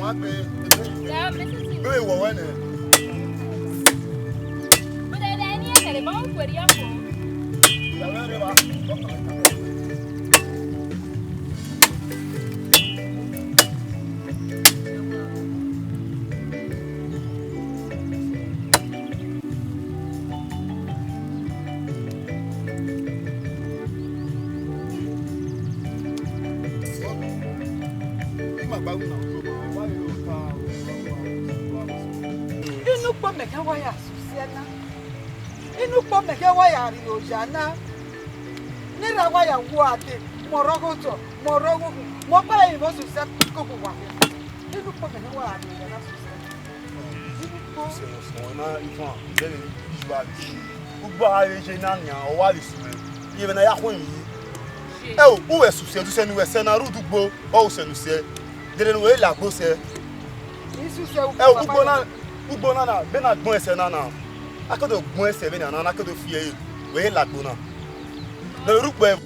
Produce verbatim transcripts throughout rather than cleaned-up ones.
Agbe, ebe, ebe, wọ wẹ nẹ. But then, any other, they won't put you up. Inu ukpo mẹ khian wa ya sẹ usẹ na. Inu ukpo mẹ khian wa ya rhie oya na. Ne erha wa ya wu ade, mẹ ọrọghe otọ, mẹ ọrọghe okhuo, mẹ ọkpa ẹre vbe sẹ usẹ koko wa khian. Inu ukpo mẹ khian wa ya rhie oya na sẹ usẹ. Inu ukpo. Sẹ, sẹ, ọna, Ivan, vbene iju a ghi. Ugbo a vbe ye na nian, ọ wa vbe sẹ mwẹ. Iyẹn vbe ne a ya khuẹn emwi yi. Ẹ o, u wẹ sẹ usẹ, usẹ ne u wẹ sẹ na rre udugbo, ọ usẹ ne u sẹ. Dede ne u wẹ lagbo sẹ. Isu sẹ. Ẹ o, ugbo na, ugbo na na, vbene a gbẹn sẹ na na. A ke do gbẹn sẹ vbene a na, a ke do fi ẹre, wẹ lagbo na. Ne u rhie ukpẹ.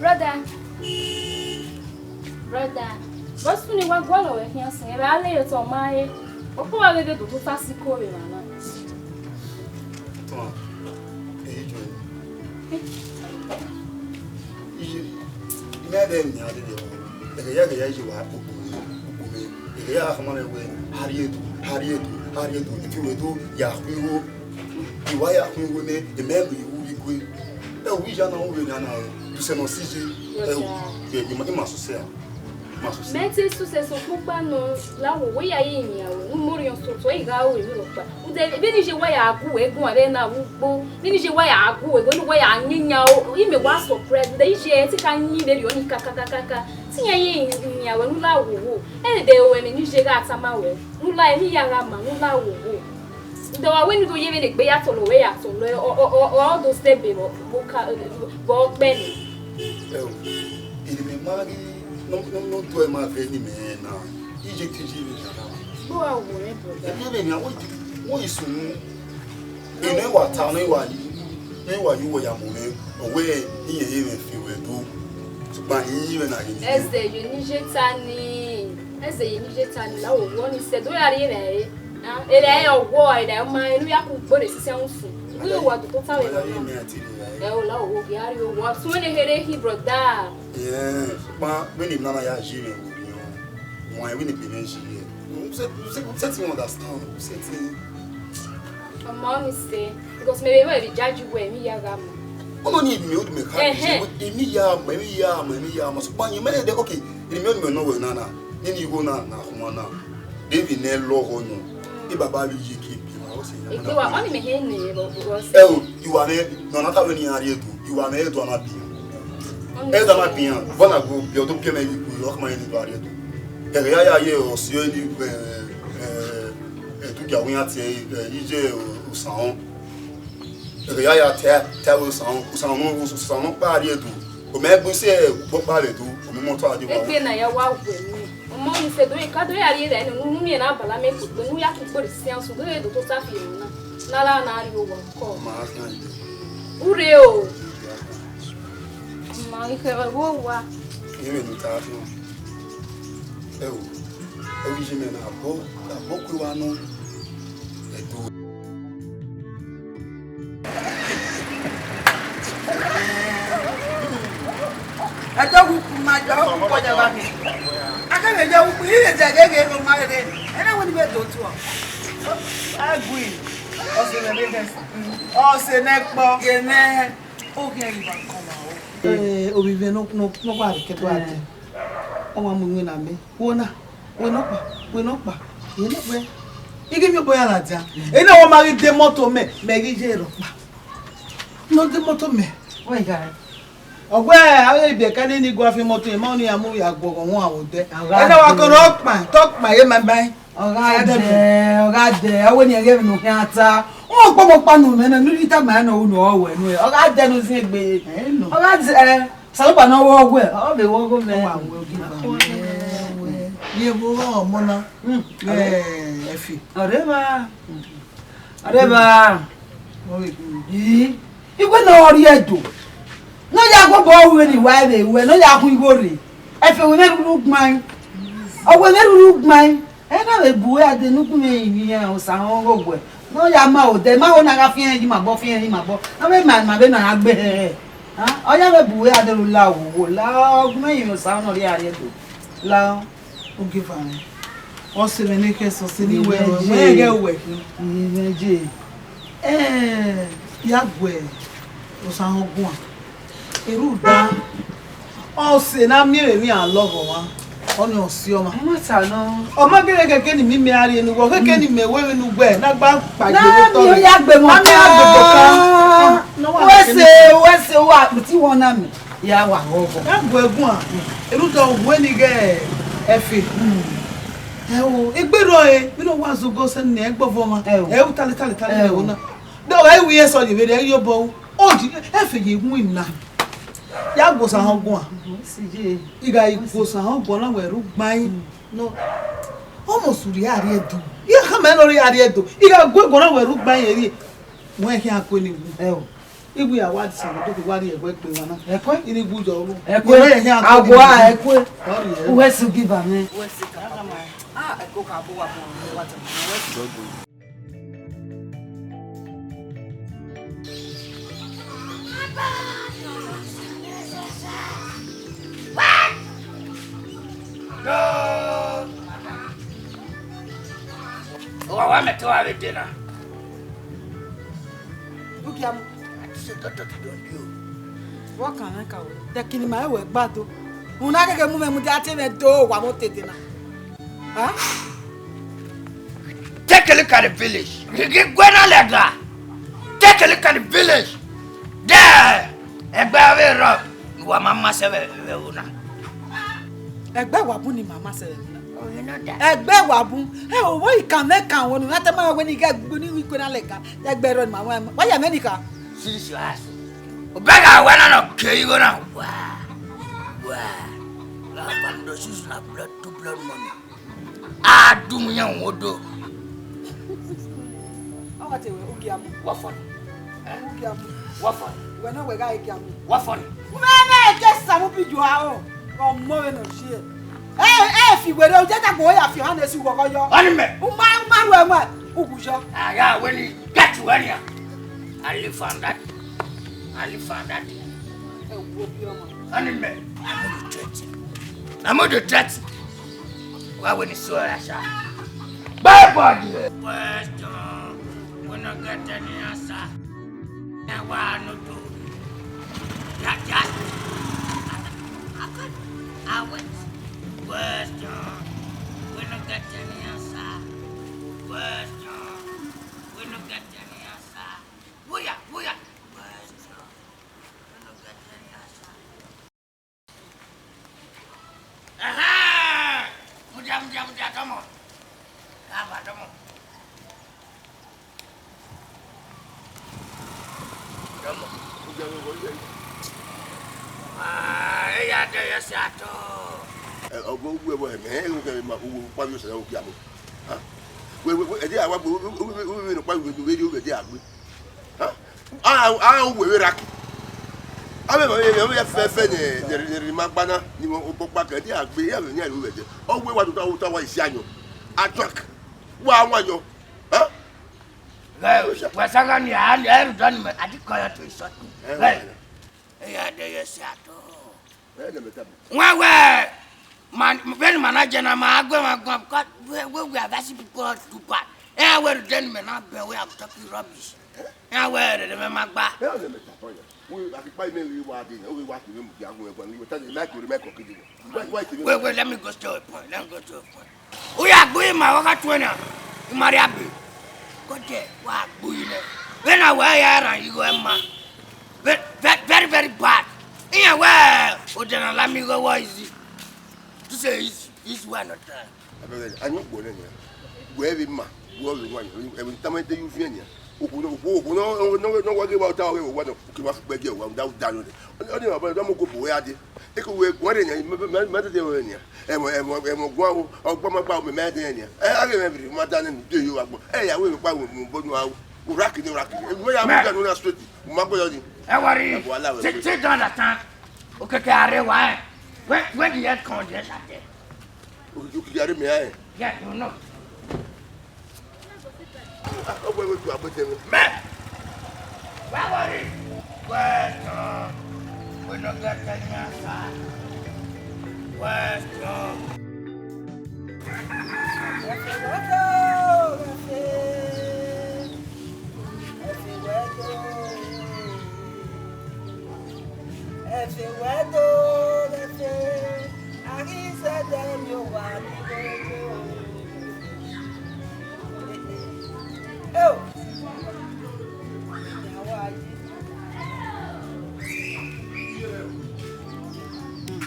Brother, brother, vbọ sunu ne I wa gualọ ruẹ khian sẹ, ẹvbo a lele otọ ma re, ọkpọ wa ghe do tota si ko vbe emwa na. Tuma, eyi jọ. Iye, I ma ẹdẹ emwi nian dede ẹvbo. Ẹghẹ ya, ẹghẹ ya, iye wa kpokpo mẹ, kpokpo mẹ. Ẹghẹ ya khama mwẹ wẹẹ, a rhie do, a rhie do, a rhie do. Efi ruẹ do ya khu igho. I wa ya khu igho nẹ, I ma mu igho vbe igue. Ẹ, ovbi iya na, u vbe nian na, do sẹ ne ọ si ye. Ẹ, u, I ma, I ma sosẹ a. Mẹ te suse sokpan nọ, la wo, wẹ ya ye yin aro, ne u mu orhiọn sotọ, ẹ i gha ru emwi rhọkpa. Rhunmwuda vbene iye wa ya gu wẹ guan vbe na vbe ugbo, vbene iye wa ya gu wẹ, wẹ ne uwa ya yin yan o, imẹ wa surprise, rhunmwuda iye ẹre te ka yin vberriọ ni kakakakaka. Te iran ye yin aro ne u la wo wo, ẹ vbe ru ẹmwẹ ne iye gha tama wẹ, ne u la emwi ya gha ma, ne u la wo wo. Rhunmwuda wa wẹ ne u do ye vbene egbe ya tọlọ wẹ ya tọlọ, ọ, ọ, ọ, ọ do sẹ ebe vbe, vbe ọka, vbe ọkpẹ nẹ. Ẹo, eni mẹ ma ghi nọ, nọ, nọ do ẹmwẹ vbe eni mẹ na, iye te iye vbe nian na. Gbe uwa wo rẹn, brother. Ẹmwẹ vbe nian, wẹ, wẹ i sunu. Eni wa ta, ne wa yi, ne wa yi uwẹ ya mu mwẹ, ọ wẹ iye ye mwẹ fi wẹ do. Sokpan iye mwẹ na ye ni. Ẹzẹ ye ne iye ta ni, ẹzẹ ye ne iye ta ni, la wo wo ni sẹ, do ya rhie vbe ẹre. Ah, erha ọghuọ, erha ọma, enu ya ku gbe rre sisi usun. Gu wa do tota vbe emwa na. Ẹ o, la wo wo, gie a rhie owa. Suẹn ne here hi, brother. Yeah, sokpan vbene emwi na ya yi mwẹ vbe orhiọn, wan vbene ebe mwẹ yi ye. U sẹ, u sẹ, u sẹtin understand, u sẹtin. Ọmọ ni sẹ, because mẹ vbe wẹ vbe judge wẹ, emwi ya gha ma. Ọ no ni emwi, emwi ka, ẹhẹn, emwi ya ma, emwi ya ma, emwi ya ma. Sokpan yin mẹ dẹ, okay, emwi, emwi nọ wẹ na na, nene igho na, na khama na. David ne lọghọ nọ, e baba vbe iye ke bi ma, ọ sẹ ya. Igbe wa, ọ ni mẹ hẹ ne, bro, because ẹ o, I wa mwẹ, nọ na ta wẹ ne iran rhie do, I wa mwẹ Ẹdo a na bian. Ẹdo a na bian, vbọ na gbe biẹ, ọ do biẹ mẹ vbe ikun, ọ khama ne Ẹdo a rhie do. Ẹghẹ ya ya ye, ọ si ẹre ni, ẹ, ẹ, ẹ, Ẹdo gia wẹ iran tie, ẹ, iye, ẹ, Osanhọn. Ẹghẹ ya ya ta, ta wẹ Osanhọn, Osanhọn, Osanhọn kpa rhie do. Ọ mẹ gbe sẹ ukpo kpa vbe do, ọ mẹ mọtọ a dee wa. Egbe na ya wa wẹ ni. Ọmọ ni sẹ do, ka do ya rhie vbe ẹnẹ, unu miẹn na bala mẹ kugbe, ne u ya kugbe rre sian su, do re do tota fi emwa na. Na la na rhie owa kọ. Ma khian yi. Ure o. Ma ghi khẹ vbe owa. Ẹ vbe ne u ta fi. Ẹ o. Ẹ vbe iye mẹ na, abo, abo ku wa nọ. Ẹdo. Ẹdẹ wu ku ma jọ, wu kọ jẹ ba mi. Akẹghẹ jẹ wu ku, ire jẹ gẹgẹ ro ma rere. Ẹna wẹ ni vbe do tuọ. Agui. Ọse nẹ vbe gẹn. Ọse nẹ kpọ. Gẹnẹ. Oghian yi ba kọ ma o. Eh, ovbi mwẹ nọ, nọ, nọ wa rre kẹdua dẹ. Ọ wa mu iwinna mẹ. Wo na. Wẹ nọkpa, wẹ nọkpa, wẹ nọkpa. I ghi miẹn obọ ya ladian. Ena wa ma ghi de moto mẹ, mẹ ghi ye rhọkpa. Ne ọ de moto mẹ. Wẹ gha. Ọ wẹ, avbe ibiẹka nene I gua fi moto, emọ ni a mu ya guọghọ wọn aro dẹ. Ena wa kọ nọkpa, tọkpa ye ma ba. Ọ gha dẹ, ọ gha dẹ, ọ wẹ ne ẹ ghẹ vbe ne u khian ta. Wọn kpọmọ kpa nu mẹ na, ne u ghi tama ẹn ne ọ ru ne ọ wẹ nu. Ọ gha dẹ ne u zin egbe. Ẹ nọ. Ọ gha dẹ. Osanobua ne ọ vbe ọghe, ọ vbe vbe ọghe mẹ. Ọ ma wẹ ogieva mẹ. Ye vbe ọmọ na. Mm. Eh, Ẹfe. Ọrẹvba. Ọrẹvba. Ọ vbe gu. Ii. Iwe ne ọ rhie Ẹdo. Ne ọ ya gu obọ ru vbene I wa vbe ru ẹe, ne ọ ya khu igho rre. Ẹfe wẹ mwẹ rhurhu gbain. Ọ wẹ mwẹ rhurhu gbain. Ẹ na vbe bu ẹ ade ne ugbẹn mwẹ rinmwian Osanobua. Ne ọ ya ma odẹ, ma ho na gha fiẹn yi ma bọ, fiẹn yi ma bọ. Na vbe ma, ma vbe na gha gbe hẹ. Ah, ọ ya vbe bu wẹ ade ru la wo, wo, la, ọgumẹ yin Osanobua ne ọ rhie a rhie do. La, ogieva mwẹ. Ọse mwẹ ne khẹ sẹ, ọse ne I wẹ, wẹ ghẹ wẹ khin. Iye mwẹ je. Eh, ya gu Osanobua guan. Erhunmwuda, ọse ne a miẹn vbe emwi a lọghọ ọmwa, ọnii ọ si ọmwa. Ẹ ma ta nọ. Ọ ma gele keke ne imẹ a rhie ne uwẹ, keke ne imẹ wẹ vbe ne uwẹ, ne a gba kpa Na gbe vbe otọ mi o ya gbe mọ na mi a gbe mọ ka. Ka. Na wa Wẹ keke se, ne wẹ se, wa kputi wọ na mi. Ya wa ghọghọ. Ya gu ẹguan, erhunmwuda ọ wẹ ne I ghẹ Ẹfe. Ẹ o, egbe rrọọ e, vbene ọ wa zogo sẹ ne ẹ gbọvọ ọmwa. Ẹ o. Ẹ u tale, tale, tale Ẹ o. Ẹvbo na. Dọgha iwi ẹsọ ye vberriọ, ẹ i ye obọ ru. Oji, Ẹfe ye iwinna. Ya gu Osanobua guan. Ọ si ye. I gha gu Osanobua guan na wẹ rhugbain. Mm. No. Almost u rhie a rhie Ẹdo. I khama ẹn ne ọ rhie a rhie Ẹdo. I gha gu ẹguan na wẹ rhugbain ye rhie. Wẹ khian kue ne wu. Ẹ o. Ibu ya wa disa do ke wa rhie ẹguẹ gbe emwa na. Ẹkue? Iri gu yọ ru. Ẹkue. Ye ma ye hian. Awa ẹkue. Ọ rhie. Uwẹ su give am. Uwẹ su give am. Ah, ẹkue ka bu wa bu wa ta. Uwẹ su. Owa wa mẹ te wa vbe de na. Ugiamu. Ati se dọdọ ti dọn dio. Wa kan mwẹ ka wẹ. Dẹkini ma wẹ gba do. Una gege mu mwẹ mu dia te mwẹ do wa mo tete na. Huh? Take a look at the village. Gigi gwe na lẹga. Take a look at the village. There. Ẹgbẹ avbe rọ. Wa ma ma sẹ vbe vbe una. Ẹgbẹ wa bun ni ma ma sẹ vbe una. Oh, you know that. Ẹgbẹ wa bun. Ẹ o wo ikan mẹ kan wo ni na te ma wẹ ni gẹ gbe ni wi kwe na lẹga. Ẹgbẹ rọ ni ma wa. Wa ya mẹ ni ka. Serious, you ask. Obega wẹ na nọ ke igho na. Wa. Wa. La kan do sus na blood to blood money. A du mu yan wo do. Ọ wa te wẹ, Ugiamu. Wa fọ ni. Ugiamu. Wa fọ ni. Wẹ nọ wẹ gha Ugiamu. Wa fọ ni. Wẹ nẹ ke samu bi ju aro. Ọmọ vbe nọ si e. E, e fi were, u je dagbo ya fi ohan ne si ughọghọ yọ. Ọni mẹ. U ma, u ma ru ẹmwẹ, u gu yọ. A ya wẹ ni, get wẹ nia. I live on that. I live on that. Ẹ wo bi ọmọ. Ọni mẹ. I'm not the threat. I'm not the threat. Why when you saw Asha? Bye bye. Question. We no get any answer. Ẹ wá no do. That, that. I can't. I wait. Question. We no get any answer. Question. We no get any answer. Whoya, whoya. Question. We no get any answer. Ẹhẹn! Mudia, mudia, mudia, tọmọ. Kaba, tọmọ. Tọmọ. Ah, eya de ye si ato. Ẹ, ọgọ uwu ẹvbo ẹmẹ, ẹ, ẹ, ẹ, ma, uwu kpa yo sẹ, uwu kiamu. Ha? Wẹ, wẹ, wẹ, ẹ de awa gbe, uwu, uwu, uwu, uwu, nọ kpa yo, wẹ, wẹ, wẹ, de agbe. Ha? A, a, uwu ẹvbo raki. Avbe emwa vbe, vbe, vbe fẹfẹ ne, ne, ne, ne ma gba na, ni mo, obọ kpa kẹ, de agbe, ya vbe ni a ru vbe de. Ọ wẹ wa tota, tota wa isi ayọn. A drunk. Wa wan ayọn. Ha? Ghẹ, wẹ sa gha ni, a, a ru dọ ni mẹ, a di kọ yọ to isọtu. Ghẹ. Eya de ye si ato. Ẹ, ne mẹ tama. Wẹ wẹ, man, vbene ma na jẹ na, ma gu ẹmwẹ guan, because we, we, we are very people do bad. Ẹ wẹ rhunmwuda ne imẹ na bẹn wẹ I'm talking rubbish. Ẹ wẹ rhunmwuda mwẹ ma gba. Ẹ, ne mẹ tama ya. Wẹ, a ghi kpa imẹ vbe wa de na, wẹ wa kevbe mudia gu ẹmwẹ guan, wẹ ta ne ma kevbe ma kọ kede na. Why, why kevbe? Wait, wait, let me go to a point. Let me go to a point. U ya gbe ima, wa gha tuẹn na, ima rria be. Kọdẹ, wa gbe uyi nẹ. Vbene a wẹ ya rhan igho ẹma. Ve-, ve-, very, very bad. Iran wẹ odẹ na la miẹn igho wọ easy. To say easy, easy one no time. Abẹgẹ, a yan gbe nẹ nia. Wẹ vbe ima, wẹ vbe wan, ẹvbo tama ẹdẹ yu fian nia. Okhuo nọ, okhuo, okhuo nọ, nọ, nọ, nọ, wa ghe wa ta, wa ghe wa nọ, ke wa fu gbe ẹdẹ wa, da, da nọ. Ọ ni, ọ ni, ma ba, da mo go bo ya de. Eke wẹ guan rre nia, ma, ma, ma, ma dede wẹ nia. Ẹmwẹ, ẹmwẹ, ẹmwẹ guan o, ọgbọ ma gba mẹ, ma dede nia. Ẹ, a ghe mwẹ viri, ma da nẹ, de yo agbọn. Ẹ, ya wẹ, kpa wẹ, mo bo nu a o. Uraki ni, uraki ni. Ẹ, wẹ ya mu da nu na straight. Mo ma gbọ yọ ni. Ẹ worry. Ẹ, wàhálà wẹ. Sit, sit down that time. Okeke are wa ẹ. When, when the head come, the head shall tell. Okeke, okeke are mẹ ẹ. Yeah, you know. Ah, ọ wẹ, wẹ, tu agbete mwẹ. Mẹ! Why worry? Question. We no get any answer. Question. Ẹfe wẹ do, ẹfe. Ẹfe wẹ do. Ẹfe wẹ do, ẹfe. A ghi zẹdẹ miẹn owa ni rere o.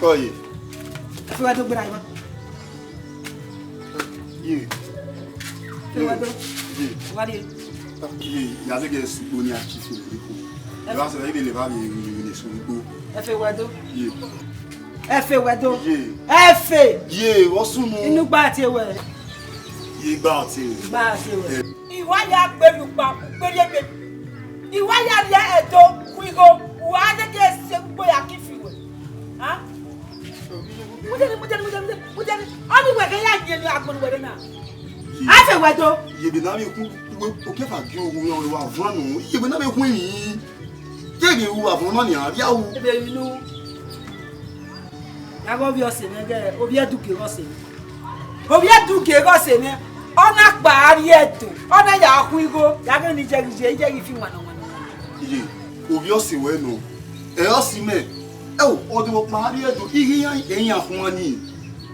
Kọ ye. Ẹfe wẹ do gbera ima. Ye. Ẹfe wẹ do. Ye. Wa ye. Ye, ya zẹ gẹ sugbo ni a chi fi iko. Ẹ wa sẹ ebe le ba mi ri ni sugbo. Ẹfe wẹ do. Ye. Ẹfe wẹ do. Ye. Ẹfe. Ye, vbọ sunu. Inu gba tie wẹ. Ye gba tie wẹ. Gba tie wẹ. Ẹ. Iwa ya gbe yu pa, gbe ye gbe. Iwa ya rhie ẹdo, ku Igho, wa de ke se gbogbo ya ki fi wẹ. Ha? Mujeni, mujeni, mujeni, mujeni, mujeni. Ọni wẹ ghe ya yẹn ni agbọn wẹ na. A fẹ wẹ do. Yebe na mi ku, we, o ke fa gi owu yan wa van nu. Yebe na mi ku yi. Ke gi owu avọn na ni a ria u. Ebe inu. Ya gọ ovbi ọse mwẹ gẹ, ovbi Ẹdo gie ghe ọse mwẹ. Ovbi Ẹdo gie ghe ọse mwẹ. Ọ na kpa a rrie Ẹdo, ọ na ya khu igho, ya ghe ni jẹghi je, jẹghi fi wan nọ wan nọ. Iye, ovbi ọse wẹ nọ. Ẹ ọse mẹ. Ẹ o, ọ de kpa a rrie Ẹdo, ighi iran, iran khuan ni.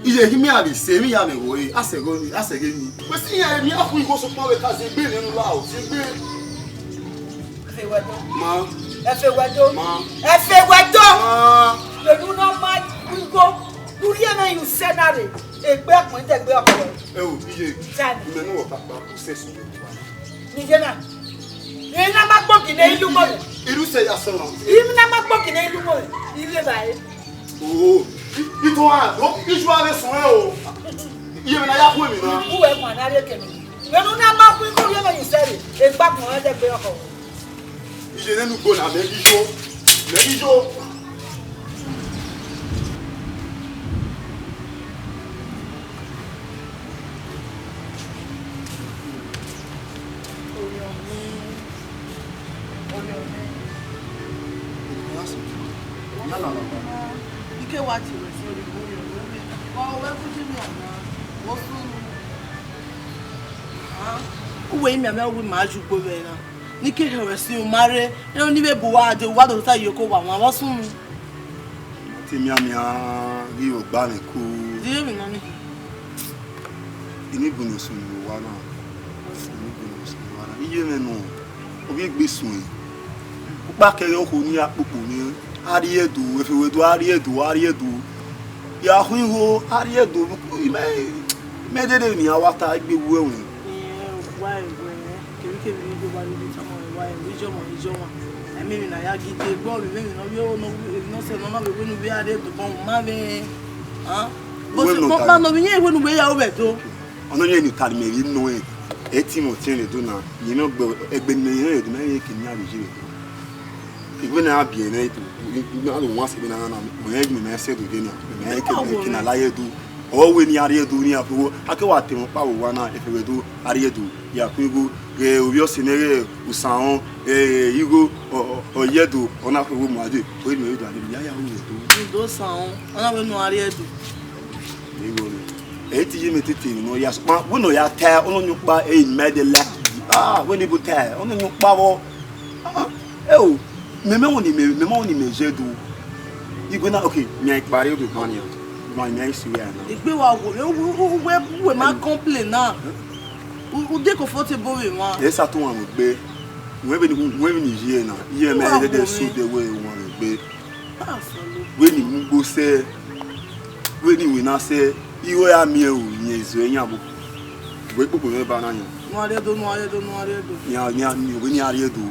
Iye, ghi mẹ a vbe sẹ, emwi ya mwẹ wọre, a sẹ ghe, a sẹ ghe ni. Wẹ si iran, emwi a khu igho sokpan wẹ ka zẹ egbe nẹ nu la o, zẹ egbe. Ẹfe wẹ do. Ma. Ẹfe wẹ do. Ma. Ẹfe wẹ do. Ma. Vbene u na ma igho, ne u rhie mwẹ ye usẹ na rre, egbe ọkpẹn, egbe ọkpẹn. Ẹ o, iye. Dani. Imẹ ne uwẹ kpakpa, u sẹ sunu. Ni ye na. Ẹ na ma kpọnki ne ilu mọ rẹ. Iru sẹ ya sẹ na. Ẹ na ma kpọnki ne ilu mọ rẹ. Ile ba e. Oo, i, i tọn a, o, isu avbe sunu o. Iye mwẹ na ya khu emwi na. U wẹ guan na rrie kẹ mwẹ. Vbene u na ma khu igho rhie mwẹ ye usẹ rre, egbe ọkpẹn, egbe ọkpẹn. Iye nene ugbo na, mẹ ghi yo, mẹ ghi yo. Ike wa tie wẹ sẹ, wa wẹ ku ji mi ọna, wo sunu. Uwẹ imiamia uwẹ ma ju gbe vbe na. Ni ke hẹ wẹ si u ma rre, eno ni vbe bu uwa dee, uwa do ta ye oko wa wan vbe ọ sunu. Te mianmian ghi vbe gba mwẹ ku. Di emwi nọ ni? Ini gun ne sunu vbe owa na. Ini gun ne sunu vbe owa na. Iye mwẹ nọ, ovbi egbe suẹn. Ukpa kẹghẹ okhuo ni ra kpokpo ni, a rrie Ẹdo, ẹfe wẹ do, a rrie Ẹdo, a rrie Ẹdo. Ya khu igho, a rrie Ẹdo, imẹ, imẹ dede ne iran wa ta egbe wu ẹwẹn. Irẹn wa ẹwẹ, kevbikevbi ne I do ba rhie tama ruẹ, wa ẹwẹ, iye ọmwa, iye ọmwa. Ẹmwẹ emwi ne a ya gie egbe, ọ vbe emwi ne ọ vbe ro ne ọ sẹ ne ọ na vbe wẹ ne u vbe a rrie Ẹdo, ma vbe, ah? Uwẹ nọ ta. Kpọkpa ne ọ vbe irẹn wẹ ne u vbe ya ru vbe Ẹdo. Ọnọyẹnrẹn ne u tare mẹ vbe nọ ẹn, ẹ i te mwẹ ọtiẹn vbe Ẹdo na, rẹn mwẹ ọgbe, ẹgbe ne irẹn vbe Ẹdo, mẹ rẹn eke ne iran vbe ye vbe Ẹdo. Vbene a biẹ nẹ, a do wan sẹ vbene a na, mẹ rẹn eke ne mẹ sẹ Ẹdo dee nian, mẹ rẹn eke ne a la ye Ẹdo. Ọ wẹ ne iran rrie Ẹdo, ne iran fo, a ke wa te mwẹ ọkpa vbe owa na, ẹfe wẹ do, a rrie Ẹdo, ya ku igho, ghẹ ovbi ọse nẹ, ghẹ usanrọn, ẹ, igho, ọ, ọ, ọ ye Ẹdo, ọ na fo igho muadin, ọ i mwẹ Ẹdo a, ya ya ru Ẹdo. Ẹdo usanrọn, ọ na wẹ ne a rrie Ẹdo. Igho nẹ. Ẹ i te ye mẹ tete emwi ne ọ ya sokpan, wẹ ne ọ ya ta, ọnọyunmwu ọkpa, ẹ i ma ẹdẹ la. Ah, wẹ ne ebo ta, ọnọyunmwu ọkpa vbọ. Ah, ẹ o, mẹ, mẹ, ọni mẹ, mẹ, ọni mẹ ye do. Igbe na, okay, mẹ i kpare odo gban nian. Ma mẹ i si wẹ na. Egbe wa wo, u, u, u, wẹ, wẹ ma complain na. U, u de comfortable vbe emwa. Ẹ sa tọn wan gbe. Wẹ vbe ni, wẹ vbe ni ye na. Iye mẹ dede so de wẹ wan gbe. Wẹ ni mu gbo sẹ, wẹ ni wẹ na sẹ, igho ya miẹn o, yẹn zẹ yan bo. Wẹ kpokpo mwẹ ba na yan. Nu a rrie Ẹdo, nu a rrie Ẹdo, nu a rrie Ẹdo. Yan, yan, ni wẹ ni a rrie Ẹdo.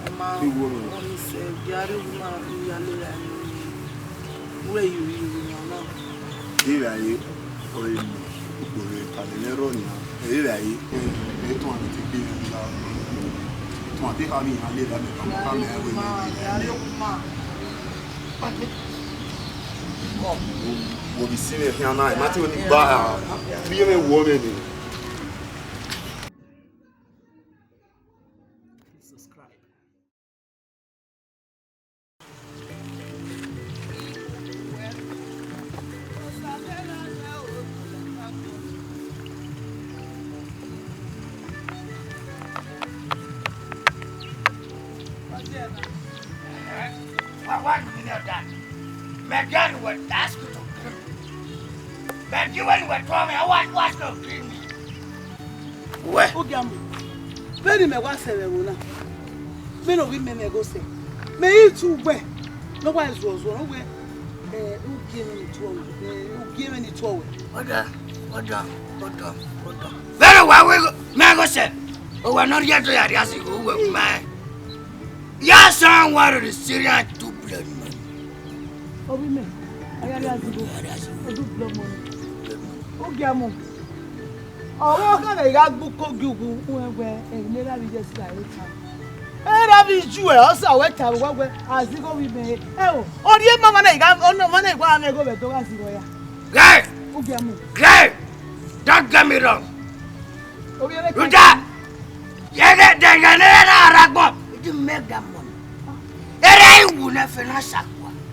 Ọ ma, igho nọ. Ọ ni sẹ, gie a rrie Ẹdo na, ya le ya ni. Wẹ yi, yi, yi, yan na. Ira ye, ọ ye mu, ukpo rẹ, ka lele ẹrọ nian. Ira ye, ẹ, ẹ, tọn a te gbe yan la. Tọn a te ha mi yan le la, mẹ ka mọ ka mẹ wẹ ni. Ya rrie Ẹdo na. Wo bi si mwẹ khian na, ma te ni gba a. Bi ye mwẹ wọ mwẹ ni. Subscribe. What, what do you mean of that? My God will ask you to kill me. But you when you were twelve, I was, was to kill me. Wẹ. Ogiamọ, vbene imẹ wa sẹ vbe ẹvbo na, vbene ovbi mẹ mwẹ ghe osẹ, mẹ i tu ugbẹn ne ọ wa zuọ zuọ, ọ wẹ, eh, u gie mwẹ ni tuọ, eh, u gie mwẹ ni tuọ wẹ. Ọda, ọda, ọda, ọda. Vbene wa wẹ mẹ ghe osẹ, owa ne ọ rhie do ya rhie asigho, uwẹ ma. Ya san wa rre Syria to blood money. Ovbi mẹ, ọ ya rhie asigho, ọ do blood money. Ogiamọ. Ọvbokhan ne I gha gbe uko gie uwu, u rẹn wẹẹ, emwi ne erha vbe iye sẹ ẹre kan. Erha vbe iye uẹ, ọ sa wẹ ta vbe uwẹ wẹ, Azigho vbe imẹ. Ẹ o, ọ rhie ma ọmwa na, I gha, ọmwa na I wa mwẹ igho vbe ẹdẹ ọghe Azigho ya. Ghẹ! Ugiamu. Ghẹ! Don't get me wrong. Ovbi ẹre Rita, yẹgẹ dẹgẹ ne erha na ra agbọn. It make that money. Erha iwu ne financial.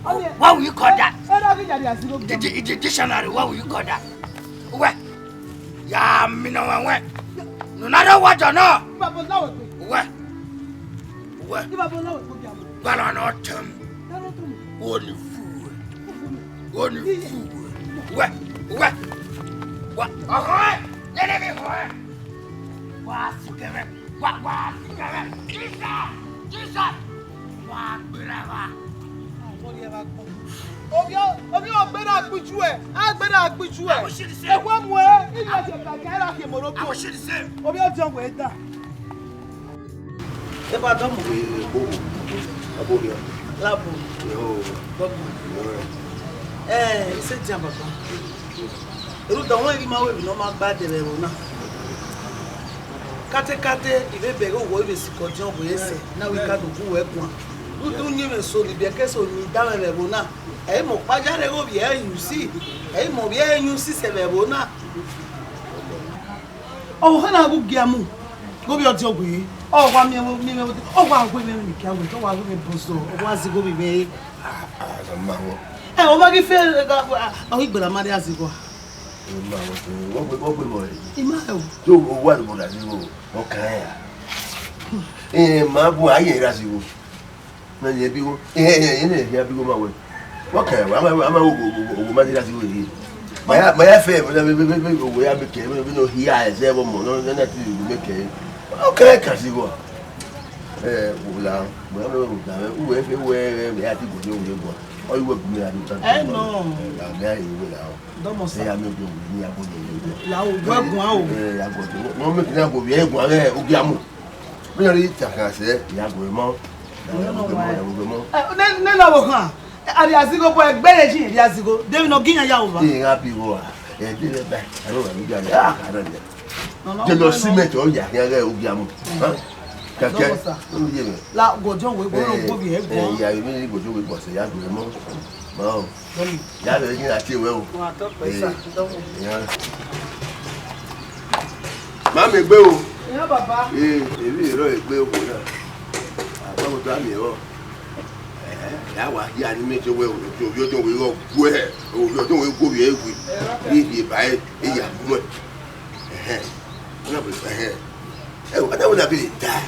What will you call that? Erha ghi ya rhie Azigho. The, the, the dictionary, what will you call that? Uwẹ, ya mi nọ wẹn wẹn. Nuna rre wa jọ nọ. Baba, na wẹ gbe. Uwẹ. Uwẹ. Baba, na wẹ gbe, Ugiamu. Gbala nọ tẹm. Na wẹ gbe. Wo ni fu. Wo ni fu. Uwẹ, uwẹ. Wa, ọhọe. Nene mi họe. Wa si kẹmẹ. Wa, wa si kẹmẹ. Jesus! Jesus! Wa gbera wa. Ovbi, ovbi, ọ gbera gbuju ẹ, a gbera gbuju ẹ. Ẹkhuẹ mu ẹ, I ya je ka ga ra khe moro ko. Ovbi, ọ diọn wẹ da. Eba dọmọ. Ee, ee, kpo, kpo. Abo rẹ. Labo. Yo. Dọmọ. Yo. Eh, ise dia baba. Rhunmwuda ọmwa ghi ma ru emwi ne ọ ma gba dẹ vbe ẹvbo na. Katekate, I vbe bẹghe owẹ vbe sikẹ ọdiọn wẹ sẹ, na wẹ I ka do gu wẹ guan. Rhunmwuda uyinmwẹ eso ni biẹ ke eso ni da mwẹ vbe ẹvbo na. Ẹ i mẹ ọkpa ya rre ghe ovbi ẹre yin usi, ẹ i mẹ ovbi ẹre yin usi sẹ vbe ẹvbo na. Ọ hana ghe Ugiamu, ghe ovbi ọdiọn wẹ, ọ wa miẹn vbe, miẹn vbe, ọ wa gu mwẹ vbe kia wẹ, ọ wa gu mwẹ bọzọ, ọ wa zigho vbe mwẹ. Ah, ah, ma wọ. Ẹ, ọ ma ghi fe, ọ ghi gbera ma rhie Azigho a? Ma wọ, wọ gbe, wọ gbe mọ rẹ. I ma rẹn o. Yo, ọ wa do mọ rhie Azigho, ọ kan ya. Ẹ, ma bu a ye rhie Azigho. Na ye bi wo. Ẹ, ẹ, ẹ, ẹ, ne ya bi wo ma wẹ. Wọ kan ya, ama, ama wo, wo, wo, wo ma rhie Azigho ye. Ma ya, ma ya fe, ma ya, ma, ma, ma, ma, wo ya mi ke, ma, ma, no hia ẹzẹ vbe ọmọ, no, no, no, ti wo mi ke. Ọ kan ya ka Azigho. Ẹ, wo la, mo ya mẹ wo da, uwẹ fe, wẹ, wẹ, wẹ, a ti gu ye, wo ye gu. Ọ, iwẹ gu mi a ni ta. Ẹ nọ. La, mi a ye wo la. Dọmọ sa. Ẹ ya mi ojo wo ni a bo ye. La, wẹ gu a o. Ẹ, ya gu. No, mi ti na gu, ye gu a, ẹ, Ugiamu. Mi na ri ta kan sẹ, ya gu mọ. Ya gu mọ, ya gu mọ. Ẹ, ne, ne na wo khan. Ẹ, a rhie Azigho bọ ẹgbẹre ji rhie Azigho. De vbene ọ gi iran ya ru ba? Ẹ, gha bi ro a. Ẹ, de lẹ ba. Aro wa mi ga ya. Ah, ka na ya. Nọ, nọ, de lọ nọ, si nọ. Mẹ tọ ya, ya ghe Ugiamu. Ha? Kẹkẹ. Dọmọ sa. Ó yé mi. La, gọjọ wẹ, gọjọ wẹ, ẹ, gọjọ wẹ, ẹ, gọjọ wẹ. Ya, èmi ní gọjọ wẹ, bọ̀sẹ̀ ya gu mọ. Ma o. Dọmọ. Ya lẹ ghi na tie wẹ o. Wa tọ pẹ sa, dọmọ. Ya. Ma mi gbe o. Iya baba. Ee, èmi rọ egbe o na. Àbáwò tó àmì ẹ̀rọ. Ẹ, ya wa ya ni mi ti wẹ o, ti o, yọ tó wẹ yọ gu ẹ, o, yọ tó wẹ gu ẹ wẹ. Ni ye ba ẹ, e ya mu ẹ. Ẹhẹn. Ọ na bẹ, ẹhẹn. Ẹ, ọ na wẹ na bi da.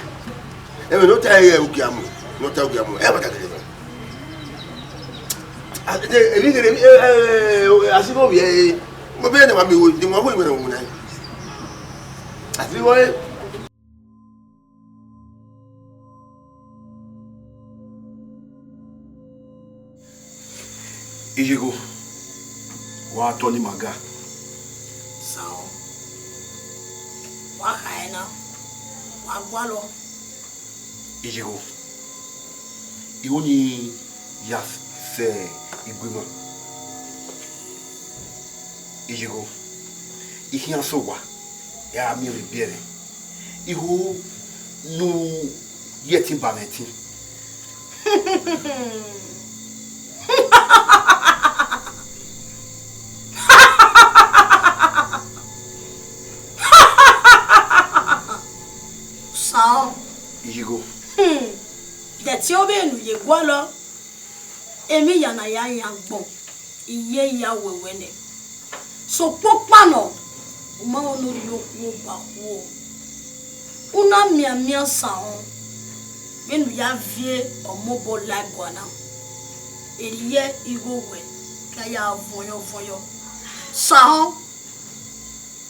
Ẹ, wẹ no ta ẹ, Ugiamu, no ta Ugiamu. Ẹ, wa ta kẹkẹ. A, ẹ, ẹ, ẹ, ẹ, ẹ, Azigho vbiẹ, ẹ, mo bẹ ne wa mi wo, ne wa wo ìwé rẹ wo na. Azigho, ẹ. Iyigho, wa tọ ni ima ga. Sao, wa kha ẹre na, wa gualọ. Iyigho, igho ni ya sẹ igue ima. Iyigho, I khian sẹ owa, I ra miẹn vbe ibiẹrẹ. Igho ne u ye ẹtin ba mwẹ ẹtin. Sao. Iyigho. Hmm. Dẹtin ọ vbe ne u ye gualọ, emwi ya na ya yan agbọn, I ye ya wẹwẹ nẹ. Sokpan ọkpa nọ, u ma rẹn ne ọ rhie okhuo ba okhuo. U na mianmian Sao, vbene u ya viẹ ọmobọ la guan na, erriọ igho wẹ ke a ya vọnyọ vọnyọ. Sao,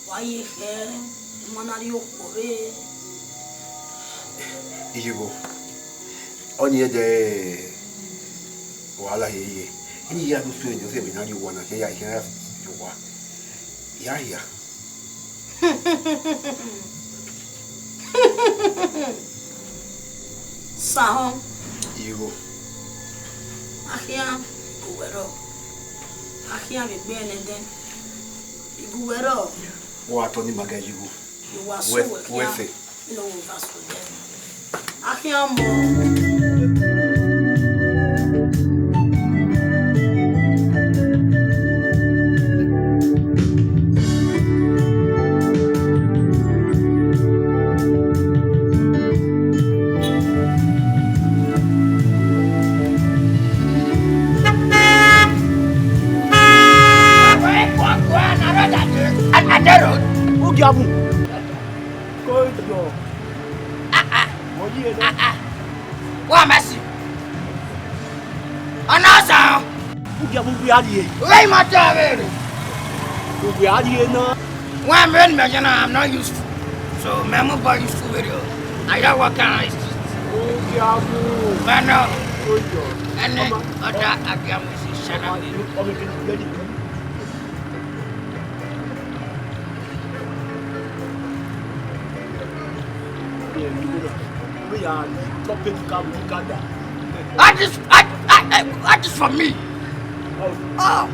wa ye khẹ, u ma na rhie okhuo rre. Iyigho, ọni ẹdẹ, wàhálà yeye. Ẹni ya do suẹn Joseph na rhie owa na, ke ya, ke ya ye owa. Ya hia. Sahọn. Iyigho. A khian gu wẹ rrọọ. A khian vbe egbe ẹnẹdẹn. I gu wẹ rrọọ. Wa tọ ni ima ga Iyigho. I wa sẹ uwẹ khian. Wẹ fẹ. Ino wo va sẹ odẹ. Akhian mọ. Ugiamu. Koyọ. Ah, ah. Oyi ena. Ah, ah. Wa mẹ si. Ọna ọsan. Ugiamu, ugbia rrie. Uwe ima ta vbe rre. Ugbia rrie na. Wa mẹ ni mẹ jana, I'm not used to. So, mẹ mu bọ used to vbe rre o. I don't work around street. Ugiamu. Mẹ nọ. Koyọ. Ẹni ọda Agiamu si shana vbe. Ọmọ, ọmọ, ọmọ, What is, what, what, what is for me? Oh,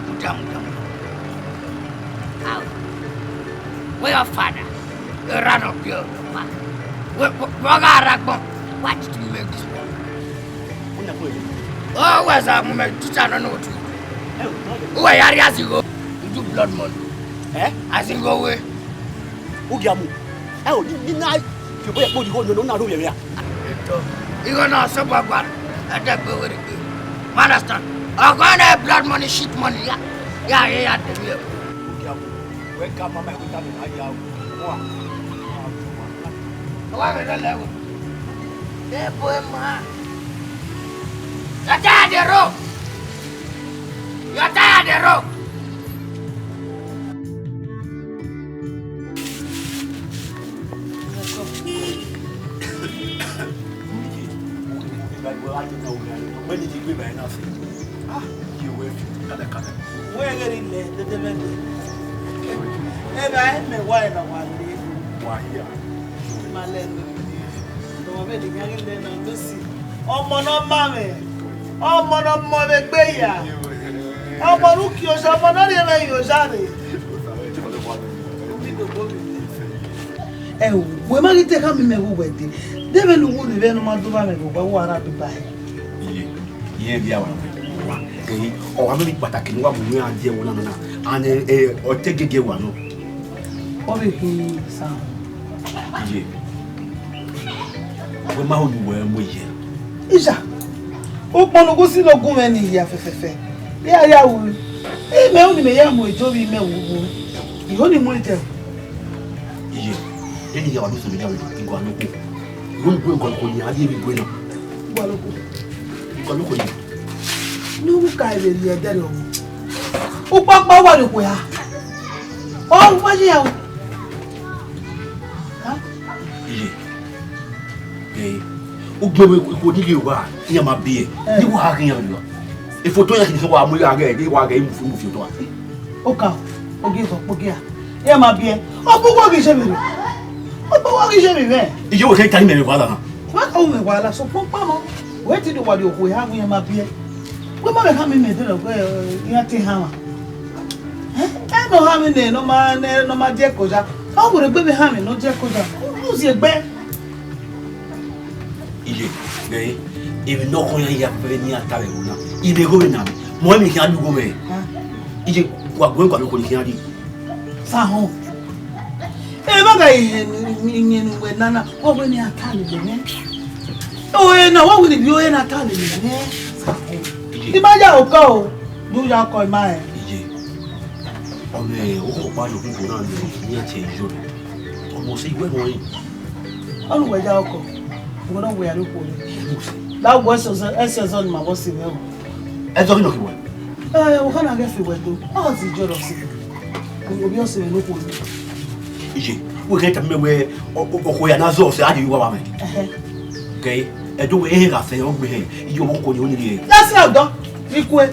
muda, muda, muda. How? Where your father? You ran up your papa. Where, where, where are Ragbon? Why did you make this one? Oh, where's our moment? Teacher, I don't know what to do. Who are you as you go? You do blood money. Eh? As you go away. Ugiamu. Ẹ o, ni, ni na, ke bo ye kpo di ho no, no na ro vbe vbe a. Eto, igho na sẹ ọbọ gua, ẹdẹ gbe wẹ rhie gbe. Ma understand? Ọgọ na blood money, shit money, ya, ya, ya, ya, de mi. Ugiamu, wẹ ka mama, wẹ ka mama ya o. Wa. Wa vbe lele wo. Ebo ema. Your tire dey rock. Your tire dey rock. Wẹ ghe ni lẹ dede vbe ẹdẹ. Eva ẹmẹ wa ẹna wa le. Wa hia. Ma lẹ nọ. Nọ vbe de gha ghi lẹ nọ, Lucy. Ọmọ ne ọ ma mwẹ. Ọmọ ne ọ mọ vbe egbe ya. Ọmọ ne u kie osa, ọmọ ne ọ rhie mwẹ ye osa rre. Ẹ o, wẹ ma ghi te khama imẹ vbe uwẹ dee. De vbene u wu ni vbe ne ọ ma do vba mwẹ vbe owa, u wa rha do ba hẹ. Iye, iye, dia wa, wa. Ehi, ọ wa mẹ ni kpataki ne uwa mu iran die ẹvbo na nana. And, eh, eh, ọ te gege wa nọ. Ọ vbe khin sa. Iye. Wẹ ma ho ne uwẹ mu iye. Iza. Ukpọn ne ughẹ usi ne ọ gu mwẹ ni hia fẹfẹfẹ. Ya ya ru. Imẹ unu mẹ ya mu ejo vbe imẹ wu wu. Iho ni mu eje. Iye. Eni ya wa do so mẹ ya ru igua nokhuo. Iho ni gu igua nokhuo ni a rhie vbe igue na. Igua nokhuo. Igua nokhuo ni. Ne u ka vbe rhie ẹdẹ rẹ ọvbu. Ukpakpa wa rhie okhuo ra. Ọ wa ye ya o. Ha? Iye. Eh, u gbe vbe ikhuo ni rhie owa, iran ma biẹ. Eh. Ni wa gha khian rua. Ifoto ya khin wa mu ya ghe, ni wa ghe mu fi, mu fi otọ a. Oka, ogie vọ kpogia. Iran ma biẹ. Ọ bu wa ghi je vbe. Ọ bu wa ghi je vbe. Iye, wẹ kẹ ta ni mẹ vbe wa la na. Wa ka u mwẹ wa la, sokpan kpamọ. Wẹ te do wa rhie okhuo ra, wẹ iran ma biẹ. Wẹ ma vbe khama imẹ dẹrẹ wẹ, eh, iran te hama. Eh, ẹ nọ hama nẹ, ne ọ ma, nẹ, ne ọ ma die ẹko ya. Ọ wẹ egbe vbe hama ne ọ die ẹko ya. U, u zie egbe. Iye, ghe, emwi ne ọ khọn iran ya vbe ne iran ta vbe ẹvbo na. Imẹ igho vbe na mẹ. Mọ emwi khian lu igho mwẹ. Ah. Iye, wa gu igua nokhuo ni khian rhie. Sa họn. Emwa gha ye iyẹn ne uwẹ nana, ọ wẹ ne iran ta lele mwẹ. Ore na, ọ wẹ ne ivbi ore na ta lele mwẹ. Sa họn. Iye. I ma ya okọ o, do ya okọ ima rẹ. Iye. Ọmọ ọkpokpa ye okhuo na ni iran tie iye rẹ. Ọmọ sẹ iwẹ nọ rẹn. Ọnii wẹ ya okọ. Uwẹ nọ wẹ ya rre okhuo rre. Iye, ọmọ sẹ. La wẹ ẹsẹ, ẹsẹ ẹzọ ne ima vbe sẹ mwẹ o. Ẹzọ ghi nọ khin wẹ? Ẹ, okha na ghẹ fi wẹ do. Ọ si jọrọ sẹ. Ovbi ọse mwẹ ne okhuo ni. Iye, wẹ ghẹ tama mẹ wẹ, ọ, ọ, okhuo ya na zọ sẹ, a di wa wa mwẹ. Ẹhẹ. Kẹ, ẹdẹ wẹ ehe gha fẹ, ọ gbe hẹ, iye ọmọ ko ni o ni rhie. That's not done. Ikue,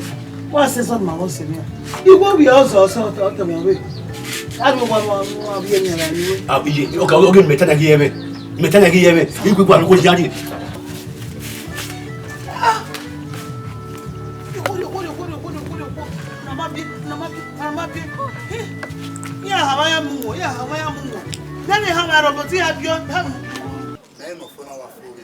wa sẹ zọ ma wọ sẹ mẹ. Iwe ovbi ọse, ọse, ọtọ, ọtọ mẹ wẹ. A do wa, wa, wa bi ẹmẹ ra ni wẹ. Ah, iye, okay, okay, mẹ ta na ghi yẹ mẹ. Mẹ ta na ghi yẹ mẹ. Ikue gua ko ya di. Ah. Ighoro, ighoro, ighoro, ighoro, ighoro. Na ma bi, na ma bi, na ma bi. Eh, ya hama ya mu wo, ya hama ya mu wo. Nene hama robot ya bio, ya mu. Mẹ nọ fo na wa fo vbe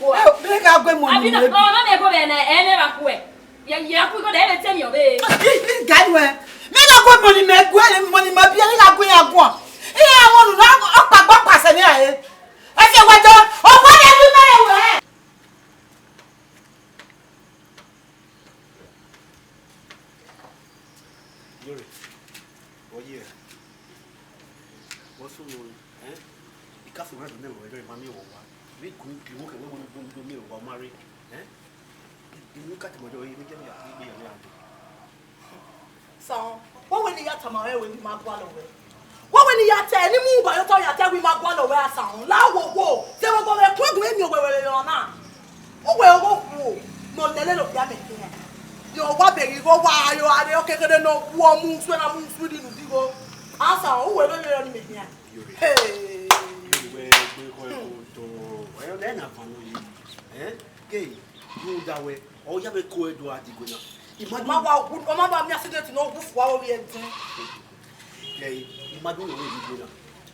igho a. Ẹ, mẹ gha gu emọ ni. Abi na, mẹ. Ọ ma mẹ igho vbe nẹ, ẹ nẹ ra khuẹ. Ya, ya ku igho de, ẹ vbe te emwi ọvbehe. Ga nuẹ. Mẹ gha gu emọ ni mẹ gu, emọ ni mẹ biẹ, mẹ gha gu iran guan. Iran wọn nu, ọ kpagba ọkpa sẹ ne a re. Ẹ fi ẹwẹ jọ, ọ wa rẹ gu mẹ rẹ wẹ. Yore, ọ ye ẹre. Vbọ sunu, ẹn? Ikaso mwẹ do nẹ wẹ, ma miẹn wẹ owa. Vbe gu, gu iwo kẹ wẹ, wẹ do miẹn wẹ owa, ọ ma rre, ẹn? Inu ka tama ọjọ, inu jẹ ya, ya, ya, ya. San, wẹ wẹ ne I ya tama ruẹ wẹ ne ima gualọ ruẹ? Wẹ wẹ ne I ya tẹ, ne I mu uba ye otọ ya tẹ wẹ ima gualọ ruẹ, Asan? La wo wo, zẹ vbe obọ mwẹ, ku gun emiẹn owẹ wẹ vbe ọna. Uwẹ ọghe okhuo ne ọ lele okpia mẹ khian. Rẹn ọ wa bẹghe igho, wa yo, a rre ọkẹkẹrẹ ne ọ wu, ọ mu usu, na mu usu rhie ne udigho. Asan, uwẹ vbe vberriọ ne imẹ khian. Hey! Uwẹ gbe igho ẹko do. Ẹ, ọ lẹ na van nọ ye. Ẹ? Ke, rhunmwuda wẹ, ọ ya vbe ko ẹre do gha diguẹ na. Imagine. Ọ ma wa wu, ọ ma wa miẹn accident ne ọ wu fua vbe ovbi ẹdẹn. Ẹ, imagine wẹ diguẹ na.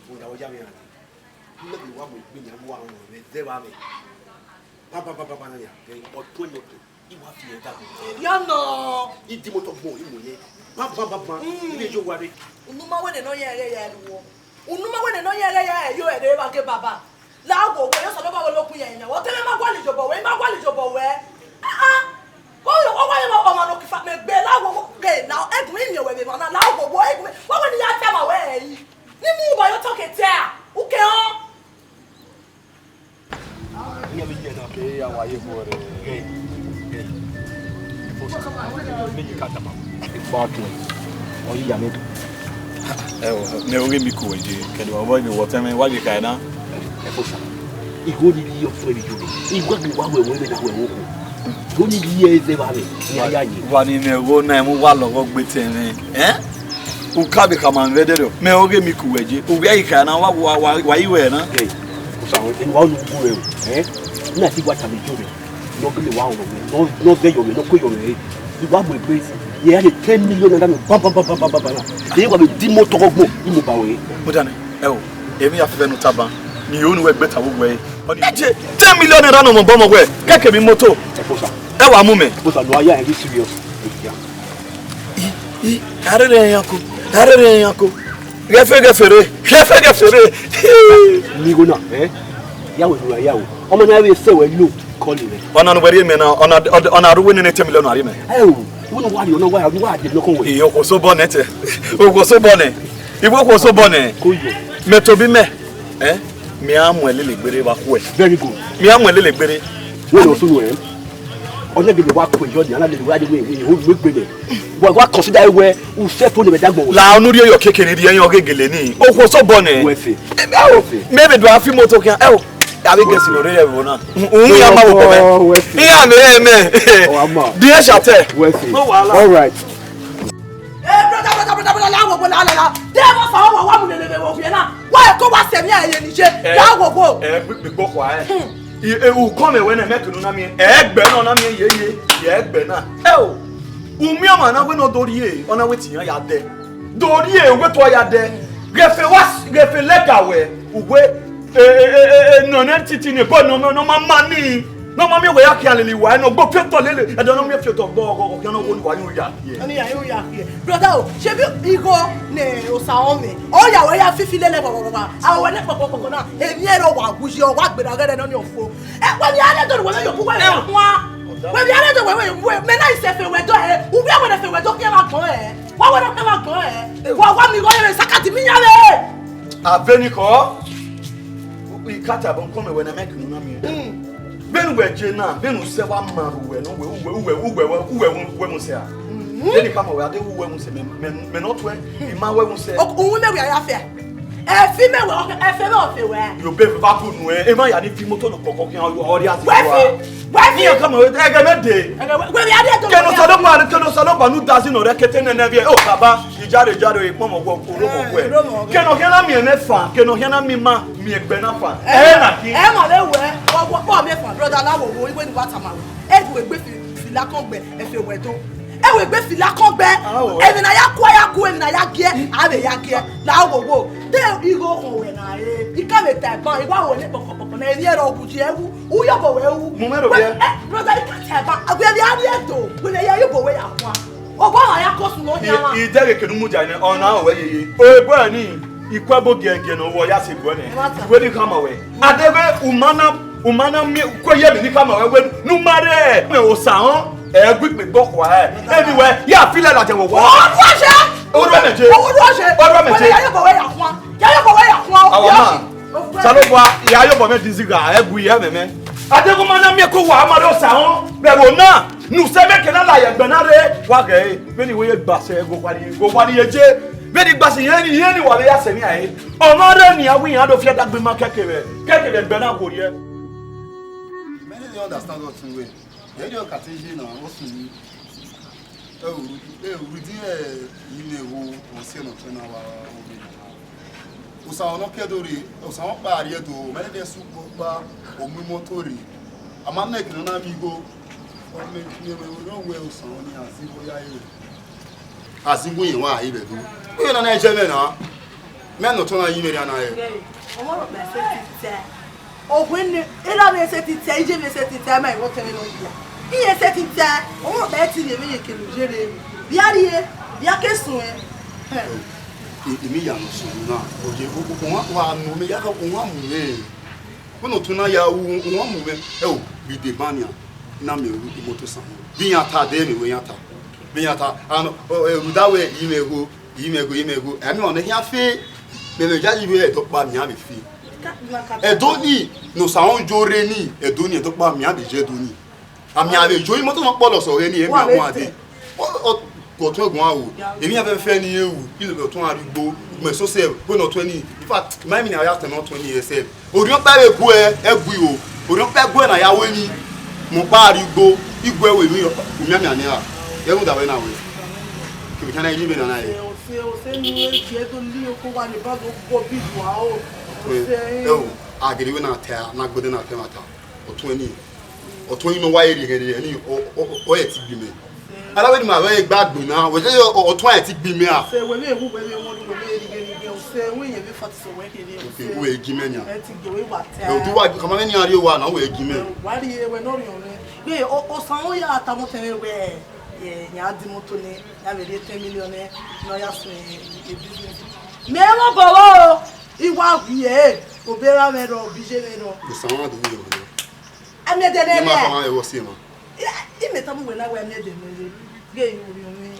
Rhunmwuda wẹ, ọ ya mwẹ rhan dee. Imẹ vbe wa mu egbe nian, wa rọnmwẹ zẹ vba mwẹ. Ba, ba, ba, ba, ba na nian, ẹ, ọ tuẹn nọ to. I wa fi ẹre dagbe. Erriọ nọ. I di motor gbọn, I mu ye. Ba, ba, ba, ba. Mm. I vbe yo wa rre. Unu ma wẹ nene ọ yẹn ẹghẹ ya ẹre ruọ. Unu ma wẹ nene ọ yẹn ẹghẹ ya ẹre yo ẹre vbe agie baba. La wo wo, yo sọdọ ba wo lokun yẹn yan. Wo te mwẹ ma gualọ iyobọ wẹ, I ma gualọ iyobọ wẹ. Ah, ah. Wo yo, wo wa ye ọmọ no kifa mẹ gbe, la wo wo, ghe, la, egun I miẹn wẹ vbe emwa na, la wo wo, egun, wa wẹ ne I ya tama wẹ ẹre yi. Ne I mu uba ye otọ ke te a, u ke họn. Iran vbe ye na. Ke ya wa ye vbo rre. Ghe, ghe. Meji ka tama. Fucking. Ọ yi ya ne. Ẹ o, mẹ ọghe mi ku wẹ je, kẹdẹ wa vbe wọ tẹmwẹ, wa ghi kha na. Ẹ fo sa. Igho ni rhie ọfẹ vbe iyore. Igho ghi wa wẹ wẹ vbe na wẹ wo. Igho ni rhie ẹzẹ vbe avbe ni a ya ye. Wa ni mwẹ igho na, mu wa lọghọ gbe tẹ mwẹ. Eh? U ka vbe khama mwẹ vbe ẹdẹrriọ, mẹ ọghe mi ku wẹ je. U vbe a i kha na, wa, wa, wa, wa i wẹ na. Eh, Osanrọ, enu wa unu gu rẹ o. Eh? Na ti wa tama iyore. Ne ọ gele wa rọnmwẹ, ne ọ, ne ọ zẹ yọ mwẹ, ne ọ kue yọ mwẹ re. I wa mu egbe, I ya rhie ten million naira nọ, ba, ba, ba, ba, ba, ba, ba na. I wa vbe di imoto ọgbọ, I mu ba ruẹ re. Mudia nẹ, ẹ o, emwi ya fẹfẹ ne u tama, ne I ho ne uwẹ gbe ta vbe uwẹ re. Ọ ni, ẹ je, ten million naira nọ mọ obọ mọ wẹ, kẹkẹ emwi imoto. Ẹ kpo sa. Ẹ wa mu mẹ. Ẹ kpo sa, no, I am very serious. I, I, a rherhe ẹre yan ko, a rherhe ẹre yan ko. Ghẹ fe, ghẹ fe re, ghẹ fe, ghẹ fe re. Ne igho na, eh? Ya wẹ ne u ra ya o. Ọmọ na vbe sẹ wẹ lo. Call him. Ọna ne uwẹ rhie mẹ na, ọna, ọna rre uwẹ nene ten million na rhie mẹ. Ẹ o, uwẹ ne uwa rhie, ọna uwa, uwa dẹ nọkọn wẹ. Iyo, okhuo so bọ nẹ tẹ. Okhuo so bọ nẹ. Iwẹ okhuo so bọ nẹ. Ko yo. Mẹ tobọ imẹ. Eh? Mẹ a mu ẹlele gbere vbe akhuẹ. Very good. Mẹ a mu ẹlele gbere. Wẹ lọ sunu ẹ. Ọna gele wa ku yọ ni, ana lele wa de wẹ, wẹ, wẹ, wẹ, wẹ. Wa, wa consider wẹ, u se fo ne mẹ dagbọn wẹ. La ọnu rhie yọ keke ni rhie yan ọghe gele ni. Okhuo so bọ nẹ. Wẹ fe. Ẹ, ẹ o. Wẹ fe. Mẹ vbe do a fi imoto khian. Ẹ o. Avbe guest ne ọ rre ẹvbo na. Uhun ya ma vbe obọ mẹ. Iran mẹ rẹ mẹ. Ọ wa ma. Di ẹ shatẹ. Wẹ si. No wahala. All right. Eh, brother, brother, brother, brother, la wo wo, la, la, la. De mo fa wa, wa mu lele vbe wo viẹ na. Wa ko wa sẹ mi a ye ni je. Eh, la wo wo. Eh, gbe, gbe gbo khua, eh. Hmm. I, eh, u kọ mẹ wẹ nẹ, mẹ kunu na miẹn. Ẹgbẹ na, na miẹn ye, ye, ye ẹgbẹ na. Ẹ o. U miẹn ọmwa na wẹ ne ọ do rhie, ọ na wẹ te iran ya dẹ. Do rhie, wẹ te uwa ya dẹ. Ghe fe wa, ghe fe lẹga wẹ, uwe, e, e, e, e, e, nọ nẹ titi ni, bọ nọ, nọ, nọ ma ma ni, nọ ma miẹn wẹ ya khian lele uwa, nọ gbe fiotọ lele, ẹdọ nọ miẹn fiotọ gbe ọghọ, ọghian nọ wo ne uwa yin ya khiẹ. Ọni ya yin ya khiẹ. Brother o, ṣebí igho ne Osanrọ mwẹ, ọ ya wẹ ya fifi lele gbọgbọgbọgba, a wẹ ne kpọkpọkpọkpọ na, emwi ẹre wa wu yi, ọ wa gbera ghẹrẹ nọ ni ọfo. Ẹ, wẹ vbe a rre do ne uwẹ vbe yọ bu wẹ vbe ya khuan. Wẹ vbe a rre do wẹ vbe yọ bu wẹ, mẹ na isẹ fe wẹ dọ ẹ, uwẹ wẹ ne fe wẹ dọ khian ma gbọn ẹ. Wa wẹ na khian ma gbọn ẹ. Wa wa mi gho ye vbe sakati mi yan vbe. Aveni kọ. I ka ta bọ kọ mẹ wẹ na mẹ kinu na mi. Mm. Vbene uwẹ je na, vbene usẹ wa ma ru wẹ ne uwẹ, uwẹ, uwẹ, uwẹ, uwẹ, uwẹ mu sẹ a? Mm. Vbene I khama wẹ, a deghẹ uwẹ mu sẹ, mẹ, mẹ, mẹ ne ọ tuẹ, I ma wẹ mu sẹ. Uwẹ mẹ wẹ a ya fẹ. Ẹfi mẹ wẹ, ẹfi mẹ ọ fe wẹ. Yo be va ku nu ẹ, emwa ya ni fi imoto nọ kọkọ khian, ọ rhie asi. Wẹ fi, wẹ fi. Iran khama wẹ, ẹghẹ mẹ dee. Ẹghẹ wẹ, wẹ vbe a rhie do. Kene Osanobua, kene Osanobua ne u da zin nọ rre kete nene vbe, o baba, I jaro, I jaro, I kpọnmwẹ ọghe, u rhọmwẹ ọghe. Kene ọ khian na miẹn mwẹ fan, kene ọ khian na miẹn ima, miẹn egbe na fan. Ẹ na khin. Ẹ ma vbe wẹ, wọ, wọ, wọ miẹn fan, brother, la wo, wo, iwe ni wa tama wẹ. Ẹ gu egbe fi, fi lakọn gbẹ, ẹ fi wẹ do. Ẹ wẹ egbe fi lakọn gbẹ. Emwi ne a ya ku, a ya ku, emwi ne a ya giẹ, a vbe ya giẹ. La wo wo. De igho khọn wẹ na re. I ka vbe ta ẹban, I wa wẹ ne kpọkpọkpọ na, emwi ẹre ọ wu ji ẹ wu. U yọ obọ wẹ wu. Mu mwẹ ro wẹ, biẹ. Eh, brother, I ka ta ẹban. A wẹ vbe a rhie do. Wẹ vbe ya ye obọ wẹ ya khuan. Obọ ọmwa ya kọ sunu ọ yan mwa. I dẹghe kenu mudia nẹ, ọ na wẹ yeye. Ebo ẹre ni, I ku ẹbo giẹgiẹ ne ọ ya sẹ egbe nẹ. Wẹ ni khama wẹ. A deghẹ u ma na, u ma na miẹn, ku ye emwi ni khama wẹ wẹ ne u ma rre mẹ Osanrọ, ẹ gu ikpe gbe ọkhua ẹ. Emwi wẹ, ya fi lẹ ladian wẹ wa. Ọ ru ọsẹ. Ọ ru ẹmẹ je. Ọ ru ọsẹ. Ọ ru ẹmẹ je. Wẹ ya ye obọ wẹ ya khuan. Ya ye obọ wẹ ya khuan. Awa ma. Osanobua, ya ye obọ mwẹ di zigha, ẹ gu ye ẹmwẹ mẹ. A deghẹ u ma na miẹn ko wa ma rre Osanrọ, vbe ẹvbo na. Ne usẹ mwẹ ke na la ye ẹgbẹ na rre, wa ghẹ ẹre, vbene I wẹ ye gba sẹ, ghe owa ni, ghe owa ni ye je, vbene I gba sẹ, irẹn ni, irẹn ni wa vbe ya sẹ emwi a re. Ọ ma rre nian, wẹ iran do fi ẹdagbe ma kẹkẹ vbe, kẹkẹ vbe ẹgbẹ na ghe orhiẹ. Many dey understand us in way. They dey cut easy now, what's in? Ẹ, ru-, ẹ, rhunmwuda, ẹ, imẹ vbe ọ sẹ ne ọ tọn na wa, ọ vbe. Osanrọ ne ọ ke do rre, Osanrọ ọkpa rhie do, mẹ ne su ọkpa, ọ mu imoto rre. A ma nẹ eke ne ọ na miẹn igho, ọ mẹ, mẹ, mẹ, mẹ, wẹ Osanrọ ni a zẹ igho ya re. A zẹ igho yẹn wa a ye vbe do. Igho na na jẹ mwẹ na. Mẹ ne ọ tọn na ye mwẹ rria na re. Ọmọ rẹ ọkpa ẹse titẹ. Ọghe ne erha mwẹ ẹse titẹ, iye mwẹ ẹse titẹ, ma i vbe ọtẹn mwẹ ne ọ hia. Iye ẹse titẹ, ọmọ rẹ ọkpa ẹre te rhie mwẹ ye kele oye rre. Via rrie, via ke suẹn. Hẹ. E, emwi ya nọ sunu na, ọ ye, o, o, wa, wa nọ mẹ, ya ka, wa mu mwẹ. Wẹ ne ọ tọn na ya, u, u wa mu mwẹ. Ẹ o, vbe deba nian, na mẹ ru imoto Osanrọ. Vbe iran ta, de mẹ wẹ iran ta. Vbe iran ta, a nọ, ọ, ẹ, rhunmwuda wẹ, imẹ igho, imẹ igho, imẹ igho. Ẹ, mẹ ọnẹ khian fe, mẹ vbe ya yi vbe ẹdẹ ọkpa mẹ iran vbe fe. Ẹdẹ ni, ne Osanrọ yo rre ni, ẹdẹ ni, ẹdẹ ọkpa mẹ iran vbe ye ẹdẹ ni. A mẹ iran vbe yo imoto ne ọ kpọlọ sẹ ọre ni, emwi a wan dee. Ọ, ọ, Ọtuẹn guan ru, emwi iran fẹfẹ ne irẹn ru, ilele ọtuẹn arigbo, ugbẹn so sẹ, wẹ ne ọtuẹn ni. In fact, ma emwi ne a ya tama ọtuẹn ni ẹsẹ. Orhiọn ọkpa vbe guẹ, ẹ gui o. Orhiọn ọkpa guẹ na ya ru emwi, mu ọkpa arigbo, iguẹ ru emwi, u mianmian nẹ ra? Ẹ rhunmwuda vbe na wẹ. Kevbe khian na, I ri vbe na na re. Ọse, ọse ne u re gie do li oko wa ne ba do gọ bi wa o. Ọse. Ẹ o, a gele wẹ na ta, na gbẹdẹ na ta ẹmwata. Ọtuẹn ni, ọtuẹn ni ne ọ wa rhie ẹghẹ rhie ni, ọ, ọ, ọ, ọ rẹn ti gbe imẹ. Ara vbene ima vbe gba gbe na, wẹ ye ọ, ọtuẹn rẹn ti gbe imẹ a. Sẹ, wẹ vbe hu, wẹ vbe wọn, wẹ vbe rhie rhie, sẹ, wẹ yẹn vbe fa ti sẹ wẹ kere, okay, sẹ, wẹ gi mẹ nia. Ẹ ti gbe wẹ wa ta. Ẹ, du wa, kama vbe ni a rhie wa na, wẹ gi mẹ. Wa rhie, wẹ nọ rhie ọnrẹn. Gbe, o, osan ọ ya ta mọ tẹn wẹ, ẹ, ya di moto nẹ, ya vbe rhie ten million nẹ, ne ọ ya sẹ, ẹ, business. Mẹ wọn bọ o, I wa rhie, obọ erha mwẹ rrọọ, obọ iye mwẹ rrọọ. Osan wa do rhie ọnrẹn. Amiẹdẹ ne ma rẹ. Fa ẹvbo si ma. I mẹ tama uwẹ na wẹ amiẹdẹ ne rre. Ghe, orhiọn mwẹ.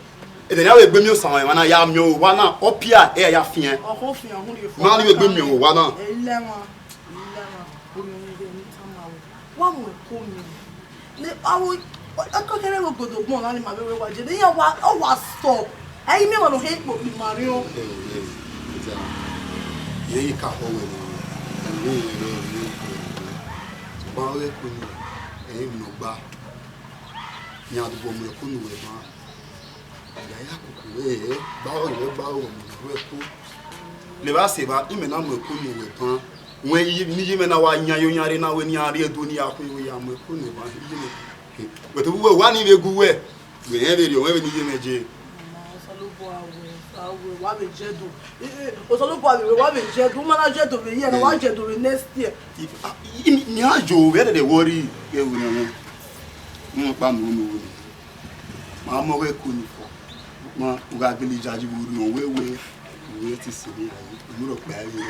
Ẹdẹ ne a vbe gbe miẹn osan emwa na ya miẹn owa na, ọ pia, ẹ ya fian. Ọkhọ fian, ọhunrhie fo. Ma ni vbe gbe miẹn owa na. Ẹ, ilẹ mwa, ilẹ mwa, orhiọn mwẹ, ẹdẹ ne I tama wẹ. Wa mu ẹko miẹn. Ne a wo, ẹko kẹrẹ vbe ogodo gbọn na ni ma vbe wẹ wa je. Ne iran wa, ọ wa stop. Ẹ i miẹn emwa ne ọ hẹ ikpokpo ima rriọ. Ẹ, ẹ, ẹ, ẹ, ẹ, ka họ wẹ ne, ẹ, ẹ, ẹ, ẹ, ẹ, ẹ, sokpan ọ ghe ẹko ni, ẹ, emwi ne ọ gba, iran do mu ẹko ne uwẹ ban, ya ya koko wẹ, ẹ, gba ọ, ẹ, gba ọ, mu ẹko. Levba sẹ evba, imẹ na mu ẹko ne uwẹ ban, wẹ iye, ne iye mwẹ na wa yan yo yan rre na, wẹ ne iran rrie Ẹdo ne iran khuẹ, wẹ ya mu ẹko ne uwẹ ban, iye mwẹ. Wẹ te vbe uwẹ, wa ni vbe gu uwẹ. Wẹ rẹn vberriọ, wẹ vbe ne iye mwẹ je. Osanobua wẹ, sa wẹ, wa vbe je do. Eh, eh, Osanobua vbe wẹ, wa vbe je do. Ma na je do vbe year na, wa je do vbe next year. I, a, I, I, I, a yo vbe ẹdẹdẹ worry, ẹ wo na. Mo kpa mo no wo ni. Ma mọ wẹ ko ni fo. Ma u ga gele jaji vbe orhiọn wẹ wẹ. Wẹ te sẹ vbe aye. Mo rọ kpa ẹ rọ.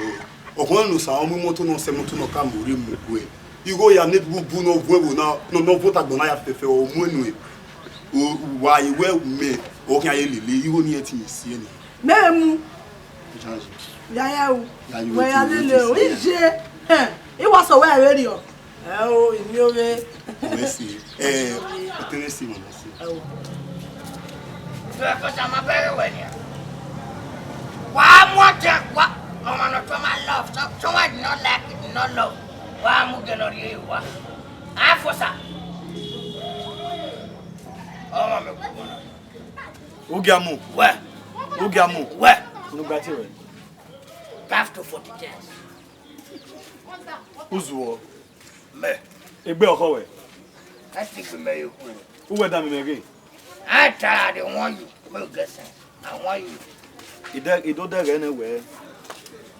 Ọkhọn ne Osa ọ mu imoto ne ọ sẹ imoto ne ọ ka mu rre mu gue. Igho ya ne bubu ne ọ vuẹn vbo na, ne ọ vuọn otagbọn na ya fẹfẹ, ọ mu enu. Wa ye wẹ mẹ, ọ khian ye lele igho ni ẹtin ye si ẹre. Mẹ mu. Jaji. Ya ya u. Ya ye wẹ ya lele o. Ije. Hẹn. I wa sẹ wẹ vberriọ. Ẹ o, imi ovbe. Mẹ si. Ẹ, ọtẹn mẹ si, mama si. Ẹ o. Ẹ ko tama bẹghe wẹ nia. Wa mu ọtẹn, wa, ọmọ ne ọ tọ ma love, so, someone did not like it, did not love. Wa mu gẹlẹ rhie wa. Afosa. Ọmọ mẹ kugbo na. Ugiamu. Wẹ. Ugiamu. Wẹ. Unu gba tie wẹ. Back to forty years. Uzuọ. Mẹ. Egbe ọkhọ wẹ. Ẹ ti gbe mẹ ye ku. Uwẹ da mẹ ghe. I tired, I want you. Make you get sense. I want you. Ide, ido dẹghẹ nẹ wẹ,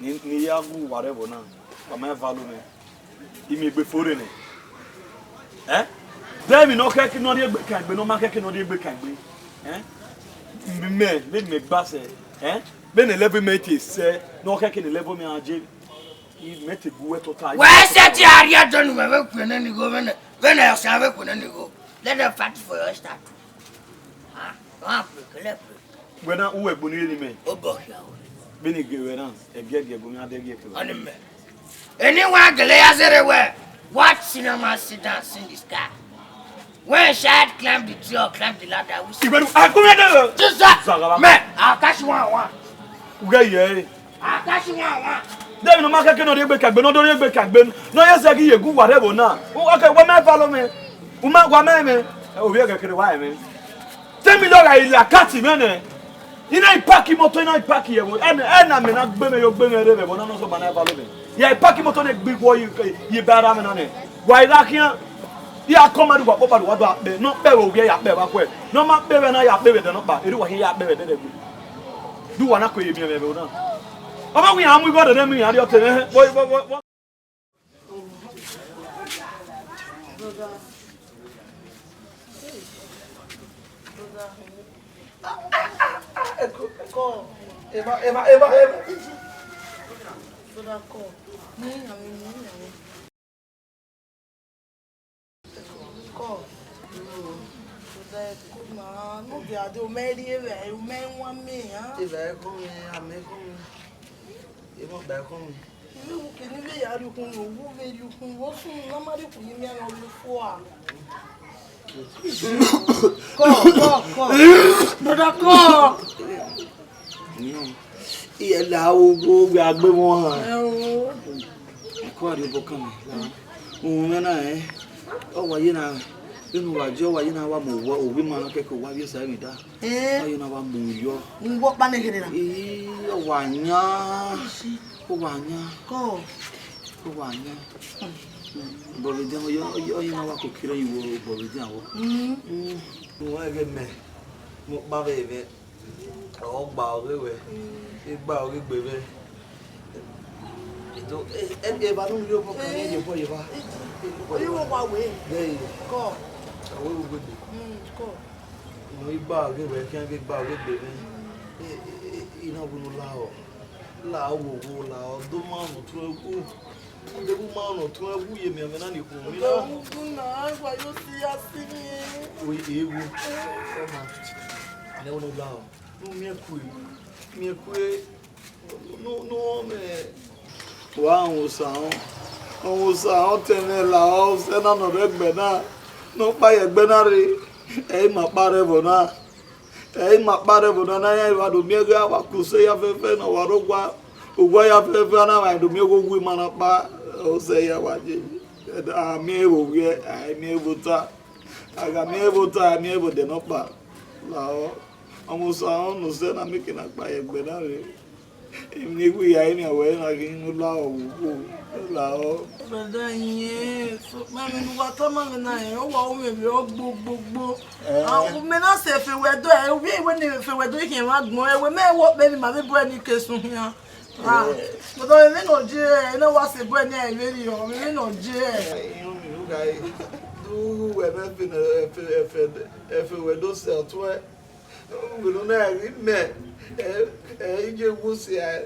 ni, ni ya gu uwa rre ẹvbo na, wa ma valo mwẹ. Imiegbe fo rre nẹ. Ẹ? De emwi ne ọ khẹke ne ọ rhie egbe kan egbe, ne ọ ma khẹke ne ọ rhie egbe kan egbe. Ẹ? Mẹ, vbene mẹ gba sẹ, ẹ? Vbene level mẹ te sẹ, ne ọ khẹke ne level mẹ a je, I mẹ te gu wẹ tota. Wẹ sẹ te a rhie Ẹdo ne uwẹ vbe ku nene igho vbene, vbene ọsian vbe ku nene igho. Let them fight for your statue. Ah, wan pray, kele pray. Wẹ na, uwẹ gbe ni eni mẹ. Obọ khia wẹ. Vbene I gie wẹ na, ẹgiẹgiẹ gu mẹ a dẹ gie kẹ wẹ. Ọni mẹ. Eni wa gele ya zẹrẹ wẹ. Watch cinema, sit down, see the sky. When child climb the tree or climb the ladder, we see. Iberu, a gu mẹ de. Jesus! Zagaba. Mẹ, a catch one, one. Uge ye. Akashi wan wan. Deghẹ ne ọ ma khẹke ne ọ rhie egbe ka egbe, ne ọ do rhie egbe ka egbe, ne ọ ye zẹ ghi ye gu uwa rre ẹvbo na. U, okay, wẹ mẹ valo mwẹ. U ma wa mẹ mwẹ. Ovbi ẹghẹ kere wa mwẹ. Ten million gha ila kati mwẹ nẹ. I na i park imoto, I na i park ye ẹvbo. Ẹna, ẹna mẹ na gbe mwẹ yo gbe mwẹ rre vbe ẹvbo na, ne ọ sẹ ọma na valo mwẹ. Ya i park imoto ne gbe igho yi, yi ba ra mwẹ na nẹ. Wa i gha khian. I gha kọ ma do wa kpokpa do wa do akpẹ. Ne ọ kpẹ vbe ovbi ẹre ya kpẹ vbe akhuẹ. Ne ọ ma kpẹ vbe na ya kpẹ vbe ẹdẹ nọkpa. Erriọ uwa khian ya kpẹ vbe ẹdẹdẹgbe. Do uwa na ko ye miẹn mwẹ vbe ona. Ọ ma wẹ iran mu igho dede mu iran rrie ọtẹn mwẹ. Wo, wo, wo, wo. Brother. Brother. Come. Come. Come. Kọ, kọ, kọ ma, ne ọ dia de, u mẹ rhie evbare, u mẹ wan mẹ, a? Evbare kọ mẹ, amẹ kọ mẹ. Emọ gba kọ mẹ. Ivbi uwu kene ivbi ya rhie ukhunmwu, uwu vbe rhie ukhunmwu, vbe ọ sunu ne a ma rhie ukhunmwu imian ne ọ rhie fua. Kọ, kọ, kọ. Kọ. Iye la wo wo gbe agbe wọn han. Ẹ o. Ẹkọ a rhie obọ kan mẹ la. Uhun mwẹ na rẹn. Ọ wa ye na, vbene uwa je, ọ wa ye na wa mu owa, owa ima na kẹkẹ owa vbe esa emwi da. Eh. Ọ ye na wa mu yọ. Mu wọ kpa ne kherhe na. Ii, ọ wa yan. Ọ wa yan. Kọ. Ọ wa yan. Bọvedian, ọ ye, ọ ye, ọ ye na wa koko rẹ yi wo bọvedian wọ. Mm. Mm. Wẹ ghe mẹ, mo kpa vbe mwẹ. Ọ gba ọghe wẹ, egba ọghe egbe mwẹ. Eto, e, e, eva ne u rhie obọ kan, e ye obọ ye evba. Oyi wo wa wẹ. Ghe ye. Kọ. Awe wo gbegbe. Mm, kọ. Mo gba ọghe wẹ, khian ghe gba ọghe egbe mwẹ. E, e, e, I na wunu lahọ. Lahọ wo wo lahọ, do ma no tuẹ wu. Deghẹ u ma no tuẹ wu ye miẹn mwẹ na ni khuọnmwi na. Udu na, wa yo si ya si mi. Oi, ewu. Ọma. Nẹ wẹ ne u lahọ. Ne u miẹn kue, miẹn kue, ne, ne u rọnmwẹ. Wa rẹn Osanhọn, rẹn Osanhọn tẹn mwẹ lahọ, usẹ na nọ rre ẹgbẹ na, ne ọ kpa ye ẹgbẹ na rre, ẹ i ma kpa rre ẹvbo na, ẹ i ma kpa rre ẹvbo na, ne a ya vba do miẹn ghe a wa ku usẹ ya fẹfẹ ne ọ wa rre owa, owa ya fẹfẹ, a na wa do miẹn ghe owa ima na kpa, usẹ ya wa ye, a miẹn vbe ovbiẹ, a i miẹn vbe ota, a gha miẹn vbe ota, a miẹn vbe odẹ nọkpa, lahọ. Ọmọ Osanhọn ne usẹ na miẹn eke na kpa ye ẹgbẹ na rre. Emwi ne I wi ya emwi awẹ na ghi nu lahọ vbe ugbo, lahọ. Brother, yes. Ma vbe ne uwa tama mwẹ na, eh, ọ wa ru mwẹ vbe ọ gbo, gbo, gbo. Eh. Ah, mẹ na sẹ efe wẹ do, eh, ovbi ẹre wẹ ne efe wẹ do, I khian vbe agbọn, eh, wẹ mẹ wo kpe emwi ma vbe bu ẹre ni ke sun khian. Ah, eh, but emwi ne ọ je, eh, ne ọ wa sẹ bu ẹre ni, eh, vberriọ, emwi ne ọ je, eh. Eh, irun mi, u gha re. Du wẹ mẹ efe ne, efe, efe, efe wẹ do sẹ ọtuẹn. Wẹ ne ọ na ghi mẹ, ẹ, ẹ, iye wu sẹ, ẹ,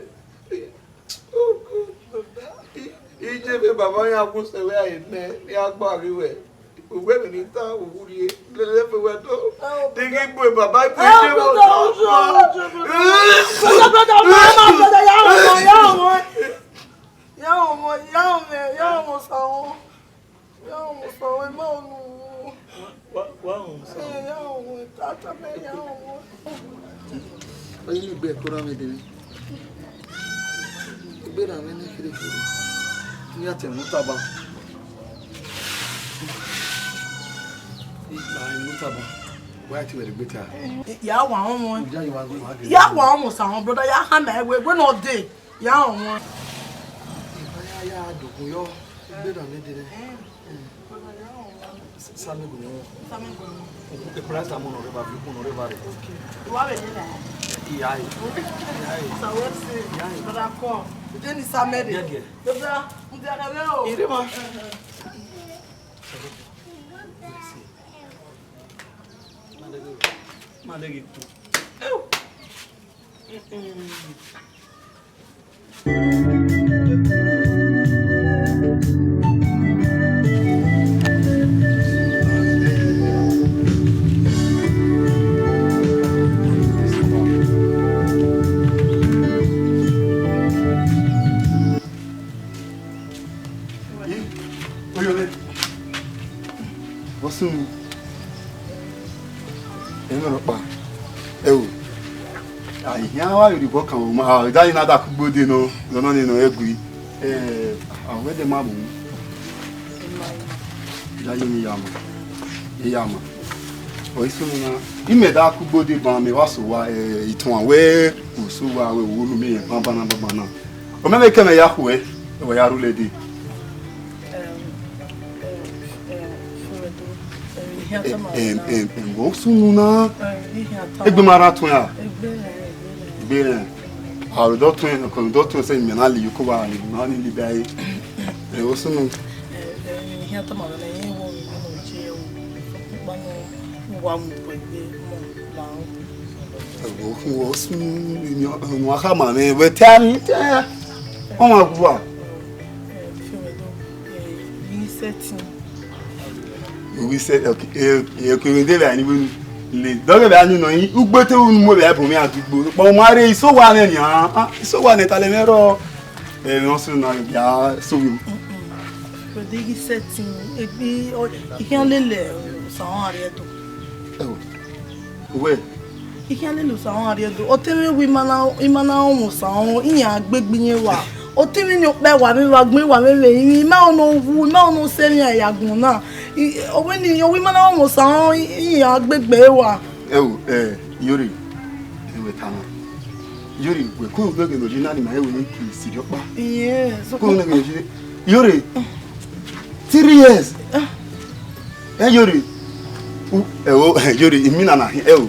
iye vbe baba ya wu sẹ vbe a ye nẹ, ne a gba ghi wẹ. Uwẹ vbe ni ta, u rhie, lele vbe wẹ do. De ghi bu baba ibu iye vbe otọ. Brother, brother, brother, ya ọmọ, ya ọmọ. Ya ọmọ, ya ọmọ, ya ọmọ, Osanhọn. Ya ọmọ, Osanhọn, ima unu. Wa, wa ọmọ, Osanhọn. Eh, ya ọmọ, tata mẹ, ya ọmọ. Oyi ni gbe ẹko na mwẹ dẹ mwẹ. Egbe na mwẹ ne kherhe kherhe. Ne a tẹ mu taba. Ita mu taba. Wa ti wẹ gbe ta. Ya wa ọmọ. Ya wa ọmọ, Osanhọn, brother, ya ha mẹ wẹ, wẹ nọ dee. Ya ọmọ. Eva ya, ya dogun yọ, egbe na mwẹ dẹ nẹ. Eh, brother, ya ọmọ. Sa-, sa mẹ gu nẹ. Sa mẹ gu nẹ. Ekpara sa mu nọ rre eva, bi ku nọ rre eva rre. Okay. Wa vbe ye na. Iya ye. Iya ye. Sa wẹ se. Iya ye. Brother, come. Uje ni sa mẹ de. Gẹgẹ. Brother, mu dia ka vbe o. Ire ma. Ma lege tu. Oyo, vbọ sunu? Ẹmwẹ nọkpa. Ẹo, a, ihian wa vbe rhie obọ kan, ma, a, da yi na da kugbe ode nọ, nọ, nọ, nọ, nọ, ẹgui. Ẹ, a, wẹ dẹ ma vbo? Da yi ni ya ma. E ya ma. Ọ i sunu na. Imẹ da kugbe ode ban, mẹ wa so wa, ẹ, ituan wẹ, oso wa wẹ, wo nu mẹ rẹn banbanna, banbanna. Ọ mẹ vbe kẹ mẹ ya khuẹ, ẹ wa ya rhulẹ dee. Em, em, em, vbọ sunu na? Egbe ma rhan tuẹn ra? Egbe rẹn. A, ọ dọ tuẹn, ọ dọ tuẹn sẹ, imẹ na le yo ko wa, imẹ na ni le ba ẹre. Ẹ, vbọ sunu? Ẹvbo khin, vbọ sunu, unu a khama mwẹ, wẹ te a ni, te a, ọmwa gua. Owẹ sẹ, okay, eh, eh, okay, vbe de vbe a ni vbe unu le. Dọghe vbe a ni nọ, ugbo te unu mu vbe a bu mwẹ a dugbo. Kpọ ma rre, iso wa nẹ nian, ah, iso wa nẹ talẹ mwẹ rrọọ. Ẹ, vbe ọ sunu na, ya so vbe. Rode ghi sẹtin, egbe, ọ, I khian lele, Osanhọn a rhie ẹdọ. Ẹo, uwẹ, Ikhian lele Osa ọnrẹn rrie do. Ọtẹn mwẹ wẹ ima na, ima na rọnmwẹ Osa ọnrẹn, iran gbegbe iyẹn wa. Ọtẹn mwẹ ni ọkpa wa vbe vbe agbọn wa vbe vbe rinmwian, ima ọnọ wu, ima ọnọ sẹ emwi a ya agbọn na. I, ọ wẹ ni, ọ wẹ ima na rọnmwẹ Osa ọnrẹn, iran gbegbe wa. Ẹ o, ẹ, Iyore, ẹ wẹ tama. Iyore, wẹ ko wẹ ghe ne ọ ye na ni ma ẹ wẹ ne ki siri ọkpa. Yes. Ko wẹ ghe ne ọ ye. Iyore, three years. Ẹ Iyore. U, ẹ o, ẹ Iyore, imi na na hin, ẹ o.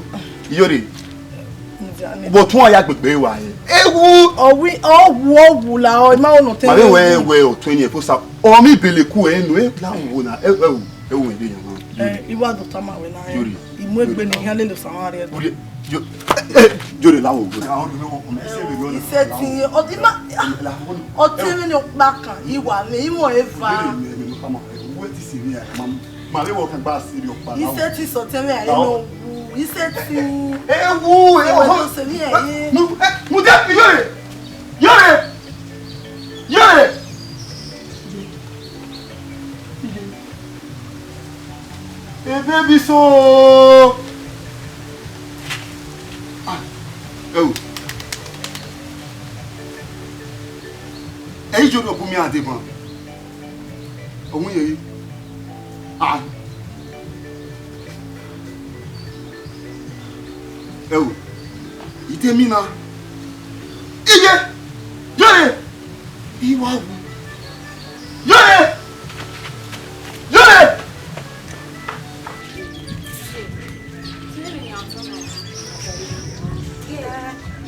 Iyore. But wọn ya gbegbe wa ye. Ewu. Ọ wi, ọ wu, ọ wu la, ọ ma ọnọ tẹ. Ma vbe wẹ wẹ ọtẹn ni ẹ fosa. Ọ mi bele ku ẹ nu, ẹ la wo na, ẹ o. Ẹ wo ẹdẹ yan na. Ẹ, I wa do tama wẹ na. Iyore. I mu egbe ne ikhian lele Osa ọnrẹn rrie do. Iyore, yo, eh, eh, Iyore la wo. Isẹtin, ọ, ima, ọtẹn mwẹ ni ọkpa kan, I wa mwẹ, I mwẹ eva. Iyore, ẹ, ẹ, ẹ, ma, ẹ, wẹ ti si ni ẹ, ma, ma vbe wọ kan gba si ni ọkpa na. Isẹtin sẹ ọtẹn mwẹ, ẹ, no wu, isẹtin. Ẹ wu, ẹ, ẹ, wẹ ọ, to se ni ẹ, ẹ. Mu, ẹ, mu de, Iyore, Iyore, Iyore. Ebe bi so. Ah, ẹ o. Ẹ i jọ do gu mi a deba. Ọ wẹ yẹn. Ah. Ẹ o. I te mi na. Iye. Yore. I wa wu. Yore! Yore!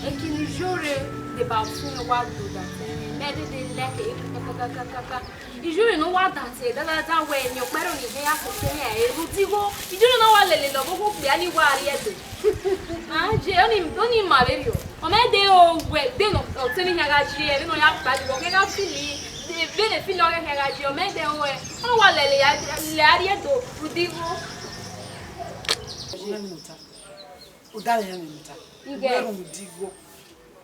Eke ne Iyore deba ọtẹn mwẹ wa do da tẹ mwẹ, mẹ dede lẹkẹ kakakakaka. Iyore ne ọ wa da tẹ dadada wẹ ne ọkpẹrọ ni hẹ ya sẹ ọtẹn mwẹ a ru digho. Iyore na wa lele lọ vbe okhuo okpia ni wa rrie do. A je, ọni, ọni ima vberriọ. Ọ ma de o wẹ, de nọ, ọtẹn ni khian gha je, vbene ọ ya kpa di, ọ khian gha fili, vbene fili ọ khian gha je, ọ ma de o wẹ, ọ wa lele ya, lele a rrie do, ru digho. Odaro ya mwẹ muta. Ighe. Ru digho.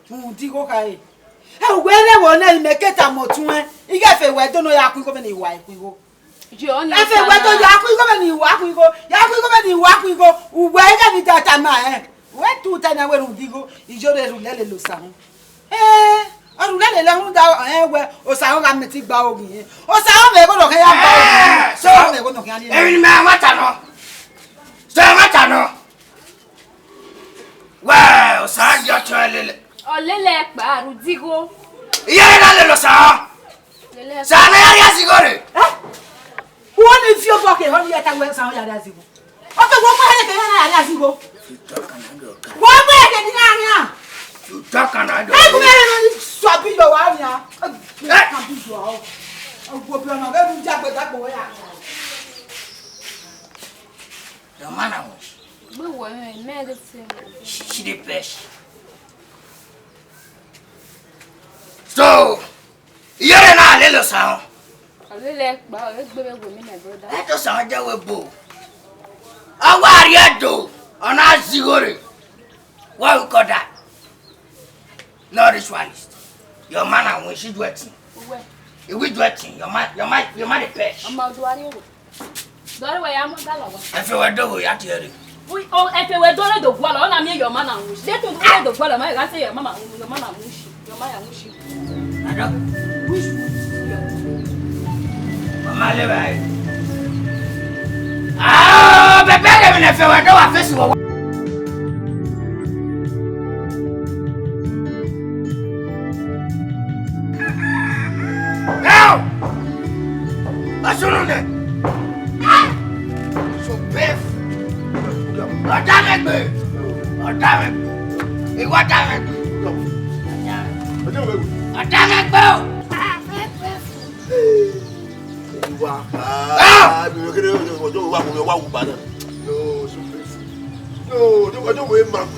Ru digho khare. Ẹ, wẹ rẹ wọ nẹ, imẹ ke tama ọtuẹn, ighẹ efe wẹ do nọ ya ku igho vbene I wa ku igho. Efe wẹ do ya ku igho vbene I wa ku igho, ya ku igho vbene I wa ku igho, uwẹ ighẹ ni da tama rẹn. Wẹ tu ta na wẹ ru digho, Iyore ru lele Osa ọnrẹn. Ẹ, ọ ru lele lọ rhunmwuda rẹn wẹ Osa ọnrẹn gha mẹ te gba oghi rẹn. Osa ọnrẹn mẹ igho nọ khian ya gba oghi rẹn. Osa ọnrẹn mẹ igho nọ khian rhie. Emwi ne imẹ wa ta nọ. Sẹ wa ta nọ. Wẹ, Osa ya ọtẹn lele. Ọ lele ẹkpa, ru digho. Iye na lele Osa. Lele ẹkpa. Sa na ya rhie zigho rre. Ẹ? Uwẹ ni fi obọ ke họn iye ta wẹ Osa ya rhie zigho. Ọ ke wọ ma rẹn ke na ya rhie zigho. Wọ ma rẹn ke ni na rhie. Ẹ, gu mẹ rẹn ni sọ bi yọ wa rhie. Ẹ, ka bi yọ. Ọ wo bi ọna, ẹ, ru jagbe dagbo wẹ ya. Your man na wish. Gbe wo me, me dey say. She, she dey blush. So, Iyore na lele Osa ọnrẹn. Ọ lele ẹkpa, ọ gbe vbe wo me, my brother. Let Osa ọnrẹn je we bo. Ọ wa rrie do, ọ na zigho rre. What you call that? No ritualist. Your man na wish you do a thing. Uwẹ. He will do a thing. Your man, your man, your man dey blush. Ọmọ ọdún wa rí èrò. Dọrẹ wẹ ya mọ dala wa. Efe wẹ do ya tie rre. Wi, o, efe wẹ do re do gualọ, ọ na miẹn your man na wish. De tun do re do gualọ, ma gha say your mama, your mama wish. Your mama wish. Ada. Wish. Mama le bai. Ah, bẹbẹ de mi ne efe wẹ do wa face wọ. Now! Asununẹ! So bef! Ọdamẹgbe! Ọdamẹgbe! Ìwọ ọdamẹgbe! Ọdamẹgbe o! Ìwà. Ah! Ah, mi ò kéré ọjọ́ ìwà kò yọ wá wù bá náà. No, so bef. No, ọjọ́, ọjọ́ wo ẹ máa wù.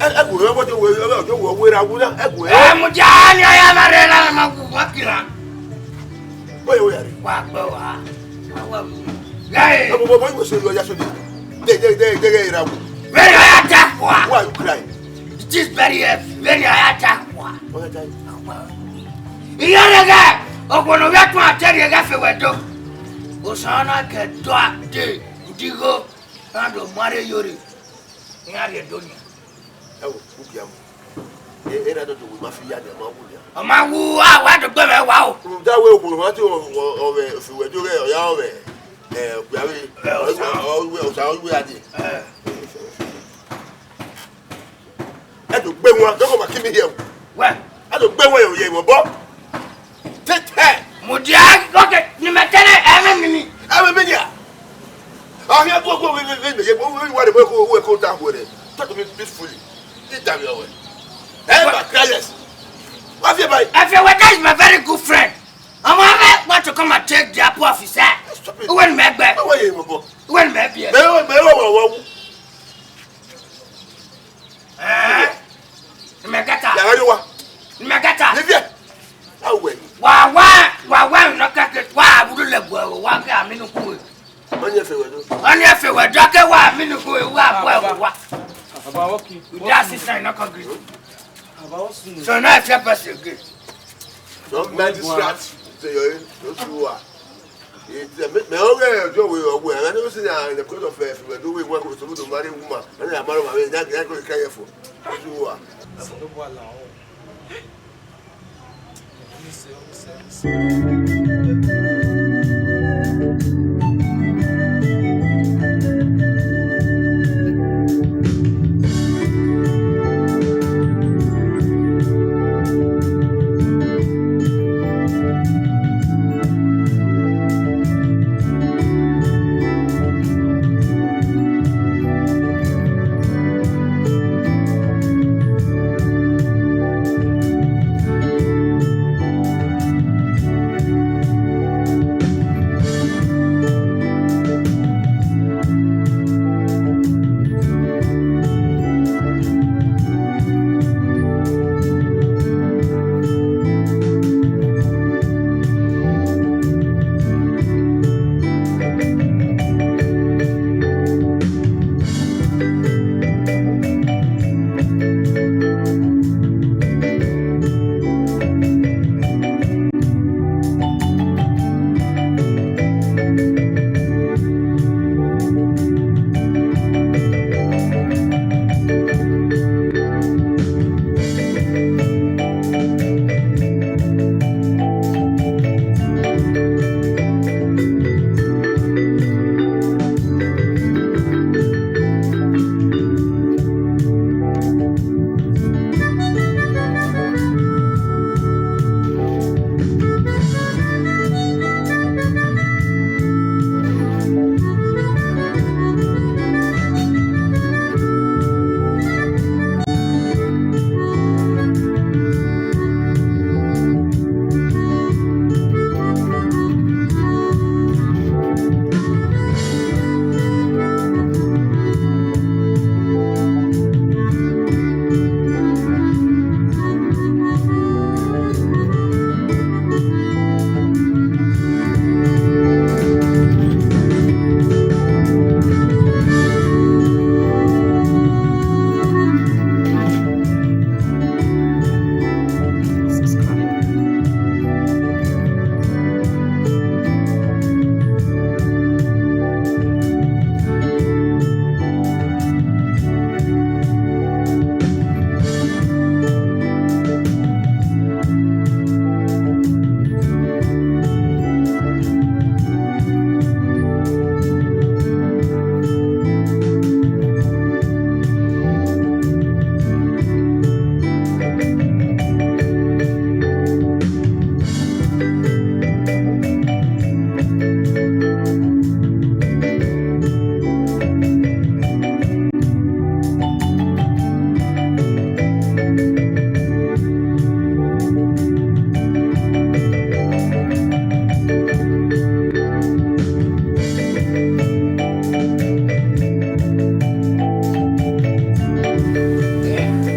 Ẹ, ẹ kò rẹ ọjọ́ wo, ọjọ́ wo wéra wúná, ẹ kò rẹ. Ẹ mú já ni ọyá máa rẹ lára máa wù wá kìlá. Bóyá ó yà rẹ. Wà á gbọ́ wá. Wà á wà mí. Gáyé. Ẹ mú bọ́, bọ́ ìwé sórí ọjà sóde. Dé, dé, dé, dé, dé, ìra wò. Very high attack wa. Why are you crying? It is very heavy. Very high attack wa. Ọjà jáde. Ìyá rẹ̀ gẹ̀, ọ̀gbọ̀nọ̀ wíwá tún àtẹ̀rì ẹ̀gá fẹ́ wẹ̀ dọ́. Òsàn náà kẹ̀ dọ́ àdé, ìdígò, náà dọ̀ mọ́ àrẹ yóò rè. Iran rhie do nian. Ẹ wo, ugiamu. E, e na dọdọ wẹ ma fi ya nian, ma wu nian. Ọ ma wu, a wa do gbe mwẹ wa o. Rhunmwuda wẹ okhuo ma te ọ, ọ, ọ vbe fi wẹ do ghẹ, ọ ya ọ vbe, ẹ, okpia vbe, ẹ, ọ, osa. Ọ, ọ, osa, ọ, ọ, ade. Ẹ. Ẹ do gbe wọn, dọkọ ma ki mi hiẹ o. Wẹ. Ẹ do gbe wọn, yẹ, yẹ, mọ bọ. Tete. Mudia, okay, ni mẹ kẹnẹ, ẹ mẹ mini. Ẹ mẹ mini a. Ọ hiẹ ko, ko, we, we, we, we, we, we, wa de, we, ko, we, ko, ta, we, de. Talk to me peacefully. Sit down your way. Ẹ ma cry less. Wa fi bai. Efe Wẹdẹ is my very good friend. Ọmọ mẹ want to come and take the apple of his eye. Stop it. Uwe ni mẹ gbẹ. Ẹ wẹ ye mọ bọ. Uwe ni mẹ biẹ. Mẹ, mẹ, mẹ, mẹ, mẹ, mẹ. Eh? Ni mẹ gẹta. Ya gha yo wa. Ni mẹ gẹta. Ni viẹ. Awe. Wa wa, wa wa, no ka ke, wa budu le gwe, wa ke aminu kuwe. Ọni Efe Wẹdo. Ọni Efe Wẹdo ke wa aminu kuwe, wa gwe wa. Baba, okay. With that sister, you no come gree. Baba, what's new? So now if your person again. Some magistrate, say you, don't you are. It, uh, me, me, okay, Joe, we, we, I never seen, uh, in the court of, uh, if we do, we want to marry woman. And I marry my man, that, that go carry for. Don't you are.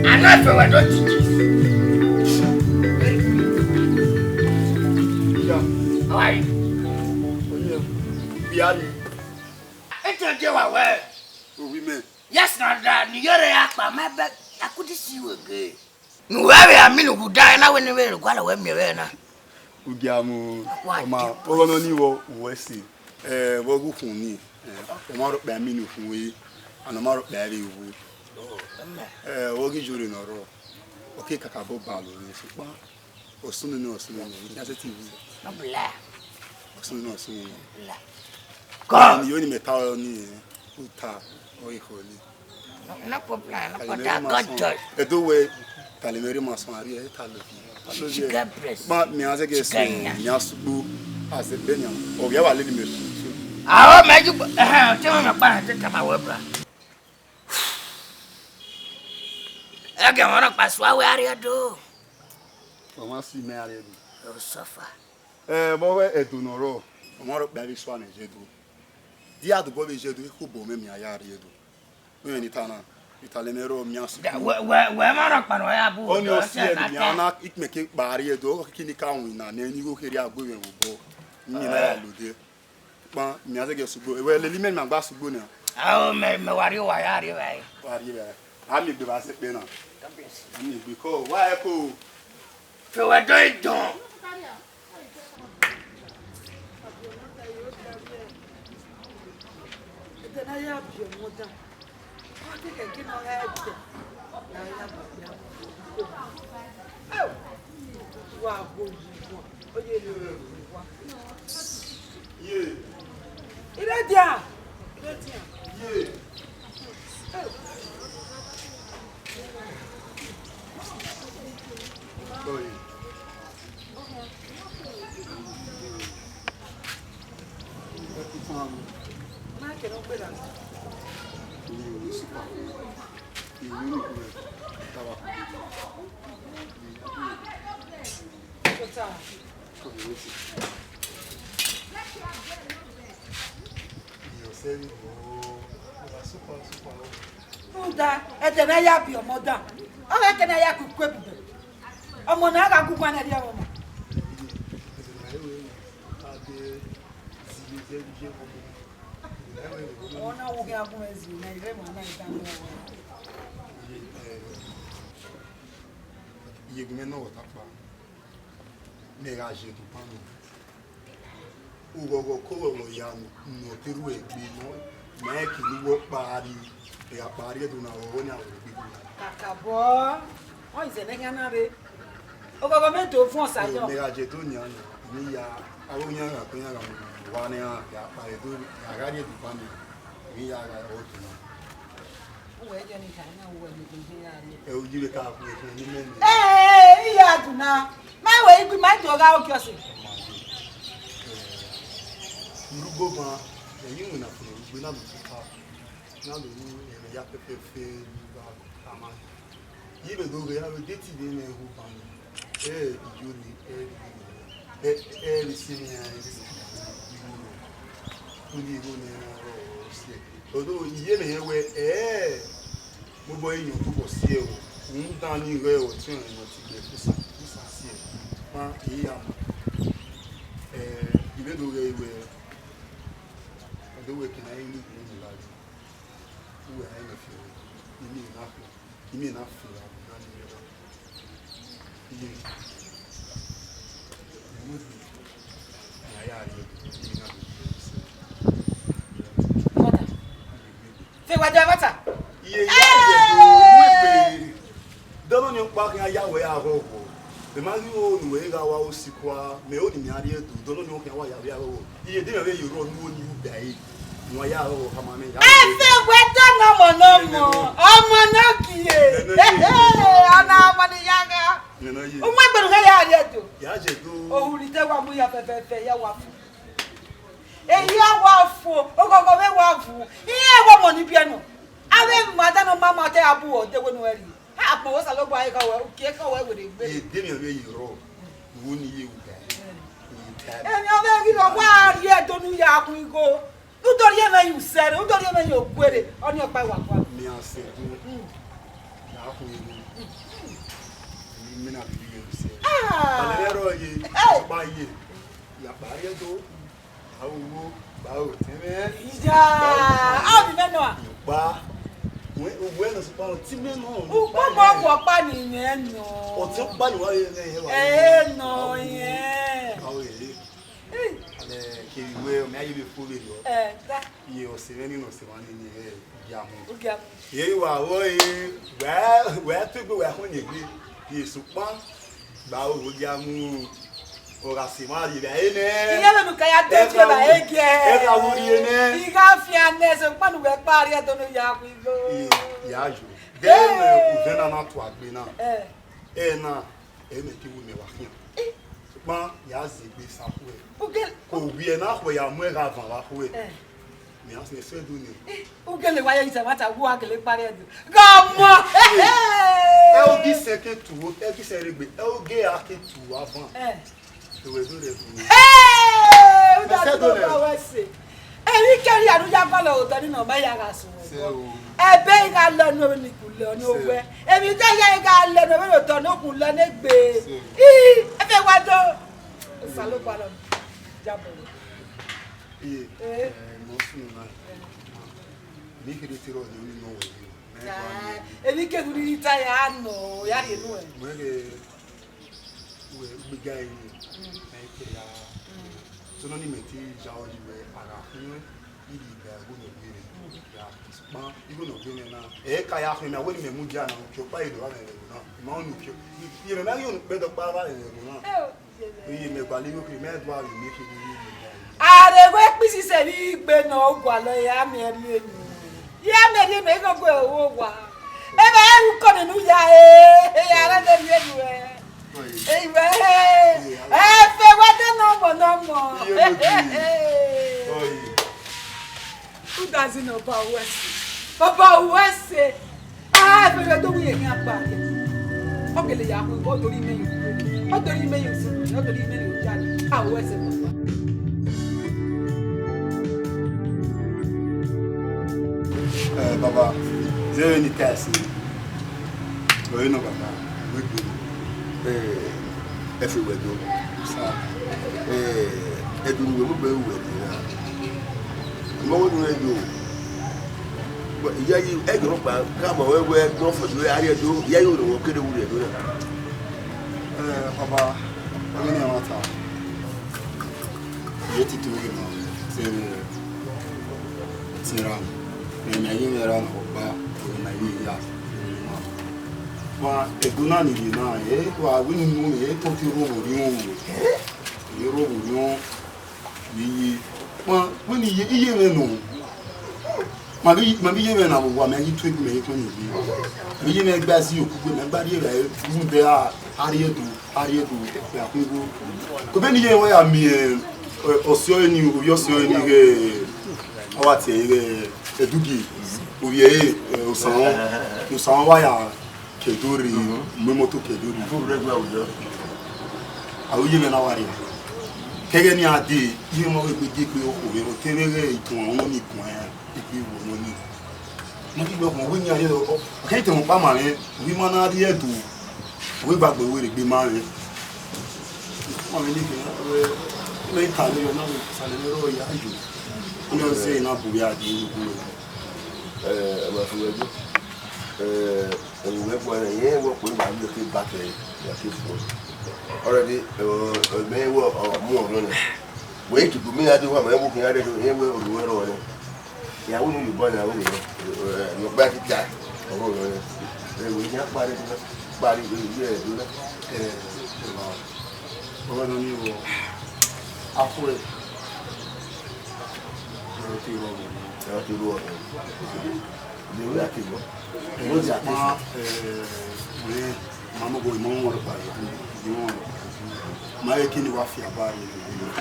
I know if I don't teach you. How are you? Biani. Ito je wa we. Owi mẹ. Yes, na da, ni yore akpa, my bad. I couldn't see you again. Nu wẹ vbe aminu gu da na wẹ ne vbe gualọ wẹ miẹn vbe na. Ugiamu, ọma, ọghọ nọ ni vbọ, uwẹ si. Eh, vbọ gu khun ni. Eh, ọma rhọkpa aminu khun we, and ọma rhọkpa ẹre wu. Ẹ, ọ ghi yore ne ọ rrọọ, ọ ke kakabọ ba aro mwẹ, sokpan ọ sunu nẹ, ọ sunu nẹ, I khian sẹtin ru. Ọ sunu nẹ, ọ sunu nẹ. Come. Iyẹn ọni mẹ ta ọnii, u ta, ọ i khọe. No, no problem, no problem. Ẹdo wẹ, talẹ mwẹ rhie ma sọn, a rhie, ta lo. She get breast. Ma, mẹ a zẹgẹ so, mẹ a sugbo, a zẹ gbe nian. Ọ vbe a wa lele mẹ. Aro mẹ ju, ẹhẹn, te mẹ kpa, te tama wẹ, bra. Ẹgẹ wọn rọkpa sua wẹ a rhie do. Ọ ma si mẹ a rhie do. O suffer. Ẹ, vbe ọ wẹ Ẹdo ne ọ rrọọ, ọmwa rhọkpa vbe sua ne Ẹdo. Dia dobọ vbe Ẹdo, ekhobọ mwẹ mẹ a ya rhie do. Wẹ ne I ta na, I ta lẹ mwẹ rrọọ, mẹ a sugbo. Wẹ, wẹ, wẹ ma rhọkpa ne ọ ya bu. Ọni ọ si ẹre mẹ a na, ikpẹn ke kpa rhie do, ọ kiki ni ka winna nẹ, ne igho kherhe a gbe mwẹ vbe obọ. Mẹ na ya lode. Kpan, mẹ a zẹgẹ sugbo. Wẹ lele imẹ ne ima gba sugbo nian. Ao, mẹ, mẹ wa rrie, wa ya rrie vbe ẹre. Wa rrie vbe ẹre. A miẹn egbe vbe a sẹ kpẹ na. A miẹn egbe kọ, wa ẹko. Fe wẹ do idọn. Ẹdẹ ne a ya biẹ ọmọ dan. Ọ te kẹkẹ ne ọ gha ẹdẹ ne a ya biẹ ọmọ dan. Wa gbe oyi wan, oye ne wa. Ye. Ire dia. Ire dia. Ye. Oye. Rhunmwuda, ẹdẹ ne a ya biẹ ọmọ dan, ọ gha ẹdẹ ne a ya ku iku ebugbẹ. Ọmọ ne a gha gu guan ne ẹrriọ ẹmwẹ ọmọ. Ọ na wu khian gun ẹzi ne I rre emwa na i dan ne ọ wẹ. Iye gu mwẹ nọ vbe ọta kpa, mẹ gha ye do ban nọ. Ughọghọ ke ughọghọ ya ne ọ te rhie egbe nọ, ma rẹn ke ne uwu ọkpa rri, ẹghẹ ọkpa rri Ẹdo na, ọghọghọ nian vbe egbe na. Kakabọ, ọ i zẹ ne ẹghẹ na rre. Oghọghọ mẹ do vuọn Osayo. Mẹ gha je do nian na, ne I ya, avbe oyan gha kpe iran gha mu wa ne iran ya kpa Ẹdo, a gha rrie Ẹdo ba nian, ne I ya gha ro otu na. Uwẹ jẹ ne I kha na, uwẹ ne I ya rrie. Ẹ, u yi vbe ka khuẹ khuẹ ne imẹ nẹ. Ẹ, I ya Ẹdo na, ma wẹ igbe ma do gha ogiọse. Ẹ, urhugbo ban, ẹ, I winna fo ne urhugbo na do ta. Na do ru ẹmwẹ ya fẹfẹfẹ ne I gha tama. I vbe do ghe, a vbe de te ivbi mwẹ hu ban nẹ, ẹ, iyore, ẹ, ẹ, ẹ, vbe si emwi iran, ẹ, vbe si emwi iran, uni igho ne iran rrọọ si ẹe. Although, I ye mwẹ rẹn wẹẹ, ẹ, mobọ iyọn tobọ si ẹe o, rhunmwuda ne I rẹn ọtiọnrẹn ne ọ ti gbe Efusa, Efusa si ẹe, ma, I ya ma. Ẹ, I vbe do ghe wẹẹ, ọ do wẹẹ ke ne a i lu igho ne I gha lu. Uwẹ rẹn mẹ fi ẹre, imẹ na fi, imẹ na fi ra na ni ra. Iye. Ẹmwẹ bi, ya ya rrie, imẹ na do rrie sẹ. Mọta. Fe wa dia mọta. Iye, ya rrie do, uwẹ pe. Dọlọ ni ọkpa khian ya wẹ aghọghọ. Mẹ ma ghi ro ne uwẹ gha wa osikua, mẹ ro ne imẹ a rrie do, dọlọ ni ọ khian wa ya vbe aghọghọ. Iye de mẹ vbe ye ro ne uwẹ ni ru da ẹre. Wa ya ro khama mẹ ya. Ẹ fe wẹ dọlọ ọmọ ne ọmọ, ọmọ ne ọ gie. Ana ọmọ ni ya gha. Nene ye. Uwẹ gbẹnu ghe ya rrie do. Ya je do. Ohuri te wa mu ya fẹfẹfẹ ya wa fu. Ehi a wa fo, oghọghọ vbe wa vu. Iye wa mọ ni biẹ nọ. Avbe mada nọ ma ma te a bu ọdẹ wẹ ne uwẹ rrie. Ha, akpọ wẹ Osanobua, e ka wẹ, uki e ka wẹ were gbe. Ye de miẹn vbe ye rrọọ, wo ni ye wu ga. Emwi ọvbehe ghi rrọọ, wa rrie do ne u ya khu igho. U do rhie mwẹ ye usẹrre, u do rhie mwẹ ye oguerre, ọnii ọkpa wa gua. Mẹ a sẹ do, ya khu igho. Mẹ na bi rhie ye usẹrre. Ah. Alẹ rrọọ ye, ọkpa ye, ya kpa rrie do. Awo, ba o tẹn mẹ. Iya, a bi mẹ nọ a? Ba. Wẹ, wẹ nọ sukpa o ti mẹ nọ. Ukpo mọ wọ ọkpa ni mẹ nọ. O ti ọkpa ni wa ye nẹ wa. Eh, nọ ye. Ba o ye. Eh. Ale ke mo Wẹ, ọ ma ye vbe fo vberriọ. Ẹ, ta. Iye ọse mwẹ ni ne ọse mwa ni, ni ẹ, Ugiamu. Ugiamu. Iye wa vbọ e, wẹ, wẹ to egbe wẹ khọn egbe. Iye sokpan, gba oro Ugiamu. Ọ gha sẹ emwa rhie vbe ẹre nẹ. Iye vbene u ka ya te fi evba ẹre giẹ. Ẹ gha vbe rhie nẹ. I gha fian nẹ, sokpan ne uwẹ kpa rhie Ẹdo ne u ya khui igho. Iye, ya yo. Then, eh, uvẹ na na tua gbe na. Eh. Ẹ na, ẹ mẹ te ru mẹ wa khian. Sokpan ya zẹ egbe sa khuẹ. Uge- Ko wiẹ na khuẹ ya mu ẹre gha van vbe khuẹ. Eh. Mẹ a sẹ ẹdun nẹ. Ugele wa ye ise mata, wa gele kpare ẹdun. Gọmọ. Ẹ o gi sẹ ke tuo, ẹ gi sẹ regbe, ẹ o ge a ke tuo avan. Eh. Ewe do re bu. Hey! Uda do ba wẹ se. Emwi kẹrhia ne u ya gualọ otọ ni nọ, mẹ ya gha sun. Se o. Ẹbe I gha lẹ unu ni ku lẹ ọni owẹ. Emwi te ya I gha lẹ unu vbe otọ ne okun lẹ ne egbe. Se o. I, ẹfe wa do. Osanobua nọ. Jabọ. Iye, eh, mọ sunu na. Emwi kherhe te rrọọ ne emwi nọ wẹ yi. Mẹ gua ni. Emwi keghu ni ta ya nọ, ya rhie nuẹn. Mẹ ghe, wẹ, ugbega ẹre, mẹ ke ya. So nọ ni mẹ te ya ọ yi wẹ, a gha khuẹn, I rhie ba igho ne ọ gbe mwẹ. Ya, ma, igho ne ọ gbe mwẹ na. Ẹ ka ya khuẹn, mẹ wẹ ne mẹ mudia na, uki ọkpa ye do vbe ẹvbo na. Ma unu uki. Iye mẹ ma ghi unu kpẹdẹ ọkpa vbe ẹvbo na. Iye mẹ gualọ igho kherhe, mẹ do aro ne kherhe iye mẹ gualọ. Are wẹ kpisi sẹ vbe igbe nọ gualọ ya miẹn rhie enu. Ya miẹn rhie enu, igho gue wo wa. Eva ẹre ukọ nene u ya e, e ya rẹ ne rhie enu ẹ. Oi. Eva ẹre, oi, oi. Ẹ fẹ wẹ de nọ mọ, nọ mọ. Iye mo ti. Oi. Udazi ne ọba uwẹ sẹ. Ọba uwẹ sẹ. Ah, ẹfe do wi eghian kpa. Ọ gele ya hu, ọ do rhie imẹ ye otu. Ọ do rhie imẹ ye otu, ọ do rhie imẹ ye otu. Ah, uwẹ sẹ papa. Eh, baba, zẹ vbene I ta ẹse. Ọre nọ baba, wẹ gbe. Eh, ẹfe wẹ do. Sa. Eh, ẹdun wẹ mu gbe wẹ do na. Mo wo nu yo. But iyayi ẹdun kpa ka ma wẹ wẹ do fo do ya rhie do. Iyayi oro wo kede wu rhie do na. Eh, baba, ọghe ne ẹmwata. Iye titi wẹ ma se, se ra. Mẹ ma ye mwẹ ra na ọkpa, mẹ ma ye ya. Wa, ẹdun na ni rhie na, eh, wa, wẹ ne unu, eh, to ti rro vbe orhiọn. Eh? Ẹ rro vbe orhiọn. Iye, ma, wẹ ne iye, iye mwẹ nọ. Ma bi, ma bi iye mwẹ na vbe owa, mẹ ghi tu egbe, mẹ ghi tu eni egbe. Ma bi iye mwẹ gba si okugbe, mẹ gba rhie vbe rhunmwuda a rhie do, a rhie do, ya khuegho. Ko be ne iye mwẹ ya miẹn, eh, ọse ọre ni, ovbi ọse ọre ni ghe, ọ wa tie ẹre ghe, Edugie, ovbi ẹre, eh, Osanmwẹ, Osanmwẹ wa ya ke do rri, mu imọto ke do rri. Aro iye mwẹ na wa rria. Kẹghẹ ne iran dee, iye mwẹ ghi gbe gie egbe okhuo vbe ẹvbo te vbe ghẹ ituan ọnọni guan iran, egbe vbe ọnọni. Ma ghi wẹ ọkhọ, wẹ yan ye ọ, ọ kẹ te mwẹ ọkpa ma mwẹ, ovbi ima na rrie Ẹdo, wẹ gba gbe wẹ rre egbe ima mwẹ. Ọmọ mwẹ ni kẹ, wẹ, mẹ ka lele ọna, wẹ sẹ lele rrọọ ya yo. Ọni ọ zẹ na bu ya di ugbo. Eh, ẹ ma fi wẹ do. Eh, Ẹvbo mwẹ guan rẹn, irẹn wẹ ọkpẹn wa miẹn ke ba kẹ ya ke fo. Already, ọ, ọ, mẹ wẹ ọ mu ọrọ nẹ. Wẹ ke bu mi ya do wa, mẹ wo ke ya rẹ do, irẹn wẹ orhu ẹrọ nẹ. Ya wo ni yoba na wo nẹ. Ọ gba ti ta, ọrọ nẹ. Ẹ wẹ ya kpa rẹ do na, kpa rẹ do na. Ẹ, ẹ ma. Ọrọ nọ ni wọ. Akhuẹ. Ẹ ti rọ. Ẹ ti rọ. Ẹ wẹ ya ke wọ. Ẹ, ma, ẹ, wẹ, ma mọ bo, ma mọ ọrọkpa ye, ma mọ ọrọkpa ye. Ma ye kini wa fi aba ye.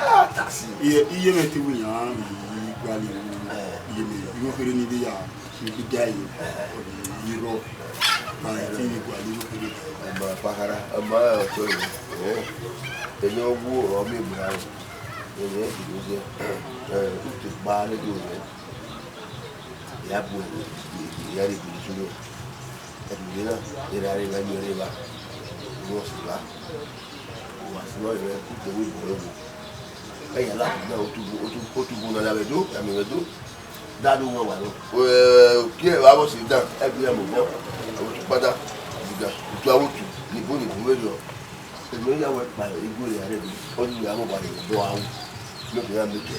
Ah, tasi. Iye, iye mwẹ te wu yan, i gba le wu. Iye mwẹ, iye kere ni de ya, ni bi da ye. Irọ. Ma ye te ye gba le wu kere. Ọmọ pakara, ọmọ ọtọ ye. Eh. Ẹni ọgwu ọmọ ebira. Ẹni ẹdẹ ló jẹ. Eh, utu gba le do rẹ. Ya bu ẹre, ya rhie gu sunu. Ẹdun na, erha rre na miẹn rre evba. Wẹ ọ sẹ evba. Wa sẹ evba rẹ, u tẹ wẹ ibọ rẹ wo. Ẹ ya la na, otu, otu, otu bu na la vbe do, ya miẹn vbe do. Da do wọn wa nọ. Ẹ, uki ẹre vbe avbe ọse dan, ẹgbẹe ya mobọ. Avotu kpata, diga, utu avotu, ni bu ni bu vberriọ. Ẹdun ya wẹ kpa igho ya rre, ọ ni ya mobọ rre obọ aro. Ne ọ ya mẹ kẹ.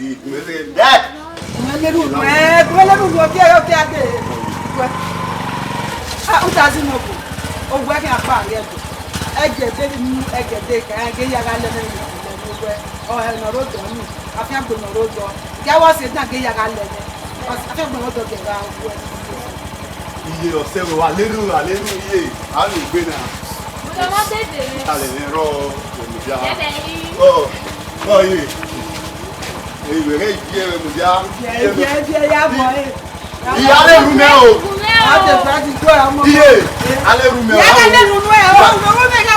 di, mẹ se dad. Mẹ ne ru nuẹ, mẹ ne ru nuẹ, oke, oke, ade. Wẹ. Ah, utazi nọ ko. Owẹ khian kpa ye ẹdẹ. Ẹgẹdẹ ni, ẹgẹdẹ ka, ẹgẹ ya gha lẹ nẹ, owẹ. Ọ hẹ nọ ro dọ ni. Afiangbe nọ ro dọ. Ghẹ wa se dan ghe ya gha lẹ nẹ. Afiangbe nọ dọ ghe gha wẹ. Iye ọsẹ wẹ wa lenu, wa lenu iye. A lè gbé na. Mo lọ mọ tètè. A lè lè rọ ẹmùdíá. Ẹbẹ yìí. Ọ, ọ iye. Èyí wẹrẹ iye ẹmùdíá. Iye, iye, iye, ya bọ ẹ. Iye, a lè ru mẹ o. Iye, a lè ru mẹ o. Iye, a lè ru mẹ o.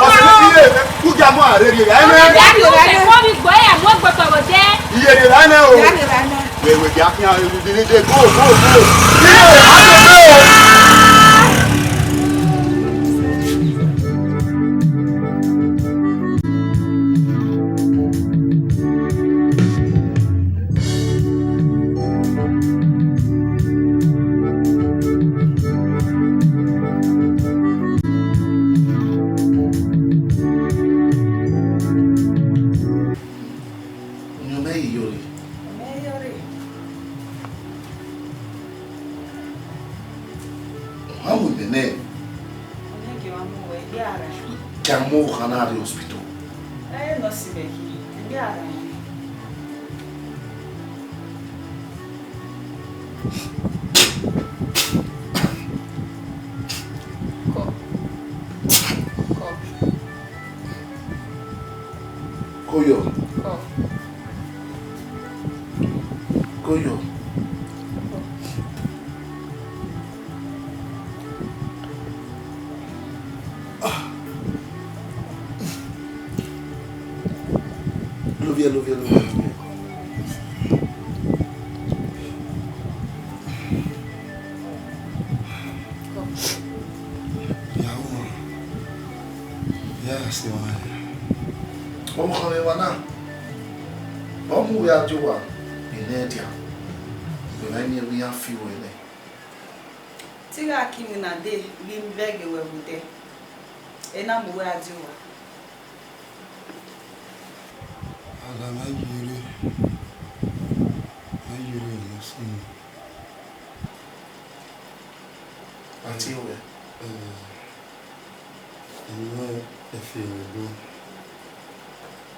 Ọsẹ iye, kú kí a mọ àrẹ rẹ. Ẹ mẹ. Iye rẹ rẹ nẹ o. Wẹ wẹ kí a fi hàn ẹ rẹ dede go go go. Iye, a lè mẹ o. Ọmọ mẹ iyore. Ọmọ iyore. Ọ ma mu ẹmwẹ nẹ. Ọmọ gie wa mu wẹ, gie a gha. Gie a mu ohan na rre hospital. Ẹ nọ si vbe khin, gie a gha. Kọ. Kọ. Koyo. Kọ. Koyo. Ah. Love you, love you, love you. Ya ru, ya sẹ emwa hia. Ọvbokhan vbe emwa na, ọ mu uwẹ a die owa, I nẹ dia, wẹ ma miẹn vbe iran fi ruẹ nẹ. Te I gha ke iwinna dee, ghi vbe ẹghẹ ruẹ vbe odẹ, ena mu uwẹ a die owa. Ada mẹ ye rre, mẹ ye rre ne ọ sunu. Aunty wẹ? Eh, ẹmwẹ efi ẹmwẹ do,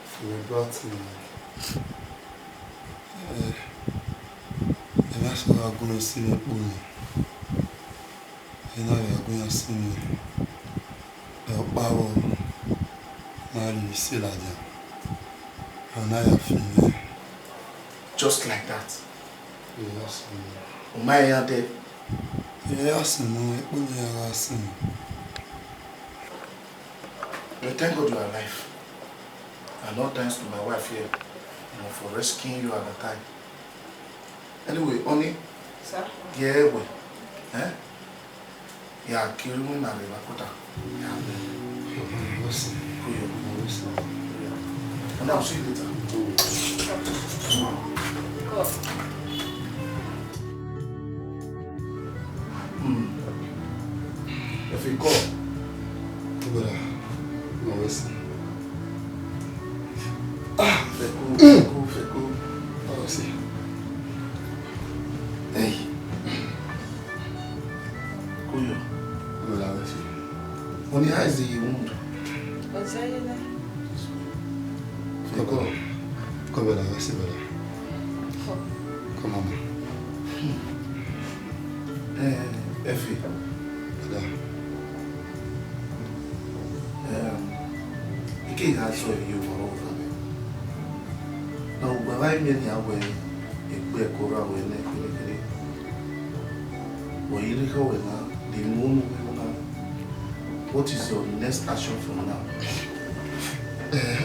efi ẹmwẹ do atin. Eh, ẹmwẹ a sẹ gha gun ẹse mwẹ kpo nẹ. Ena vbe a gun iran sinmwi, ẹ, ọkpa vbọ ne a rhie ise ladian, ọ na ya fi mwẹ. Just like that. Yes, sir. Uma ya de. Yes, sir. Ekpo ni ya, sir. We thank God you are alive. And all thanks to my wife here, you know, for rescuing you at the time. Anyway, honey, Sir? Yeah, well, eh? Yeah, kill me now, Bakota. Yeah, man. Listen. Kuyo. Listen. And I'll see you later. Hmm. If you call. Brother, no, listen. Ah, feko, feko, feko. Oh, see. Hey. Kuyo. Brother, listen. Oni, how is the wound? Ọzọ yẹn na. Come, come, come, brother, let's see, brother. Come. Come, mama. Eh, Effie. Brother. Um, ike gha sọ yi vbe ọvbokhan mwẹ. Na ugbẹn vbe imẹ nian wẹẹ egbe ẹko rran wẹ nẹ kherhe kherhe. Wẹ i rhie khọ wẹ na, de unu wẹ na. What is your next action from now? Eh,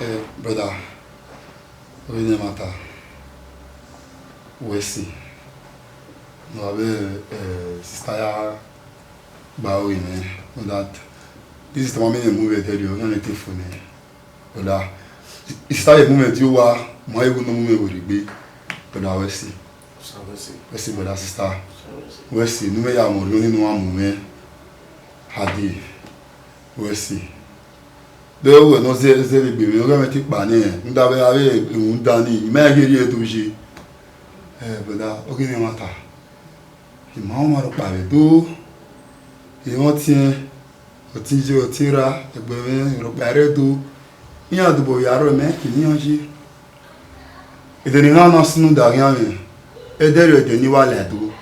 eh, brother, ọghe ne ẹmwata, wẹ si, ne ọ vbe, eh, sister ya gba ru mwẹ, that this is the one me mu vbe ẹdẹrriọ, ọ na te fo nẹ. Brother, sister ye mu mwẹ di owa, ma ye wu ne ọ mu mwẹ werriegbe. Brother, wẹ si. Sir, wẹ si. Wẹ si, brother, sister. Sir, wẹ si. Wẹ si, ne u mwẹ ya mu orhiọn ni ne u wa mu mwẹ. Hadi, wẹ si. De wẹ ne ọ zẹ, zẹ vbe egbe mwẹ, ọ gha mwẹ te kpa nẹ, rhunmwuda vbe a vbe rhunmwuda nii, I ma rẹn ghe erriọ do ye. Eh, brother, ọghe ne ẹmwata, I ma ọmwa rhọkpa vbe do, I mwẹ ọtiẹn, ọtẹn iye, ọtẹn erha, ẹgbẹe mwẹ rhọkpa rre do, iran dobọ ya rrọọ, mẹ kini iran ye. Ẹdẹ ne iran na sunu da khian mwẹ, ẹdẹrriọ ẹdẹ ne I wa la do,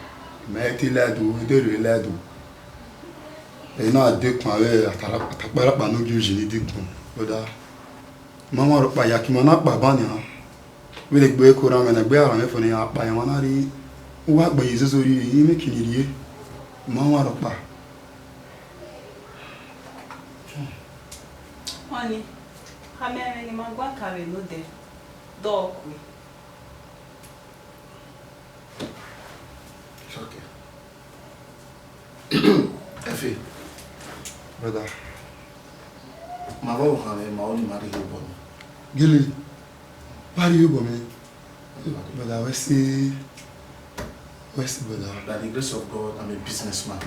mẹ i te la do, ẹdẹrriọ I la do. Ẹ na dekun avbe atakparakpa ne ogie uyi ni dekun, brother. Ma wan rhọkpa ya, ke ima na kpa ban nian. Vbene egbe ẹko rran mwẹ na, egbe a rran mwẹ fo ne iran kpa, iran na rhie uwu agbọn ye izozo rhie, imẹ kini rhie. Ma wan rhọkpa. Ọni, khama ẹmwẹ ne ima guan kan vbe nodẹ, dọ kue. It's okay. Effie. Brother. Ma vbe ọvbokhan mwẹ, ma ọni ma rhie obọ nẹ. Gele, wa rhie obọ mwẹ. Brother, wẹ si, wẹ si, brother. By the grace of God, I'm a businessman.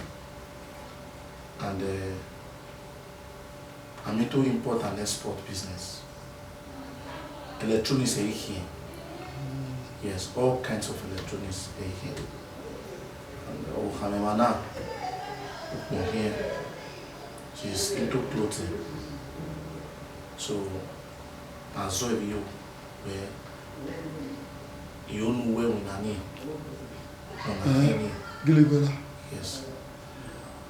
And, uh, I'm into import and export business. Electronics ẹ i khian. Yes, all kinds of electronics ẹ i khian. And ọvbokhan mwẹ emwa na, ukpọn khian. She's into clothing. So, I observe you wẹ, I ho ne uwẹ winna ni, ọna Eh, khian ni. Gele, brother. Yes.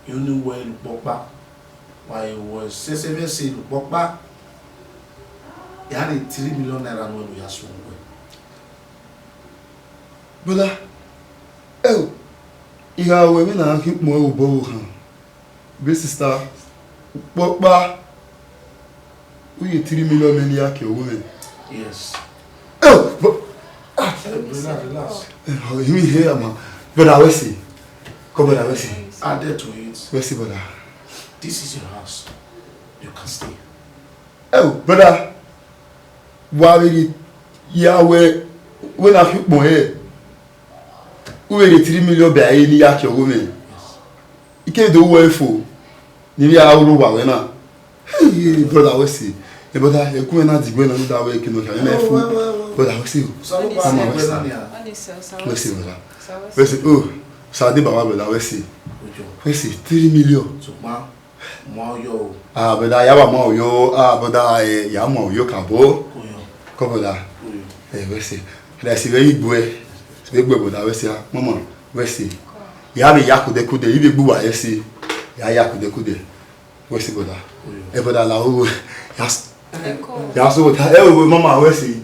I ho ne uwẹ ne ukpọkpa. Wa ye wẹ sẹsẹ vbe ẹse ne ukpọkpa, ya rhie three million naira nuẹn ne u ya suẹn uwẹ. Brother, ẹo, I gha ru ẹmwẹ na khin ukpọn ẹvbo obọ ọvbokhan. Be sister, ukpọkpa, u ye three million mẹ ne I ya ke ọghe mwẹ. Yes. Ẹo, bro, ah, Eh, relax, relax. Eh, oh, you mean here, man? Brother, wẹ si. Come, brother, wẹ si. Added to it, Wẹ si, brother. This is your house. You can stay. Ẹo, brother, wa vbe rhie ya wẹ, wẹ na fi ukpọn hẹ, u vbe rhie three million bẹ a re ne I ya ke ọghe mwẹ. Yes. I ke do wẹ fo, ne I vbe a ru owa wẹ na. Hey, brother, wẹ si. Eh, brother, ẹkun mwẹ na diguẹ nọ, ne da wẹ ke nọ kha mwẹ fo. Wẹ, wẹ, wẹ, wẹ. Brother, wẹ si o. Osanobua Mama, wẹ si. Wẹ si, brother. Wẹ si, oh, sa de baba, brother, wẹ si. Ojo. Wẹ si, three million. Sokpan, ma yọ o. Ah, brother, ya wa ma yọ, ah, brother, eh, ya ma yọ ka bo. Oyo. Come, brother. Oyo. Eh, wẹ si. Brother, si vbe igbo ẹ. Si vbe igbo ẹ, brother, wẹ si, ah, mama, wẹ si. Ya vbe ya kudẹ kudẹ, I vbe gbe uwa, wẹ si. Ya ya kudẹ kudẹ. Wẹ si, brother. Oyo. Eh, brother, la o, ya s-, Eko. Ya so, brother. Eh, o, mama, wẹ si.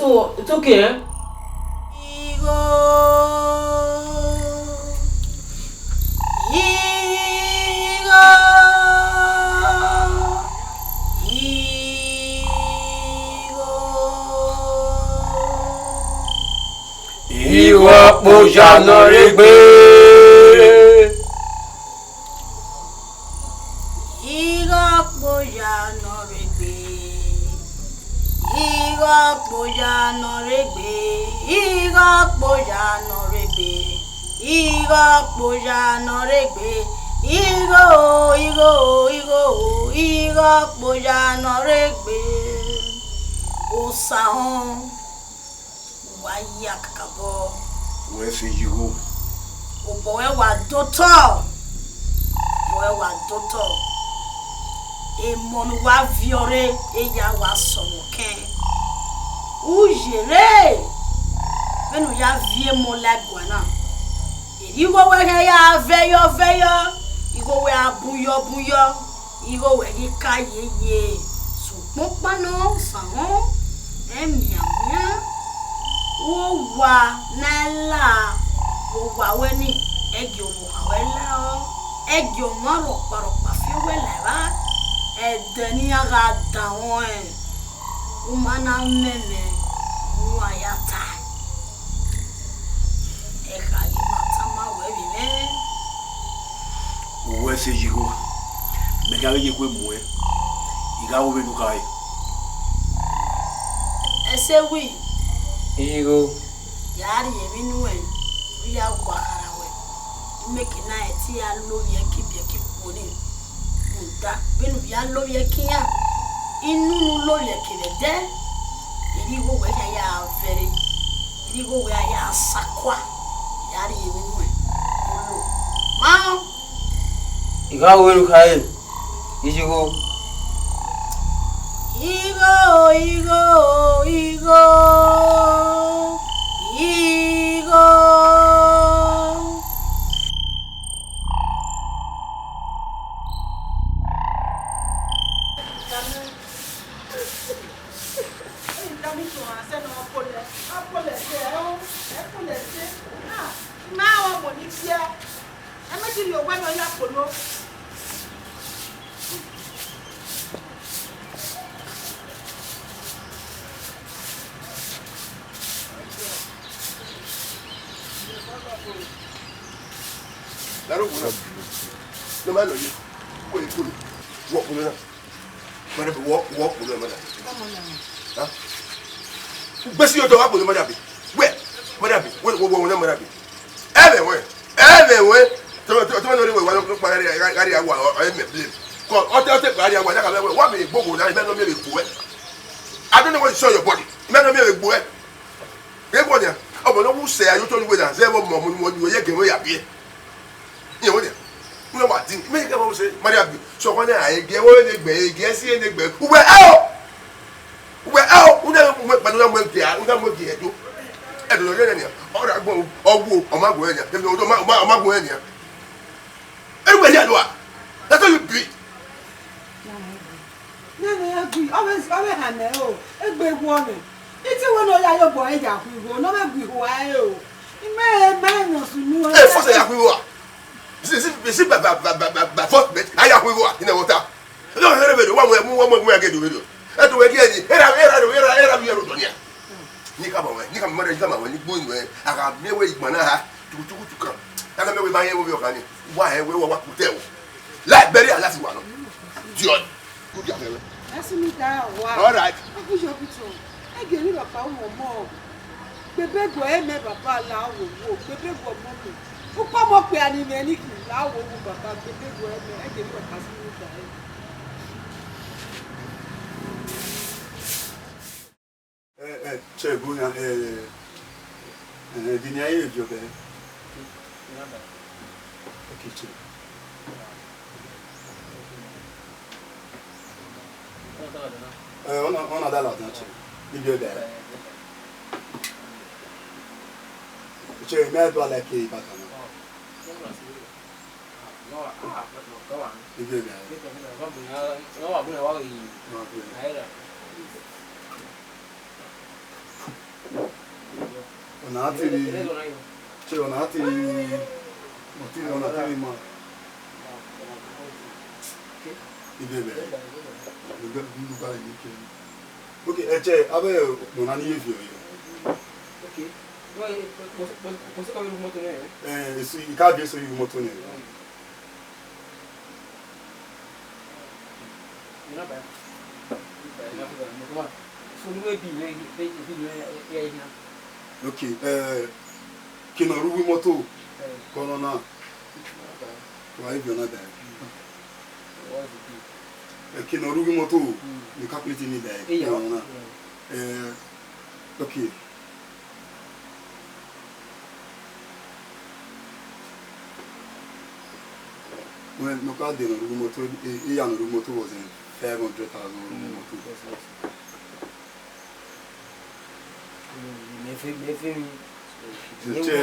tu, tu ke. Igho, igho, igho. Igho ọkpoja ne ọ rre egbe. Igho ọkpoja ne ọ rre egbe. Igho ọkpoja ne ọ rre egbe. Igho ọkpoja ne ọ rre egbe. Igho ọkpoja ne ọ rre egbe. Igho, igho, igho, igho ọkpoja ne ọ rre egbe. Osa họn. Wa ya kakabọ. Wẹ sẹ yi igho. Obọ ruẹ wa dotọ. Obọ ruẹ wa dotọ. Emọ ne uwa viọ rre, eya wa sọmọ kẹn. U yerre, vbene u ya viọ emọ la ẹguae na. Erha igho wẹ khian ya vẹyọ vẹyọ, igho wẹ a bun yọ bun yọ. Igho wẹ ghi ka yeye, sokpan ọkpa nọ, Osa họn, ẹmianmian, uwa ne a la vbe owa ruẹ ni, ẹgie ọvbokhan ruẹ la rọ, ẹgie ọmwa rhọkpa rhọkpa fi owẹ la evba, ẹdẹ ne iran gha danmwẹ ọnrẹn, u ma na mẹmẹ, u wa ya ta. Ẹkha ghi ma tama wẹ vbe mwẹ. Uwẹ sẹ yi igho, mẹ gha ghi ye ekhue muẹn, I gha ru vbene u khare. Ẹse wi. Igho. Ya rhie emwi nuẹn, u ya gua khara wẹ. Imeke na ẹtin ya lovbiẹ ke ibiẹke khuo ni. Rhunmwuda vbene u ya lovbiẹ ke iran, inu ne u lovbiẹ ke vbe ẹdẹ, erha igho wẹ khian ya vẹrre, erha igho wẹ a ya sakua, ya rhie emwi nuẹn, u lo. Ma rẹn. I gha ru vbene u khare, iye igho. Igho, igho, igho, igho. Laro wo na. No ma no ye. Ko ye ko. Wo ko na. Mada be, wo, wo ko na, mada. Ha? Gbesi yo do wa ko, mada be. Wẹ, mada be. Wẹ, wẹ, wẹ, wẹ, mada be. Ẹmwẹ wẹ. Ẹmwẹ wẹ. Tọmọ, tọmọ, tọmọ, no re wẹ, wa no kpa gari, gari, gari, wa, ọ, ọ, ẹmwẹ blame. Kọ, ọ tẹ, ọ tẹ gari, wa, na ka wẹ, wa mi gbogbo na, mẹ nọ mi vbe gbuẹ. I don't know what you saw your body. Mẹ nọ mi vbe gbuẹ. Ghẹ guọnia, ọmọ ne ọ wu sẹ ayotọ ni wẹ na, zẹ vbe ọmọ mu ni wẹ ye gẹmwẹ ya biẹ. Iye wẹ nia, u na wa din, mẹ gẹmwẹ sẹ, Maria bi, sọkọ na, e giẹ wẹ ne gbẹ, e giẹ si ne gbẹ, uwẹ ẹ o, uwẹ ẹ o, u na mu ẹkpa, u na mu ẹgiẹ, u na mu ẹgiẹ do. Ẹdọ yọ nia, ọ ra gbọn, ọ wu, ọ ma gu ẹ nia, ọ ma, ọ ma gu ẹ nia. Everywhere here you are, that's how you be. Nene ya gui, ọ vbe, ọ vbe hannẹ o, egbe wọ nẹ. Iti wẹ ne ọ ya ye obọ ẹre ya khu igho, ne ọ vbe gu igho a ẹre o. Imẹ, imẹ nọ sunu. Ẹ fọsẹ ya khu igho a. Isi, isi, isi ba, ba, ba, ba, ba, ba force bet, a ya khu igho a, ina wọta. Ẹ dọ rẹ vbe do, wa mu, wa mu, wa mu ẹgẹ do vbe do. Ẹ do wẹ gi ẹni, era, era, era, era, era, ni ka ma wẹ, ni ka ma wẹ, ni gbo inu ẹ, a gha miẹn wẹ igban na ha, tukutukutu kan. A na miẹn wẹ ma yẹn wẹ ọkhan ni, wa hẹ wẹ wa wa kutẹ o. Like bẹriẹ a lati wa nọ. Diọ. Ku dia fẹ wẹ. That's me that wa. All right. Aku yo bitu. Ẹ gẹ ni papa wọ mọ. Gbebe guẹ mẹ papa la wo wo. Gbebe guẹ mọ mi. Ukpọmọ kpia ni mẹ ni ki la wo wo papa. Gbebe guẹ mẹ. Ẹ gẹ ni papa si mi da ẹ. Ẹ, ẹ, che, bro, na, ẹ, ẹ, ẹ, di nia ye vbe viọ bẹẹ. Okay, che. Ẹ, ọ na, ọ na da la ọdọn, che. Di viọ bẹẹ. Che, mẹ do like Ibadan na. Iye mẹ. Ọna a te rri, che, ọna a te rri, ọ te rri, ọna a te rri ma. Iye mẹ. Ugba, ugba, ugba, ike. Okay, ẹ, che, avbe ọna ni ye viọ yọ. Okay. Wẹ, wẹ, wẹ, wẹ, wẹ, wẹ, wẹ, wẹ, wẹ, wẹ, Eh, eso, I ka viọ eso ye imọto nẹ. Okay, eh, ke ne ọ rre uwu imọto, ke ọnọ na, wa i viọ na da. Eh, ke ne ọ rre uwu imọto, ni calculate ni da, ke ọnọ na. Eh, okay. Wẹ, ne ọ ka de ne ọ rre uwu imọto, e, e, iran ne ọ rre uwu imọto was in five hundred thousand ne ọ rre uwu imọto. Mẹ fe, mẹ fe mi. Che,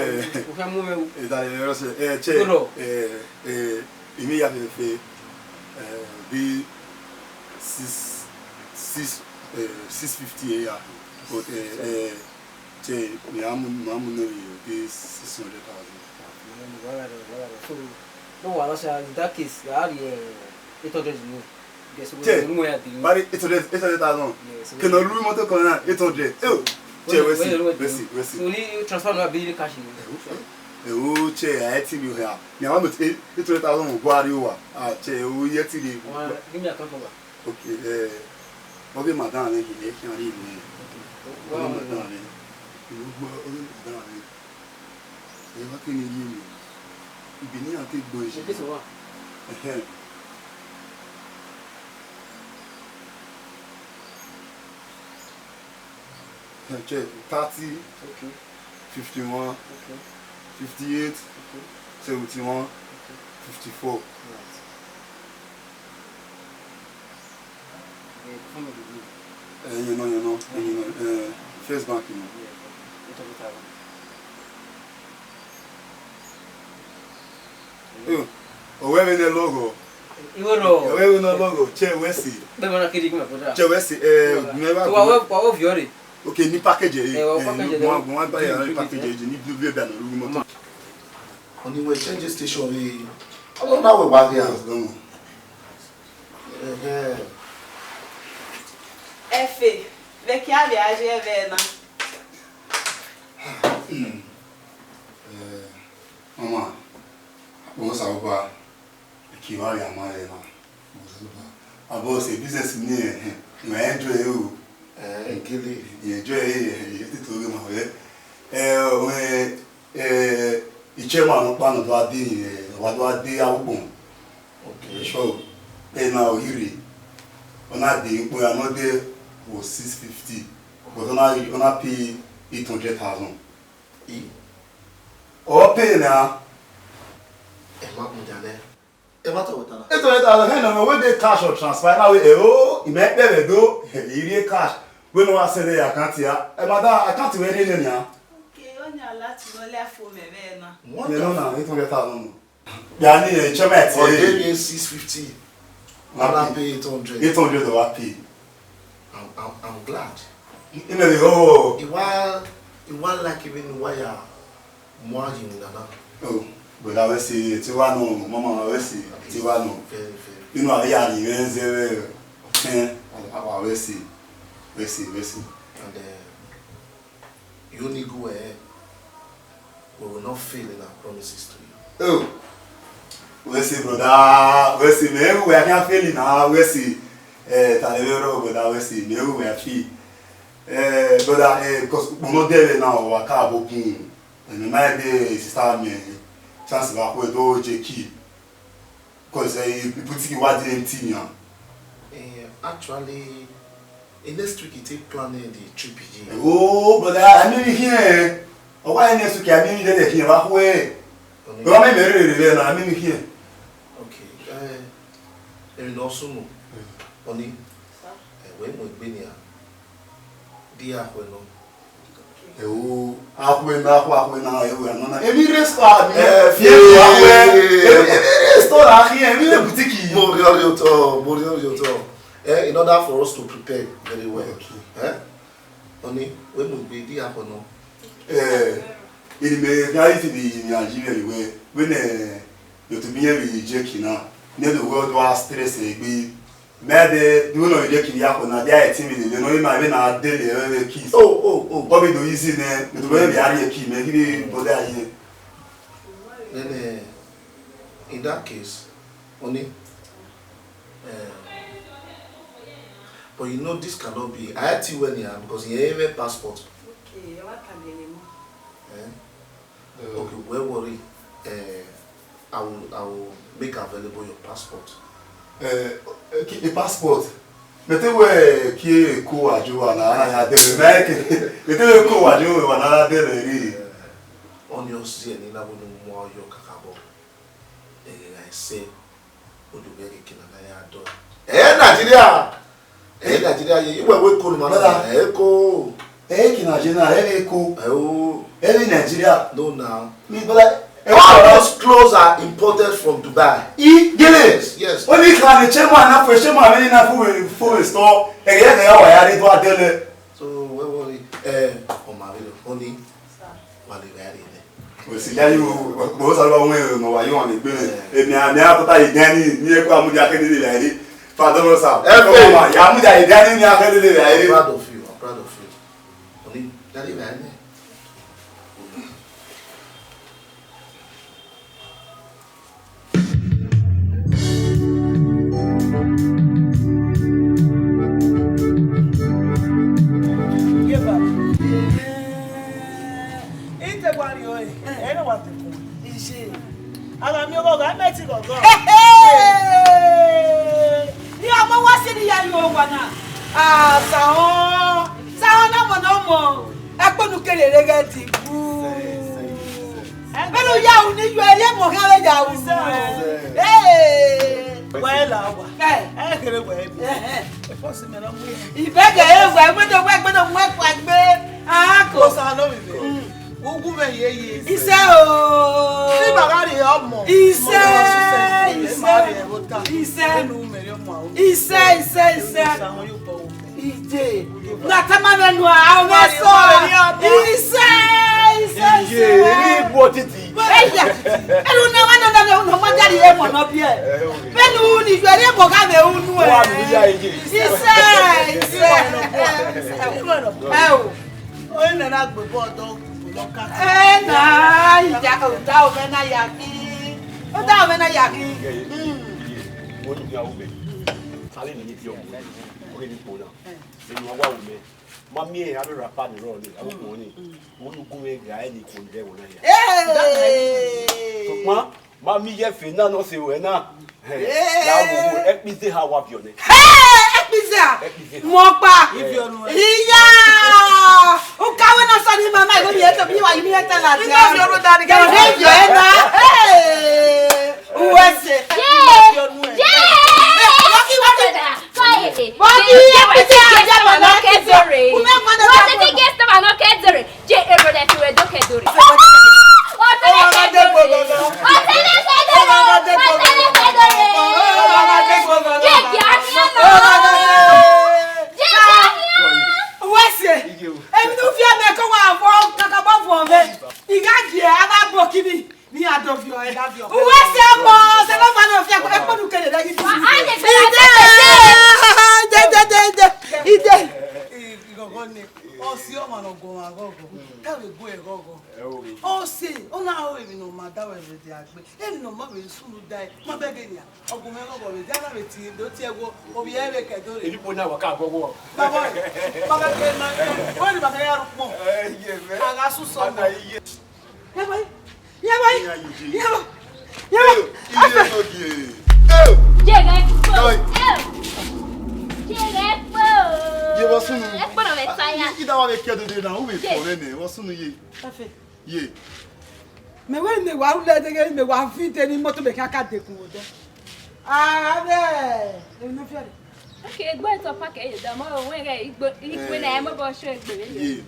u kha mu mwẹ o. Eda rẹ rọ sẹ, eh, che, eh, eh, imi ya fe fe, eh, bi six, six, eh, six fifty ya. But, eh, eh, Che, mẹ a mu, mẹ a mu nẹ vbe six hundred thousand. So, no wahala sha, in that case, a rhie eight hundred unu. Guess what? Che, unu ya di. Bari eight hundred, eight hundred thousand. Yes, ke ne ọ rre uwu imọto kan na, eight hundred. Eh, che, wẹ si, wẹ si, wẹ si. So, ni transfer na bi cash ni. Eh, oh, che, a ti mi ha. Mi a wa mo eight hundred thousand gua rri uwa. Ah, che, o ye ti rri. Give me account number. Okay, eh, ọ ghe madam mwẹ hin, ẹ khian rhie mwẹ. Ọ ghe madam mwẹ. Ugbo, ọ ghe madam mwẹ. Ẹ wa kene rhie mwẹ. Ibe ne iran te gbẹn yi. Ẹhẹn. Check, thirty, okay, fifty-one, okay, fifty-eight, okay, seventy-one, okay, fifty-four. Right. Eh, confirm the bill. Eh, you know, you know, you know, eh, First Bank, you know. Yeah, eight hundred thousand. Yo, owẹ vbe ne lọghọ. Iwọ rọ. Owẹ vbe ne lọghọ, che wẹ si. Bẹẹ ma na kiri gbe brother. Che wẹ si, eh, never. Wa, wa, wa, wa viọ re. Okay, ni package e. Eh, wa, eh, package e. Wa, wa, wa, package e, ni blue, blue, blue, no, no, no. Oni we change station re. Ọlọ na wẹ wa ghe a. Ẹhẹ. Ẹfe, vbe kia vbe a ye ẹvbo na? Hmm. Eh. Osanobua, I ki vbe rhie ama ẹre na. Osanobua. Abọ sẹ business ni, eh, I enjoy ẹre o. Eh, gele. I enjoy ẹre, eh, I te to ghe ma wẹ. Eh, eh, eh, I chairman nọkpa nọ do gha de, eh, wa do gha de avbe ukpọn. Okay. Sure. Ena ọ ghi rre. Ọ na de ukpọn ya nọ de wo six fifty. But ọ na, ọ na pay eight hundred thousand. I? Ọ pay na. Ẹ ma mudia nẹ. Ẹ ma tọ wẹ ta na. Eight hundred thousand, hẹ nọ, wẹ de cash or transfer, na wẹ, eh, o, I mẹ kpẹ vbe do, I rhie cash. Wẹ ne wa send account ya. Eh, madam, account wẹ rhie nẹ nia. Okay, ọ nia lati lọ lẹ fo mẹ vbe na. One thousand. Yeah, no, na, eight hundred thousand. Ya ni, eh, chairman ti. Ọ de ni six fifty. Wa pay eight hundred. Eight hundred wa pay. I'm, I'm, I'm glad. Imẹ vbe ho. I wa, I wa like even why I mu ayi mu nana. Oh, brother, we see, ti wa nọ, mama, we see, ti wa nọ. Very, very. You know, I hear the men say, eh, eh, we see, we see, we see. And, uh, you only go ahead. We will not fail in our promises to you. Oh, we see, brother, we see, me, we can't fail in our, we see. Eh, ta lẹ vbe rrọọ, brother, we see, me, we feel. Eh, brother, eh, 'cause we no there now, wa ka bo kun. And my day, sister, me, chance wa kwe do je ki. 'Cause, eh, I put it what the empty me. Eh, actually, in next week, I take plan, eh, the trip again. Oh, brother, I mean here. Oh, why next week? I mean there here. Wa kwe. Oni. Wa me me re re na, I mean here. Okay. Eh, emi nọ sunu. Oni. Sir. Eh, wẹ mu egbe nia. Di akhuẹ nọ. Ẹo, akhuẹ na, akhuẹ, akhuẹ na, ẹo, anọ na. Emwi restaurant ni. Eh, fi ye akhuẹ. Emwi, emwi restaurant akhiẹ, emwi boutique. Mo rhie ọrriọ otọ, mo rhie ọrriọ otọ. Eh, in order for us to prepare very well. Okay. Eh? Oni, wẹ mu egbe di akhuẹ nọ. Eh, ini me ga isi di ini aji vbe wẹ, wẹ ne, yo to bi ye vbe je kina. Ne do wẹ do a stress egbe. Mẹ de, du nọ ide kiri akhuẹ na, dia ẹtin mi lele nọ, ima vbe na dele ẹre vbe kiss. Oh, oh, oh. Ọ vbe do easy nẹ, mẹ to vbe a rrie ki, mẹ ghi vbe bọdẹ aye. Then, eh, in that case, Oni, eh, but you know this cannot be. I had to when here because he ain't even passport. Okay, ẹ wa ta lele mọ. Eh? Okay, well worry. Eh, I will, I will make available your passport. Eh, eh, ki, the passport. Mẹ te wẹ ki Eko wa jo wa na, na ya dẹrẹ. Mẹ ke, mẹ te wẹ Eko wa jo wa na, na dẹrẹ ri. Eh, ọni ọ si ẹre ne I na wẹ ne u mu ọyọ kakabọ. Ẹghẹ gha ẹse, odughe keke na na ya dọ. Eh, Nigeria! Eh, Nigeria ye, iwẹ wẹ Eko ne ma na, eh, Eko. Eh, ki na je na, eh, Eko. Eh, oh. Eh, Nigeria. No, now. Mi, brother, eh, all those clothes are imported from Dubai. I, gele. Yes, yes. Only can the chairman na for chairman, any na for we, for we store. Eh, yeah, yeah, wa ya ri do adele. So, wẹ worry. Eh, ọ ma vbe lo, Oni, wa le vbe a rre nẹ. Wẹ si ya yo, mo sa ba wọn no wa yo ni gbe. Emi a mi a kota idani ni e ko amudia ke dede la ere. Father no sa. Ẹ fẹ. Ọmọ ya amudia idani ni a ke dede la ere. I'm proud of you. I'm proud of you. Oni, daddy, man. Ye ba. Ite gua rio e, ẹ na wa te kun. Ije. Ara mi ọghọghọ, ẹ mẹ ti ghọghọ. Ni ọmọ wa si ni ya yo wa na. Ah, sa on. Sa on na mọ na mọ. Ẹkpẹnu kere rre ghẹ di gu. Vbene u ya ru ni, yu ẹre emọ khian vbe ya ru. Ee. Wẹ la wa. Ẹ. Ẹ kere wẹ mi. Ẹhẹn. Ẹfọsi mẹ na mu. Ibẹgẹ e wẹ, ẹgbẹdọ wẹ, ẹgbẹdọ wẹ, ẹkpa egbe. A ko. Osa no mi vbe. Mm. Ugu vbe ye ye. Ise o. Ni bagari ọmọ. Ise, ise. Ise. Ise, ise, ise. Ije. Na tama na nua, a wa so. Ise, ise, ise. Ije, iri ibu otiti. Eya. Elu na wa na na na na ma jari e mo no bie. Benu ni jari e mo ga me unu e. Wa mi ya ije. Ise, ise. Ẹ o. Oyin na na gbe bọ do. Ena, ija, ọta ọmọ na ya ki. Ọ da mwẹ na ya khin. Wọ́n ní ìyàwó mi. Sáré mi ní bí ọmọ. Orí mi kò náà. Èmi wá wá wò mí. Ma miẹn avbe rapper ni rrọọ ni, avbe okhuo ni. Wẹ ne u gu mwẹ gha ẹre ni khuo ni rre ẹvbo na hia. Hey! Sokpan, ma miẹn iye ẹfe na ne ọ sẹ ruẹ na. Hey! La wo wo, ẹkpize ha wa viọ nẹ. Hey! Ẹkpize ha! Ẹkpize ha. Mọ ọkpa! Hey! Iya! Ukawe na sọ ni mama, ibo mi eto, mi wa, mi eta la dia. Ibo mi oro da ni, ibo mi viọ ẹre na. Hey! Uwẹ sẹ. Yeah! Yeah! Waki, waki. Wọ́n ti yẹ pẹ̀tẹ́ àjẹ́ màná kẹ́dọ̀rẹ́. Wọ́n ti gé sọ́mà náà kẹ́dọ̀rẹ́. Jẹ́ èrò rẹ̀ fi wẹ̀ dọ́ kẹ́dọ̀rẹ́. Ọ̀tẹ̀lẹ̀ kẹ́dọ̀rẹ́. Ọ̀tẹ̀lẹ̀ kẹ́dọ̀rẹ́. Ọ̀tẹ̀lẹ̀ kẹ́dọ̀rẹ́. Jẹ́ kí a ní ọ̀nà. Jẹ́ kí a ní ọ̀nà. Wẹ́sẹ̀, èmi ló fi ẹ̀mí ẹ̀kọ́ wa fọ kàkà bọ́ fọ mẹ́. Ìyá jẹ́ alábòkí mi. Ni a dọ viọ ẹre. Uwẹ sẹ ọmọ, sẹ lọ ma nọ fi ẹkpọ, ẹkpọ nu kẹlẹ lẹghi. A, a, ide, ide, ide, ide, ide. Ighọghọ nẹ, ọ si ọmwa ne ọ guọmwa ghọghọ, te a vbe gu ẹre ghọghọ. Ọ sẹ, ọ na ho emwi ne ọ ma da wẹ vbe dia gbe, emwi ne ọ ma vbe sunu da ẹre, ma bẹghe nian. Ọ gu mwẹ ghọghọ vbe dia na vbe tie, do tie ẹvbo, ovbi ẹre vbe kẹ do re. Eni po na wa ka ghọghọ. Baba, baba ke na, wẹ ni baba ya ru kpọ. A gha su sọ. Yẹ boy, yẹ boy, yẹ boy, yẹ boy. Iye no die. Jere kpo. Jere kpo. Ye vbọ sunu. Ekpo na mẹ ta ya. Ida wa vbe ke dede na, u vbe fo nene, vbọ sunu ye. Efe. Ye. Mẹ wẹ mẹ wa ru lẹ deghe, mẹ wa vide ni moto mẹ khian ka dekun odẹ. Avbe, emwi ne ọ viọ re. Okay, egbe ẹtọ park ẹre da, ma wẹ ghẹ igbe, igbe na ẹ mobọ sho egbe vbe ye. Ye.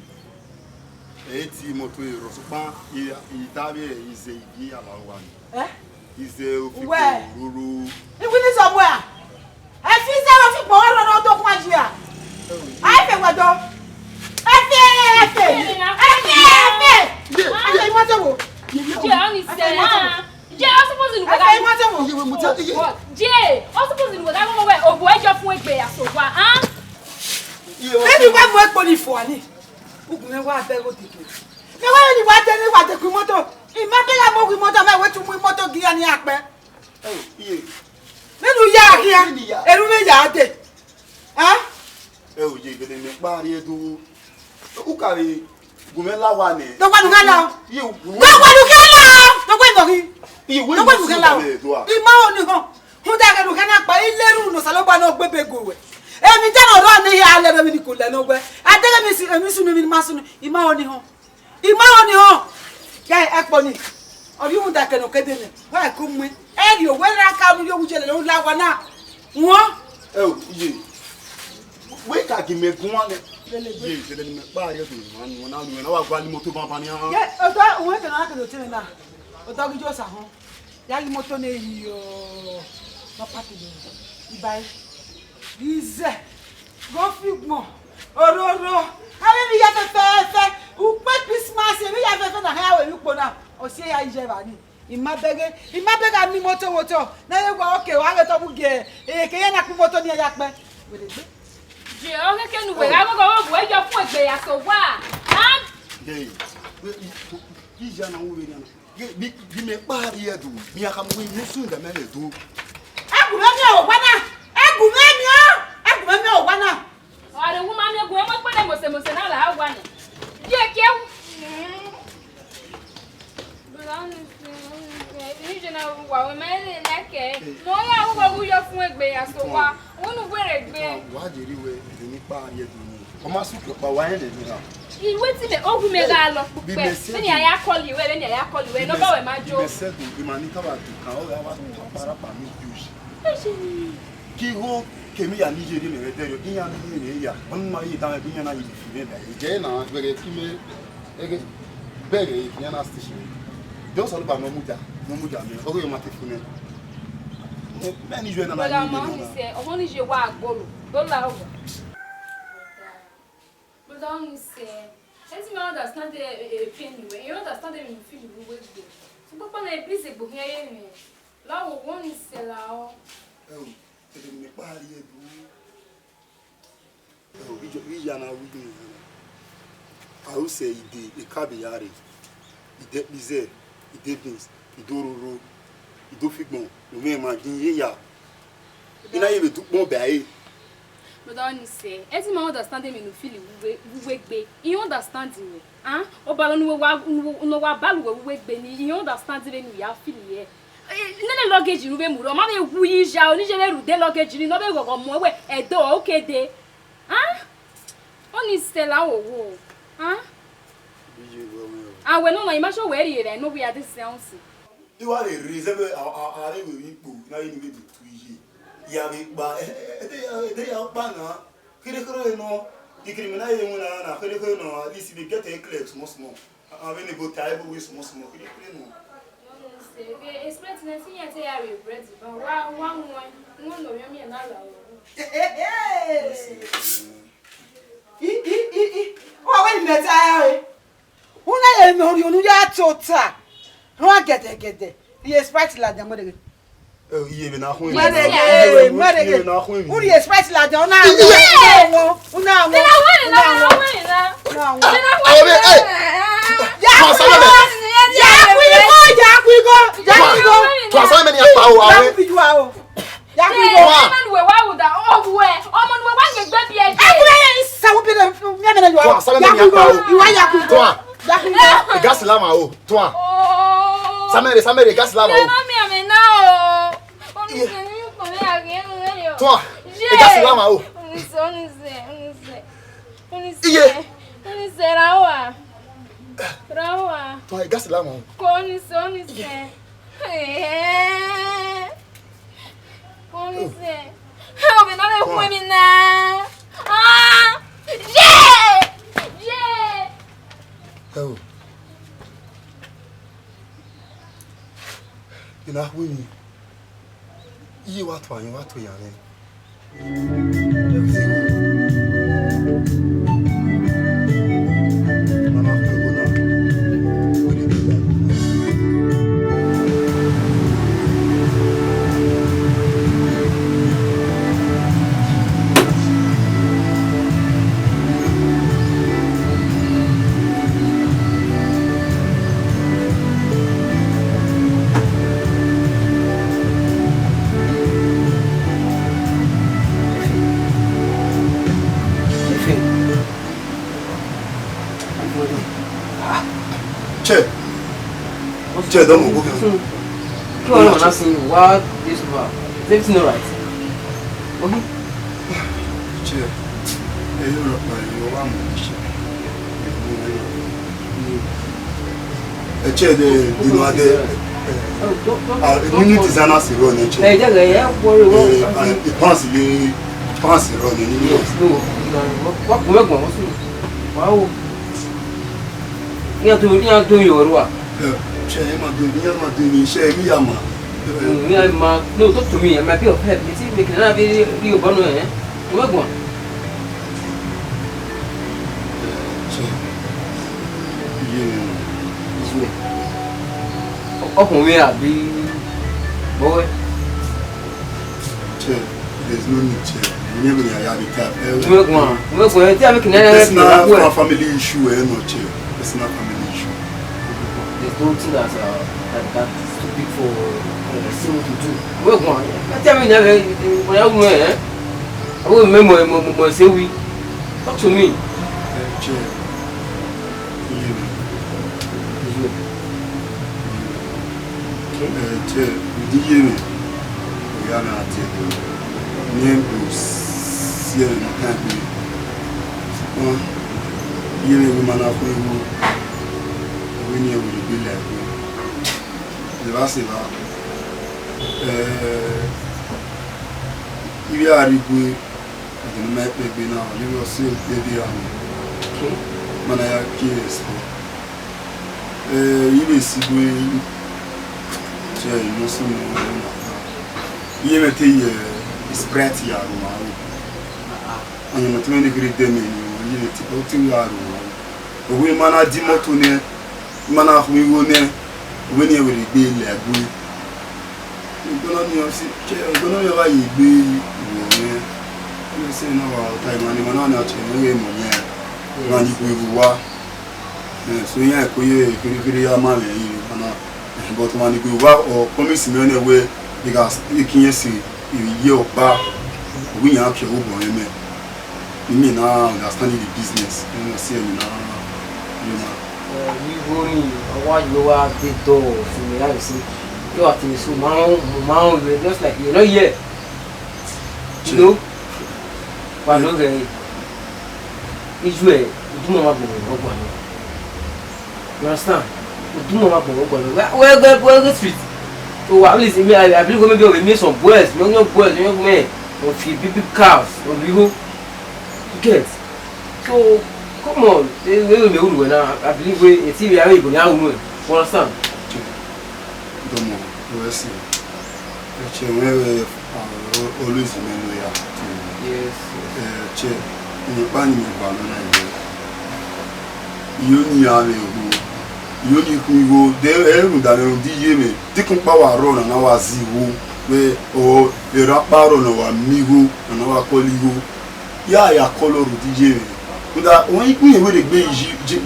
Ẹ i ti moto rrọọ, sokpan i, i da vbe ize ivie avbe owa ni. Eh? Ize ofiko roro. Iwini somewhere. Ẹ fi ize ofiko roro do khuan yi a. A i fe wẹ do. Ẹ fe, ẹ fe. Ẹ fe, ẹ fe. Ye, a fe ye. Imoto wo. Ye, ye. Jẹ, ọ ni sẹ na. Jẹ, ọ suppose nu wẹ gha. Ẹ fe imoto wo. Ye, we mu ta, ye. Jẹ, ọ suppose nu wẹ gha, mo wẹ, obo ẹjọ fun egbe ya so wa, ah? Ye, we. Maybe wẹ mu ekpo ni fo ani. Ugun mẹ wa bẹ gho dede. Mẹ wẹ ni wa de ni wa de ku imoto. I ma bẹ ya mu imoto, mẹ wẹ tu mu imoto gi ya ni akpẹ. Ẹ o, iye. Mẹ nu ya khian, eru mẹ ya dee. Ẹ? Ẹ o, iye, gẹdẹ mẹ kpa rrie do. U ka vbe gu mwẹ la owa nẹ. Dọgba nu gha la o. Iye, u Dọgba nu gha la o. Dọgba nu ghi. Iye, wẹ Dọgba nu gha la o. Mẹ do a. I ma ho ni họn. Rhunmwuda ẹghẹ ne u gha na kpa, I leru ne Osanobua ne ọ gbe ebe gu wẹ. Emwi dẹmwẹ ọrọ ne I ya lẹ vbe emwi ne I ko lẹ ne owẹ. A deghẹ emwi su, emwi sunu, emwi ne ma sunu, I ma ho ni họn. I ma ho ni họn. Ke ẹkpo ni. Ọ rhie rhunmwuda ẹkẹ ne ọ ke dee nẹ. Wa ẹko mu ẹn. Ẹ rhie owẹ ra ka unu rhie owu ye lele u la owa na. Wọn. Ẹ o, iye. Wẹ ka gi mẹ guan nẹ. Lele gbe. Iye, sẹdẹ ne imẹ kpa rrie do ma nu na nu na wa gua ni moto banban ni a. Ye, otọ, uwẹ kẹ na kẹ do te na. Otọ ghi jo sa họn. Ya ghi moto ne yi ọ, ma paki do. Ibai. Izẹ. Gho fi gbọn. Ororo. Avbe emwi ya fẹfẹfẹ. Ukpe Christmas, emwi ya fẹfẹ na hẹ aro emwi ukpo na. Ọ si ya iye evba ni. I ma bẹghe, I ma bẹghe a miẹn imoto vbe otọ. Na ye wa oke, wa ghe tọ mu gie, e ke ya na kpe imoto ni ya kpẹ. Were gbe. Je, ọ ghẹ kẹ ne uwẹ gha ghọghọ vbe uwẹ yọ fun egbe ya so wa. Ah! Hey, i, i, i, iya na wo vbe nian. Bi, bi, bi mẹ kpa rrie do, mi a ka mu wẹ ne usun da mẹ rẹ do. Ẹgumẹ miẹn owa na, ẹgumẹ miẹn, ẹgumẹ miẹn owa na. Ọre wu ma miẹn gu ẹmwẹ kpẹdẹ mose mose na la owa nẹ. Ye ke wu. Bro, honestly, honestly, I finish na wa we ma le like. No ya wo wo yo fun egbe ya so wa. Unu were gbe. Wa je ri wẹ, emi kpa rrie do ni. Ọ ma sukẹ ọkpa wa rẹn lẹ emwi na. Iwe ti mẹ, owu mẹ gha lọ kpukpẹ. Vbene a ya call wẹ, vbene a ya call wẹ, nọmba wẹ ma jo. Bi mẹ sẹ do, bi ma ni ka wa do kan, ọ gha wa do kparakpa ni juice. Ki igho kemwi ya ni ye rhie mẹ vbe ẹdẹrriọ, iran ni rhie ya, ọ ni ma ye dan mẹ, iran na ye fi mẹ da. Jẹ na, wẹghe fi mẹ, ẹghe, bẹghe iran na station. Jọ Osanobua ne ọ mudia, ne ọ mudia mẹ, ọghe ọ ma te fo nẹ. Mẹ ni ju ẹna na ye. Brother, ma ni sẹ, ọmọ ni ye wa agbolo, do la owa. Brother, ma ni sẹ, ẹ ti ma understand the, eh, eh, pain wẹ, you understand the feel we go. So, papa na, please, egbe hin ye mẹ. La wo, wo ni sẹ la o. Ẹ o, ẹdẹ ne mẹ kpa rrie do. Ẹ o, ijọ, iya na ru gbẹn. A ru sẹ ide, ekabe ya rre. Ide ekpizẹ, ide beans, ide ororo. I do fi gbọn, u mwẹ ma yin ye ya. I na ye vbe dukpọn bẹ a re. Brother Onise, ẹ ti ma understand emwi ne u feel vbe uwu egbe. I understand wẹ. Ah, ọbaro ne uwa, ne uwa balu wẹ vbe uwu egbe ni, I understand vbene u ya feel ye. Eh, nene luggage ne u vbe mu rre, ọ ma vbe wu yi ya, ọ ni ye vbe rhunmwuda luggage ni, ne ọ vbe ghọghọ mu wẹ, ẹdẹ ọ, okede. Ah? Onise la wowo. Ah? Iye vbe ọmọ. A wẹ nọ na, I ma sure wẹ rhie vbe ne ovbi a de sẹ ọnsi. I wa vbe rhie zẹ vbe a, a, a vbe wẹ vbe ikpo, na ye ne u vbe do tu iye. Ya vbe kpa, ẹ, ẹ, ẹ, ẹ, ẹ, ya kpa na. Kherhe kherhe nọ, ikirimi na ye winna na, kherhe kherhe nọ, at least I dey get a clear small small. A, a vbe ne go ta ebo we small small, kherhe kherhe nọ. Express na ti yan te ya re bread ba, wa, wa wọn, wọn no yo mi na la o. I, i, i, i. Wa wẹ ne mẹ ta ya re. Una ye mẹ orhiọn ne u ya tota. Rua gẹdẹgẹdẹ. Rhie Sprite ladian, mu ẹre ghe. Eh, iye vbe na khun. Mu ẹre ghe, mu ẹre ghe. Iye vbe na khun. U rhie Sprite ladian, una wọn, una wọn, una wọn. Ave, eh. Ya ku igho, ya ku igho, ya ku igho. Tua sa mẹ ni akpa o, ave. Ya ku igho. Ya ku igho. Wa. Ọmọ nuwe wa wu da, ọ wu ẹ, ọmọ nuwe wa ye gbe bi ẹ. Ẹ ku ẹ, sa wo bi le, mi ẹ mẹ na yo. Tua sa mẹ ni akpa o. Iwa ya ku igho. Tua. Ya ku igho. Gas lama o, tua. Oh. Samere, Samere, gas lama o. Ẹ na mi amẹ na o. Onise, ni ko me a ghe nu yo. Tua. Ye. Gas lama o. Onise, Onise, Onise. Onise. Iye. Onise, ra wa. Ra wa. Tua, gas lama o. Ko Onise, Onise. Eh. Onise. Ovbi na vbe hu emwi na. Ah! Ye! Ye! Ẹo. I na hu emwi. Iye wa tua, iye wa tua ya nẹ. Che. Che, don't move. Hmm. Come on, I'm asking you, what is wrong? Is everything all right? Okay. Che. Ẹ yẹ ọrọ pa ẹ, ọ wa mọ iṣẹ. Ẹ che de, de no ade. Ah, minutes ana si ro ne che. Ẹ jẹ gẹ, ẹ wọ rẹ wọ. Eh, ah, the pounds le, pounds ro ne ni. No, no, wa ko me gbọn, wa so. Wa o. Iran do, iran do yo rua. Ẹ, che, ẹ ma do, iran ma do ni, che, mi ya ma. Mm, iran ma, no, talk to me, I might be of help. You see, make another video, video about no, eh? Come on. Che, iye ni. Ọkùnrin àbí bọ́wẹ́? Che, there's no need, che. You never know how to tap. Wọ́n gbọ́n, wọ́n gbọ́n, ẹ tí a fi kìnìún ẹ̀ personal fa-, family issue, eh, no, che. Personal family issue. There's nothing that, uh, that, that is too big for, uh, someone to do. Wọ́n gbọ́n, ẹ tí a fi kìnìún ẹ̀, ọ̀yà wù ẹ̀, ẹ̀. Àwọn ọmọ ẹ̀ mọ̀, mọ̀, mọ̀, mọ̀ ṣe wí. Talk to me. Eh, che. Iye ni. Iye. Eh, che, udi iye ni. Oya na te do. Ni en do si ẹre ne ọ kan gbe. Sokpan, iye ni ma na khuẹ igho. Wẹ ne ẹ wẹ egbe la egbe. Eva sẹ eva. Eh, ivbi a rre igue. Ẹdẹ ne ma kpẹgbe na, ọ yevbe ọ si ẹre ukpẹvbe ra nẹ. Okay. Ma na ya kie ẹse. Eh, I vbe si igue, che, I no sunu na. Iye mwẹ te ye Sprite ya ru ma ro. Ah, ah. Ọyẹnmwẹ te mwẹ ne kherhe dẹ mẹ ni, iye mwẹ te, ọ te ya ru ma ro. Owe ma na di imoto nẹ, ma na khu igho nẹ, owe ne irẹn vbe rhie egbe la egbe. Egbe nọ ni ọ si, egbe nọ ni ọ gha ye egbe vbe ọnrẹn. Ẹsẹ na wa ta emwa ni, emwa na ni ọtẹn mwẹ ghe mọ yẹn, emwa ni bu evbe uwa. Eh, so iran ẹko ye kherhe kherhe ya ma mwẹ yi, emwa na. But man, if you wa or promise me anyway, because you can't see, you hear or ba, we yan ke wo bo me. You mean now understand the business. You know, see me now, you know. Eh, you go in, I want you to have the door for me. I say, you are to so man, man, you just like you know, yeah. You know, but no, guy. Iju ẹ, udunmwu ọmwa gbọmọ ọgbọ nọ. You understand? Udunmwu ọmwa gbọmọ ọgbọ nọ. Wẹ, wẹ, wẹ, wẹ, wẹ street. So, at least, me, I, I believe maybe we meet some boys, young, young boys, young men, or few big, big cars, or we go. You get? So, come on. They, they will be good now. I believe we, it's even, I will be now. You understand? Domo, wẹ si. Ẹchẹ mwẹ vbe always mẹ no ya. Yes. Ẹchẹ, emwi ọkpa ni mẹ gualọ na ye. Iyo ni ya vbe igho. Iyo ni khin igho. De ẹ rhunmwuda mwẹ rhunmwuda iye mwẹ. Dikun ọkpa wa rrọọ na, na wa zẹ igho. Vbe ọ, erha ọkpa rrọọ na wa miẹn igho, na na wa kọlọ igho. Ya ya kọlọ rhunmwuda iye mwẹ. Rhunmwuda, wọn ikun yẹn wẹ rhie egbe yi, yi, yi,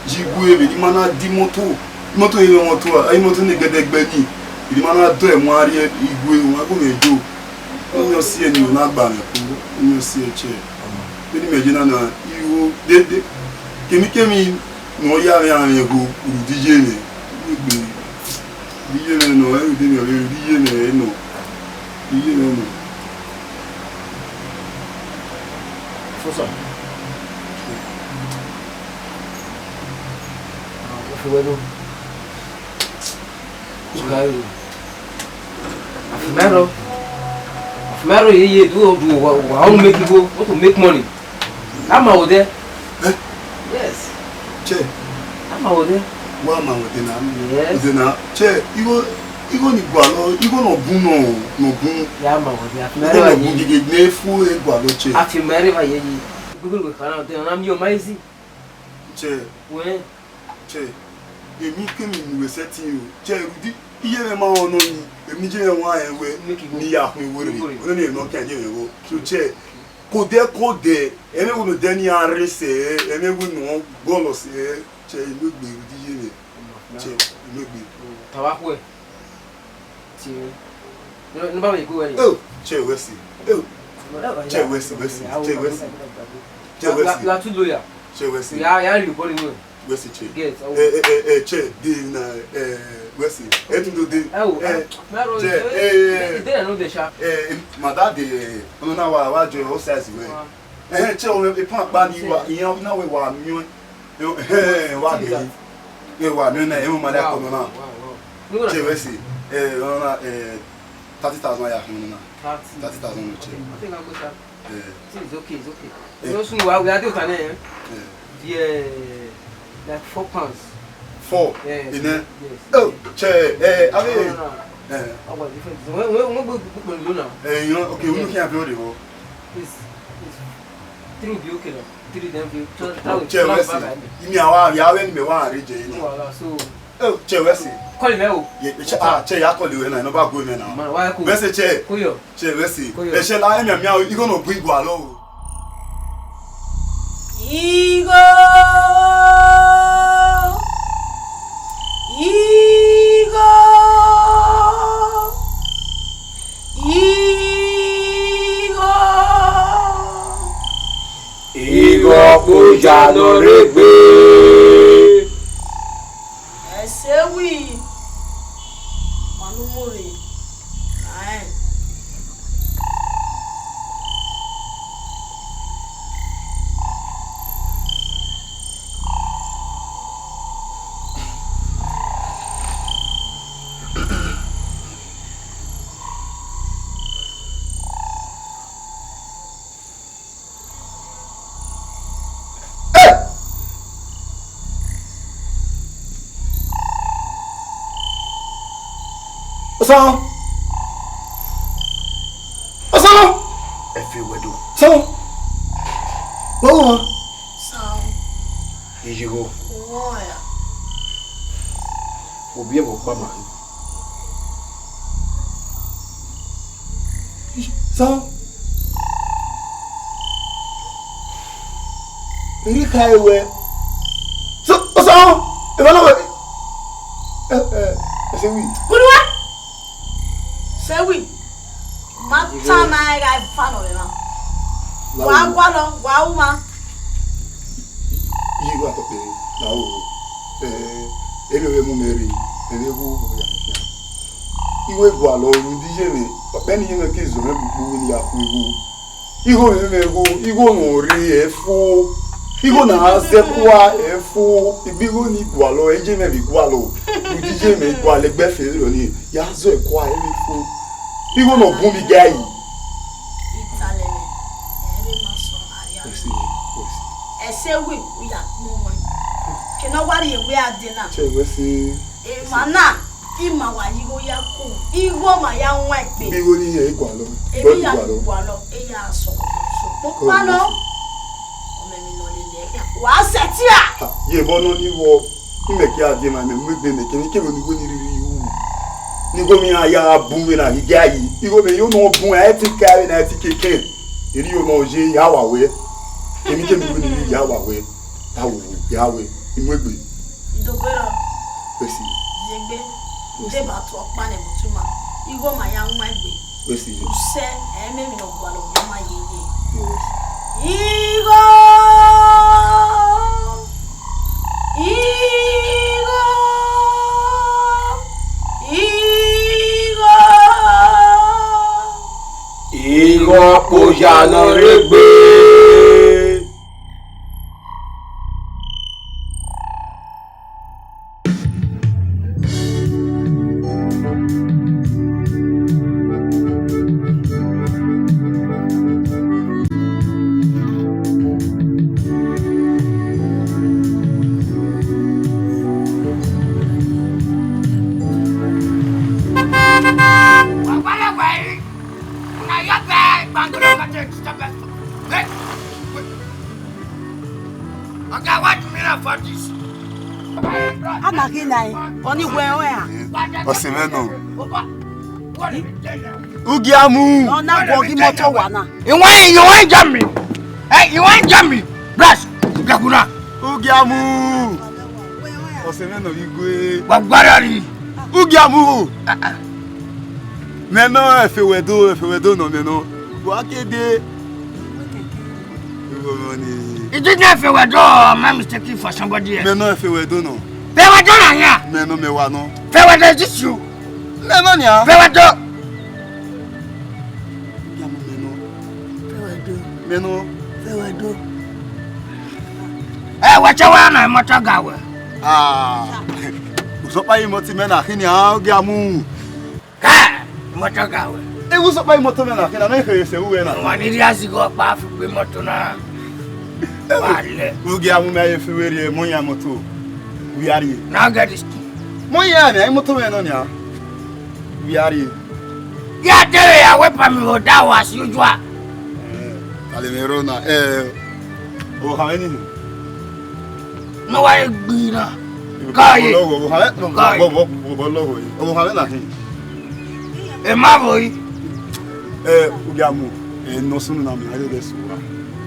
yi igue vbe ne ima na da imoto. Imoto yẹn ọmọ to, imoto ne gẹdẹgbẹ ni, iri ma na dọ ẹmwẹ a rrie igue, wọn gu mwẹ do. Ọni ọ si ẹe ni ọ na gba mwẹ ku, ọni ọ si ẹe chẹ. Vbene imẹ ye na na, igho dede, kemikemi ne ọ ya mwẹ, a mwẹ igho, rhunmwuda iye mwẹ, egbe, rhunmwuda iye mwẹ nọ, ẹrhu de mwẹ rhunmwuda iye mwẹ nọ, iye mwẹ nọ. Fosa. Ofu wẹ do. Afimairo. Afimairo ye ye do do wa wa o make go, want to make money. That man was there. Eh? Yes. Che. That man was there. Wa ma wẹ de na. Yes. De na. Che, igho, igho ni gualọ, igho nọ bun nọ, nọ bun. Ya ma wẹ de. Igho Afimairo nọ ye bun ye. Gege ne fu e gualọ che. Afimairo va ye ye. Gbogbo ìwé kan náà dé, ọ̀nà mi ò máa ń zì. Che. Wẹ́n. Che, emikemi ne uwẹ sẹtin ro, che, rhunmwuda iye mwẹ ma rẹn ọnọ yi, emwi ne iye mwẹ wan rẹn wẹ, make it go, ne I ya khuẹn iwe rre, iwe rre, one ne nọ kan iye mwẹ vbo. So, che, kodẹ kodẹ, ẹmwẹ vbe ne odẹ ni a rre sẹ, ẹmwẹ vbe ne ọ gọlọ sẹ, che, I mu egbe rhunmwuda iye mwẹ, che, I mu egbe. Tavba khuẹ. Tie. Ne, ne ba me go wẹ. Oh, che, wẹ si. Oh, che, wẹ si, wẹ si, che, wẹ si. Che, wẹ si. You are too loyal. Che, wẹ si. Ya, ya ri body no. Wẹ si, che. Get. Eh, eh, eh, eh, che, de na, eh, wẹ si. E tun do de. Eh, oh, eh, Maro, che, eh, eh, eh, de no de sha. Eh, ma da de, no na wa, wa jo o size wẹ. Eh, che, o e pan pa ni wa, iyan na wẹ wa mi. Eh, eh, wa mi. Eh, wa mi na, eh, ma da ko no na. Wow, wow. Che, wẹ si. Eh, no na, eh, thirty thousand ya no na. Thirty. Thirty thousand no che. I think I go sha. Eh. See, it's okay, it's okay. Eh. You know, soon we are, we are doing it, eh? Eh. Yeah, like four pounds. Four? Yeah, in there? Yes. Oh, che, eh, I mean, no, no, no. Eh. I was different. When, when, when we, we, we, you know. Eh, you know, okay, we look here, bro. It's, it's three will be okay now. Three then we try, try to. Che, wẹ si. Imi awa, ya we ni me wa re je ni. No, so. Oh, che, wẹ si. Call him, eh, oh. Ye, che, ah, che, ya call you na, no ba go me na. Man, why call? Wẹ si che. Call you. Che, wẹ si. Call you. E che la, emi, mi, igho nọ bun gualọ o. Igho. Igho. Igho. Igho ọkpa oja ne ọ rre egbe. Ẹse wi, ma ne u mu rre, aẹn. Osan! Osan! Ẹ fi wẹ do. Osan! Wọ́n wọ̀. Osan! Iye igho. Wọ́n ya. Obi ẹ̀wọ̀ pa màálù. Sir. Eri ka ewẹ. So, so, ewẹ na wẹ. Eh, eh, Sewi. Kuduwa. Sewi. Ma ta ma ẹre gha eva nọ vbe emwa. Wa gualọ, wa ru ma. Iye wa tọkpẹ na o. Eh, ere ovbe mu mẹ rre, ẹmwẹ wu ya. Iwe gualọ ru di ye mwẹ, ọkpẹ ni ye mwẹ ke zọ mwẹ gbugbu ni ya khu igho. Igho mwẹ mwẹ igho, igho ne ọ rre ẹ fo. Igho ne a zẹ kua ẹ fo. Igbe igho ni gualọ, ẹ ye mwẹ vbe gualọ. Ru di ye mwẹ gualọ ẹgbẹfe rọ ni, ya zọ ẹkua ẹ vbe fo. Igho ne ọ bun mi ga yi. Italẹ mwẹ, ẹ rre ma sọ aria. Wẹ si, wẹ si. Ẹse wẹ, u ya kpọnmwẹ. Kene ọ wa rrie ewe a de na. Chẹ wẹ si. Emwa na, ima wa ye igho ya ku, igho ma ya wan egbe. Igho ni hẹn gualọ. Emwi ya gualọ, e ya sọ. Sokpan nọ, ọmọ emwi ne ọ lele ẹkhan. Wa sẹtin a. Ha, ye vbọ nọ ni vbọ, imẹ ke a die ma, imẹ mu egbe mẹ, kene kevbe ni wẹ ni rhirhi ru. Ni igho mwẹ ya bun vbe na ghi gie a yi. Igho mwẹ yo nọ bun, a ti ka vbe na ti keke. Eri yo nọ ye ya wa wẹ. Kene kevbe ni wẹ ni rhirhi ya wa wẹ. Ya wo, ya wẹ, I mu egbe. Idogbe rọ. Wẹ si. Yegbe. Wẹ si. Deba tu ọkpa nẹ vbe utuma. Igho ma ya wan egbe. Wẹ si. Usẹ, ẹ mẹ emwi ne ọ gualọ, ọ ma ye ye. Wẹ si. Igho! Igho! Igho! Igho ọkpa oya ne ọ rre egbe. Una ya bẹ gbangolo ka te disturb us. Hey, wait. Oga, what do you mean for this? A na ghi na ẹn, ọni wẹ ọnrẹn a? Ọse mwẹ nọ. Ugiamu. Ọ na guọ ghi moto wa na. Iwan, iwan jam me. Eh, iwan jam me. Bras, ugiamu na. Ugiamu. Ọse mwẹ nọ ghi gue. Wa gbara ri. Ugiamu. Ah, ah. Mẹ nọ ẹfe wẹ do, ẹfe wẹ do nọ mẹ nọ. Wa ke de. Igho mwẹ ni. It is not fair word, oh, am I mistaken for somebody else? Mẹ nọ ẹfe wẹ do nọ. Fair word na ya. Mẹ nọ mẹ wa nọ. Fair word, is this you? Mẹ nọ nia. Fair word. Mẹ nọ. Fair word. Mẹ nọ. Fair word. Eh, wa cha wa na moto ga wẹ. Ah. Usọkpa yi moto mẹ na khin nia, Ugiamu. Ka, moto ga wẹ. Ewu sọkpa imoto mwẹ na, kina ne khere sẹ uwẹ na. Wa ni rhie azighi ọkpa fugbe imoto na. Wa lẹ. Ugiamu mẹ ye fi wẹ rhie, mọ yan imoto. Wia rhie. Now get this thing. Mọ yan mẹ imoto mwẹ nọ nia. Wia rhie. Ya dere ya wẹ pa mi vbe odaro as usual. Eh, kale mwẹ rọ na. Eh, o kha mwẹ ni. Ne wa ye gbi na. Ka ye. Ọlọghọ, ọvbokhan mwẹ, Ka ye. Ọvbokhan, ọvbokhan mwẹ na khin. E ma vbo yi. Eh, Ugiamu, eh, nọ sunu na mẹ, a ye ghe sunu ra.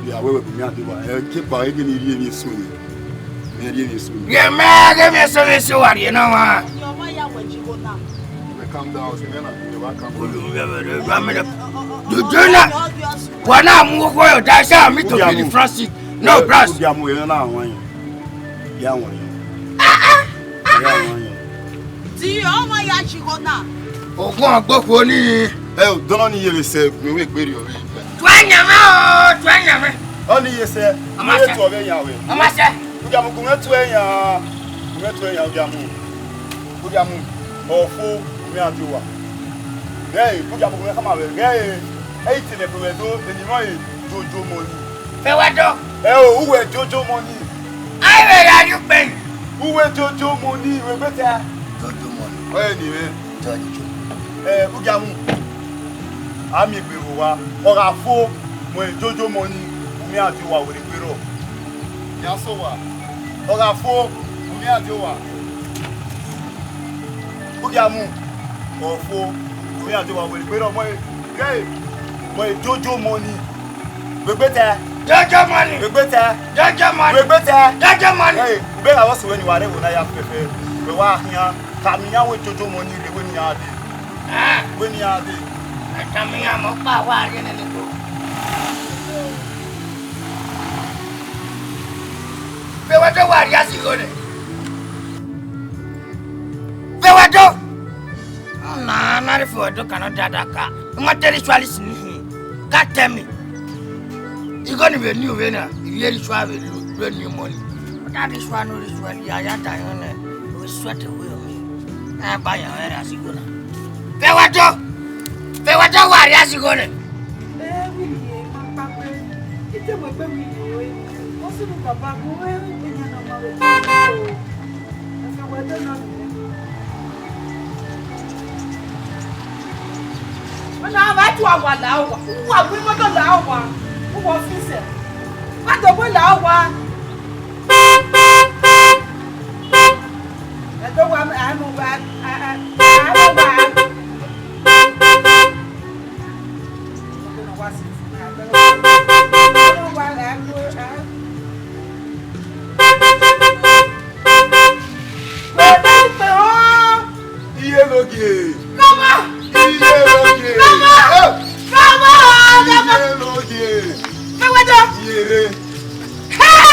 Ya wẹ wẹ bu mi ade wa. Eh, ke kpa, e ghi ni rhie emwi eso ni. Mẹ rhie emwi eso ni. Ye mẹ ghe emwi eso ni, eso wa rhie na wa. Your man ya wẹ ji go now. Calm down, Semena. Calm down. Juju na. Wa na mu okhuo yo da sa mi to Ugiamu. Be the Francis. No, bros. Ugiamu, ye na wan yo. Ya wan yo. Ya wan yo. Di ọmọ ya ji go na. Ogun agbokwo ni. Ẹ o, dọnọ ni ye vbe sẹ, mi wẹ gbe rriọ vbe. Tuẹ yan mẹ o, tuẹ yan mẹ. Ọ ni ye sẹ, Ọ ma sẹ. Tuẹ vbe yan wẹ. Ọ ma sẹ. Ugiamu gun mẹ tuẹ yan. Gun mẹ tuẹ yan Ugiamu. Ugiamu, ọfo, u mwẹ adio wa. Ghẹ e, Ugiamu gun mẹ khama vbe. Ghẹ e, ẹ i te nẹ pẹwẹ do, eni mọ e, jojo mọ ni. Pẹwẹ do. Ẹ o, uwẹ jojo mọ ni. Ai vbe ya yu kpẹn. Uwẹ jojo mọ ni, wẹ gbe ta. Jojo mọ ni. Ọ ni mwẹ. Jojo. Ẹ, Ugiamu. A miẹn egbe vbe owa. Ọ gha fo, mọ e jojo mọ ni, u mwẹ adio wa wẹ rre gbe rrọọ. Ya sẹ owa. Ọ gha fo, u mwẹ adio wa. Ugiamu, ọ fo, u mwẹ adio wa wẹ rre gbe rrọọ, mọ e, ghẹ e, mọ e jojo mọ ni. Wẹ gbe ta. Jojo mọ ni. Wẹ gbe ta. Jojo mọ ni. Wẹ gbe ta. Jojo mọ ni. Ẹ, u bẹghe avbe ọse ruẹ ni wa rre ẹvbo na ya fẹfẹ, wẹ wa khian. Tama iran wẹ Jojo Money rre, wẹ ne iran dee. Wẹ ne iran dee. Tama iran mẹ ọkpa wa rrie nene igho. Vbe wẹ do wa rhie asigho nẹ? Vbe wẹ do? Na, na rhie vbe wẹ do kan nọ dada ka. Ima te ritualist ni hin. Ka tell me. Igho ni vbe ni uvbe na, I rhie ritual vbe lu, lu eni ọmọ ni. Ọ da rhie ritual ne ọ rhie ritual, ya, ya da yọn nẹ, ọ sweat away me. A gba yan ẹre asigho na. Vbe wẹ do? Vbe wẹ do wa rhie asigho nẹ? Eh, Willie, ma kpakpe. I te mu egbe Willie o, eh. Ọ sunu baba gu, eh, egbe yan na ma vbe o. Ẹfe wẹ do nọ nẹ. Ọ na ma tu awa la owa. Uwa gu imoto la owa. Uwa ọfisẹ. Ma do gbe la owa. Ẹdo wa, a mu wa, a, a, a mu wa. Iye loghe. Mama! Iye loghe. Mama! Eh! Mama! Iye loghe. Mama! Iye rre. Hey!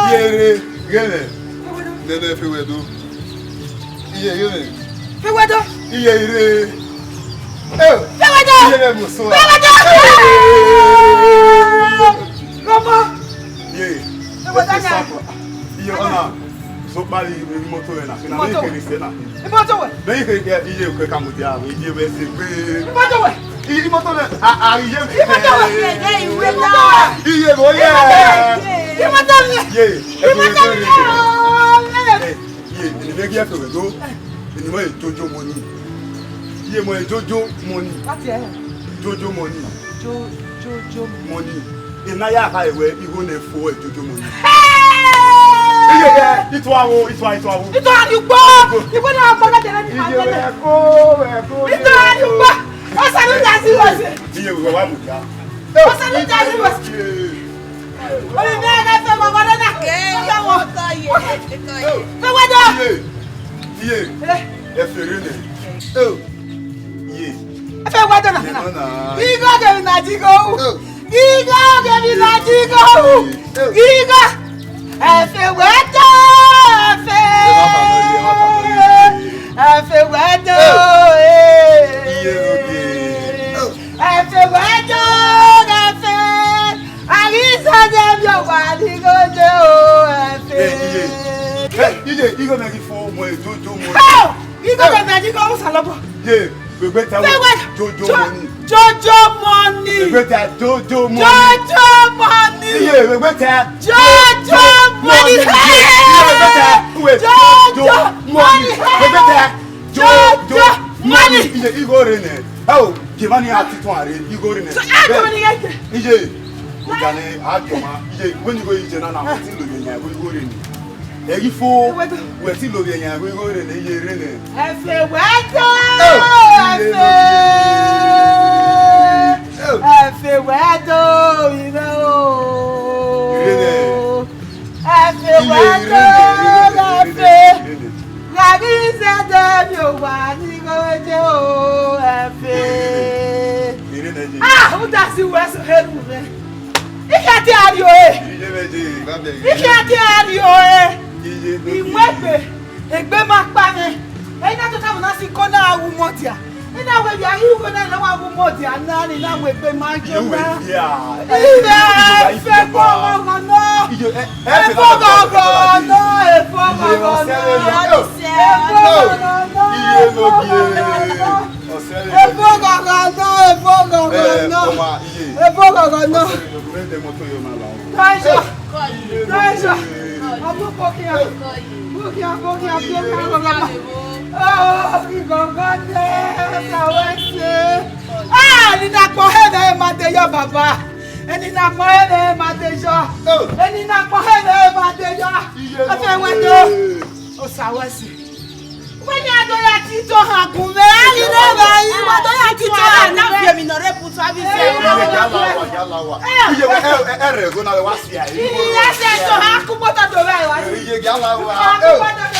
Iye rre. Ghẹ mwẹ. Nene fe wẹ do. Iye, iye mwẹ. Fe wẹ do. Iye rre. Eh! Fe wẹ do. Iye mwẹ mu sua. Fe wẹ do. Eh! Mama! Iye. Fe wẹ do na. Iye ọna. So kpari imoto rẹ na, na imoto wẹ. Imoto wẹ. Bẹ́ẹ̀ yìí kẹ́ iye òkè ka mudia, iye wẹ ṣe pé. Imoto wẹ. Iye imoto rẹ, a, a, iye mi. Imoto wẹ. Iye wẹ. Iye wẹ yẹ. Imoto wẹ. Ye. Imoto wẹ. Iye, eni mẹ gi ẹfe wẹ do. Eni mọ Jojo Money. Iye mọ Jojo Money. Láti ẹ̀. Jojo Money. Jo, Jojo Money. Money. Ena ya kha ẹwẹ igho ne fo ẹ Jojo Money. Hey! Iye, iye, itua wo, itua, itua wo. Itua ni ugbo. Igbo na gba na dere ni ma dere. Iye, ẹko, ẹko, itua ni ugbo. Ọsa ni da si wose. Iye, wa wa mu ya. Ọsa ni da si wose. Omi mi ẹgẹ fẹ mọ mọ na. Ke, ọsa wo. Fẹ wẹ do. Iye, iye. Eh. Ẹ fẹrẹ nẹ. Oh. Iye. Ẹ fẹ wẹ do na. Iye na. Igho ghe mi na ji igho. Oh. Igho ghe mi na ji igho. Igho. Ẹfe wẹ do, ẹfe. Ẹfe wẹ do, eh. Ẹfe wẹ do, ẹfe. Arizade mi ọ wa ni gode o, ẹfe. Eh, iye. Eh, iye, igho mẹ ghi fo mọ Jojo Money. Igho mẹ ghi fo mọ Osanobua. Ye. Vbe egbe ta wẹ Jojo Money. Jojo Money. Vbe egbe ta Jojo Money. Jojo Money. Iye, vbe egbe ta Jojo Money. Iye, vbe egbe ta Jojo Money. Vbe egbe ta Jojo Money. Iye, igho rre nẹ. Ẹ o, je ma ni a titun a rre, igho rre nẹ. Iye, ọgane a jọ ma. Iye, wẹ ni igho ye na na, wẹ ti lo ye yan, igho rre nẹ. Ẹ ghi fo, wẹ ti lo vbe yan igho rre nẹ, iye rre nẹ. Ẹfe wẹ do, ẹfe. Ẹfe wẹ do, ire o. Ire nẹ. Ẹfe wẹ do, ẹfe. Gha ghi zẹdẹ mi owa ni igho je o, ẹfe. Ire nẹ, ire nẹ. Ah, u da si wẹ so heru mwẹ. I khian te a rrie ore. Iye vbe je, ba bẹ. I khian te a rrie ore. Iye vbe je. I mu egbe, egbe ma kpa mwẹ. Ẹ i na tota mu na si ko na wu mọ dia. I na wẹ via hi ugo na na wa wu mọ dia na ni na mu egbe ma yo na. Iye vbe dia. Iye, iye, iye, ife ko ghọghọ nọ. Iye, ẹ, ẹ, efe ghọghọ nọ, efe ghọghọ nọ. Iye, ọsẹ rẹ nọ. Efe ghọghọ nọ. Iye, efe ghọghọ nọ. Efe ghọghọ nọ, efe ghọghọ nọ. Efe ghọghọ nọ. Tọyọ, tọyọ, ọmọ bokia, bokia, bokia, bokia, ghọghọ nọ. Oh, ghọghọ nọ, ka wẹ se. Ah, eni na kpọ hẹ mwẹ ma de yọ, baba. Eni na kpọ hẹ mwẹ ma de yọ. Eni na kpọ hẹ mwẹ ma de yọ. Efe wẹ do. Osa wẹ se. Wẹ ni a do ya tito han gun mwẹ, a ghi rre evba yi, wa do ya tito han gun mwẹ. Na fi emi nọ rre putu avbe ife. Iye, yala wa, yala wa. Iye, ẹ, ẹ, ẹ rẹ ẹgho na wa si a. Iye, ẹ sẹ to han kun moto do vbe wa. Iye, yala wa. Han kun moto do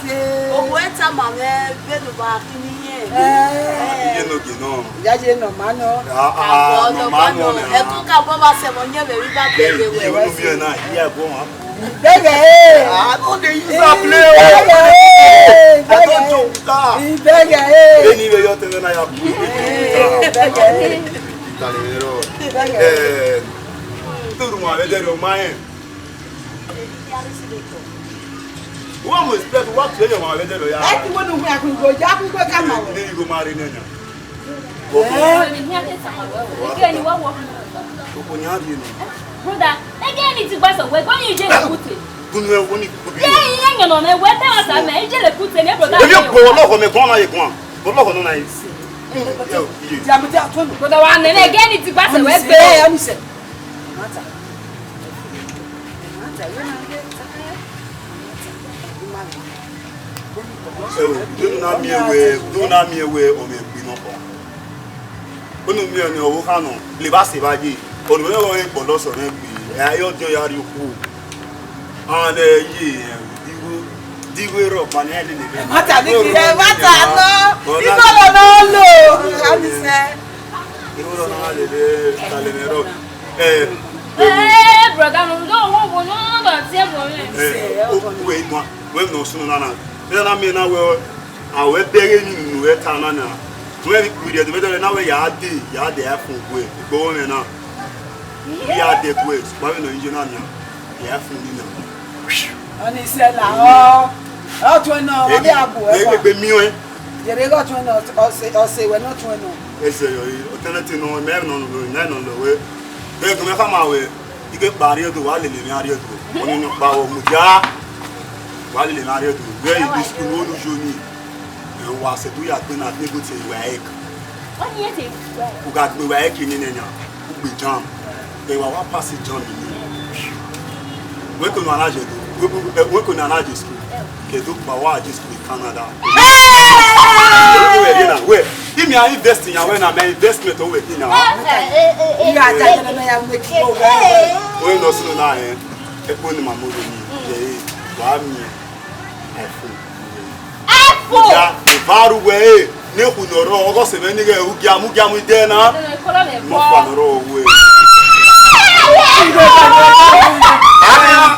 se. Ohu ẹta ma mwẹ vbene uwa khin iye. Eh. Iye no gie nọ. Ya ye nọ ma nọ. Ah, ah, nọ ma nọ na. Ẹkun ka bọ ba sẹ mọ nyẹ vbe ba kẹ vbe wẹ. Iye no miẹn na, iye ẹbọ wa. Ibẹghe, eh. I no dey use am play o. Ibẹghe, eh. I don joke. Ibẹghe, eh. Eni vbe yọ tẹmẹ na ya bu. Ibẹghe, eh. Ibẹghe. Eh, turu ma vbe dẹrriọ ma rẹn. Wa mu expect wa tue yọ ma vbe dẹrriọ ya. Ẹ ti wo nu hu akun go ja akun go ka ma wo. Ni go ma re nẹ nya. Eh. Okpo ni a rhie nọ. Brother, ege ni ti gba sọ wẹ, go ni je le kute. Gun wẹ wo ni ko bi. Ye, ye, ye, no, no, wẹ te wa sa mẹ, je le kute, ne brother. Èmi ò gbọ́ ọlọ́kọ̀ mi gan-an, máa yẹ gan-an. Ọlọ́kọ̀ náà náà yìí. Brother, wa nene, ege ni ti gba sọ wẹ gbe. Ẹ, ẹ, ẹ, ẹ, ẹ, Ẹo, de unu na miẹn wẹ, de unu na miẹn wẹ ọ mwẹ egbe nọkhua. Unu miẹn ọnii ọvbokhan nọ, levba sẹ evba ye, ọnii mwẹ ọghe kpọlọ sẹ ọnii egbe, ẹ i re ọdiọn ya rrie okhuo. An, ẹ ye, ẹ, digho, digho erha ọkpa ne a lele mwẹ. Ẹmwata ni khin, ẹmwata nọ, igho nọ nọ lo, a ni sẹ. Igho nọ nọ a lele, a lele rọ. Ẹ, Eh, brother, no, no, wo, wo, no, no, no, tie wo, eh. Ẹ, o, wẹ i guan, wẹ nọ sunu nana. Ẹ na miẹn na wẹ, a wẹ bẹghe ni unu wẹ ta nana. Wẹ rhie ẹdẹ, wẹ dọlẹ na wẹ ya dee, ya dee iPhone guẹ, igbo wẹ na. Wẹ ya dee guẹ, sukpavbe nọ iye na nia, ya iPhone ni na. Ọnii sẹ la, ọ, ọ tuẹn nọ, ọ vbe a bu ẹwa. Egbe miẹn. Yẹrẹ ighẹ ọ tuẹn nọ, ọ sẹ, ọ sẹ wẹ ne ọ tuẹn nọ. Ẹsẹ yọ, ọtẹn nẹ te nọ, mẹ nọ, mẹ nọ lọ wẹ. Ẹ, gun mẹ khama wẹ, I ke kpa rrie do, wa lele emwi a rrie do. Ọnii nọkpa vbe mudia, wa lele emwi a rrie do. Wẹ I do school, ne u yo ni. Ẹ, wa sẹ do ya gbe na, ne go te wa ek. Ọnii ye te wa. U gha gbe wa ek ni nẹ nia, u gbe JAMB. Ẹ, wa wa pass JAMB ni. Wẹ ko na na je do, wẹ, wẹ, wẹ ko na na je school. Ke do kpa wa je school Canada. Wẹ, wẹ, imi a invest yan wẹ na, mẹ investment wẹ khin na. Iya ta jẹ na ya make it over. Wẹ nọ sunu na, ẹ, ẹ ko ni ma mo ni, ẹ, wa mi, ẹ fo. Ẹfo! Ya, evaru wẹ, ẹ, ne khu nọ rọ, ọgọ sẹ mẹ ni ghẹ, u gia mu, gia mu ide na. Ẹ, kọlọ mẹ. Mo fa nọ rọ wẹ. Ẹ,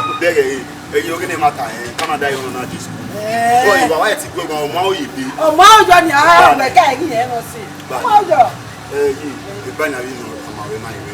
u bẹghe, ẹ. Ẹyẹ ọghe ne ma ta ẹn, Canada yọ na Jesu. Eh. Ọ, ìwà wa ti gbẹ ọmọ, ọmọ Oyibo. Ọmọ Ọyọ ni a, ọmọ ẹka ẹgin yẹn nọ sí. Ọmọ Ọyọ. Ẹ, yi, ìbáyà yìí nọ, ọmọ rẹ máa yẹ.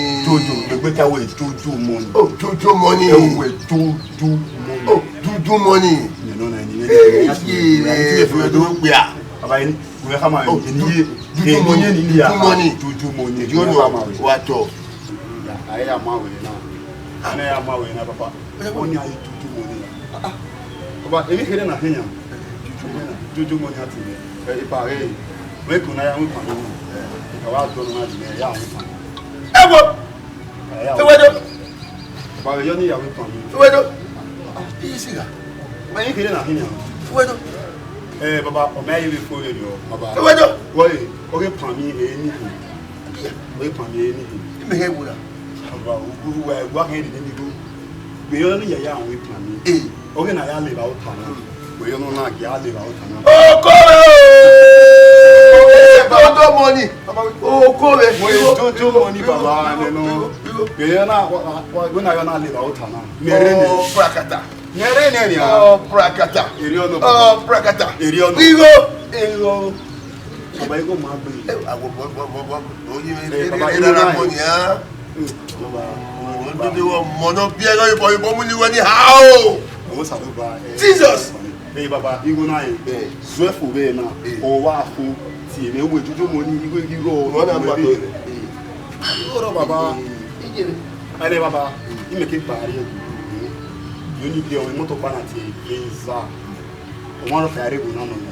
money. Jojo, ẹgbẹta wẹ Jojo money. Oh, Jojo money. Ẹwẹ Jojo money. Oh, Jojo money. Yẹn nọ na ni. Hey, yeah, yeah, yeah. Ẹgbẹta wẹ Jojo money. Baba, ẹni wẹ khama. Oh, ẹni ye, Jojo money. Ẹni ye ni ya. Jojo money. Jojo money. Jojo money. Wa tọ. Ya, a ya ma wẹ na. A na ya ma wẹ na, papa. Wẹ ni a ye Jojo money. Ah, ah. Baba, emwi kherhe na hia. Jojo money, Jojo money a ti nẹ. Ẹ, ipa rẹ, wẹ ko na ya wẹ pan nọ. Ẹ, ka wa dọ nọ na di nẹ, ya wẹ pan. Ẹ wo! Ẹ wo do! Baba, yọ ni ya wẹ pan nọ. Ẹ wo do! Ah, iyi sigha. Baba, emwi kherhe na hia. Ẹ wo do! Ẹ, baba, ọ ma ye vbe fo rẹ yọ, baba. Ẹ wo do! Wẹ, ọ ghe pan mi, ẹ, ni. Wẹ pan mi eni. Imẹ hẹ wura. Wa, wa, wa hẹ ni ni go. Wẹ yọ ni yaya wẹ pan mi. Eh. Ọ ghe na ya leva ota na. Wẹ yọ nọ na ya leva ota na. Oko rẹ o. Jojo money. Oko rẹ. Wẹ Jojo money, baba, nẹ nọ. Wẹ yọ na, wa, wa, wẹ na yọ na leva ota na. Mẹ rre nẹ. Oh, prakata. Nẹrẹ nẹrẹ a. Oh, prakata. Eri ọnọ. Oh, prakata. Eri ọnọ. Igho. Igho. Baba, igho ma gbe. Eh, awo, bo, bo, bo, bo, bo, oyi, eh, baba, eri igho na. Mo ni a. Mm, baba. Mo ni wo mo no bi ẹgọ ibọ, ibọ mu ni wẹ ni ha o. Owẹ Osanobua, eh. Jesus. Eh, baba, igho na, eh. Eh. Zuẹ fo vbe na. Eh. Ọ wa fo. Tie mwẹ wẹ Jojo money, igho ghi rrọọ. Ọ na gba tọ. Eh. Igho rrọọ, baba. Eh. Ijere. Ẹnẹ baba, imẹ ke kpa rrie ẹvbo. Yo ni biẹ ọmwa imọto kpa na tie Venza. Ọmwa rọ kha rre ẹvbo na nọ nẹ.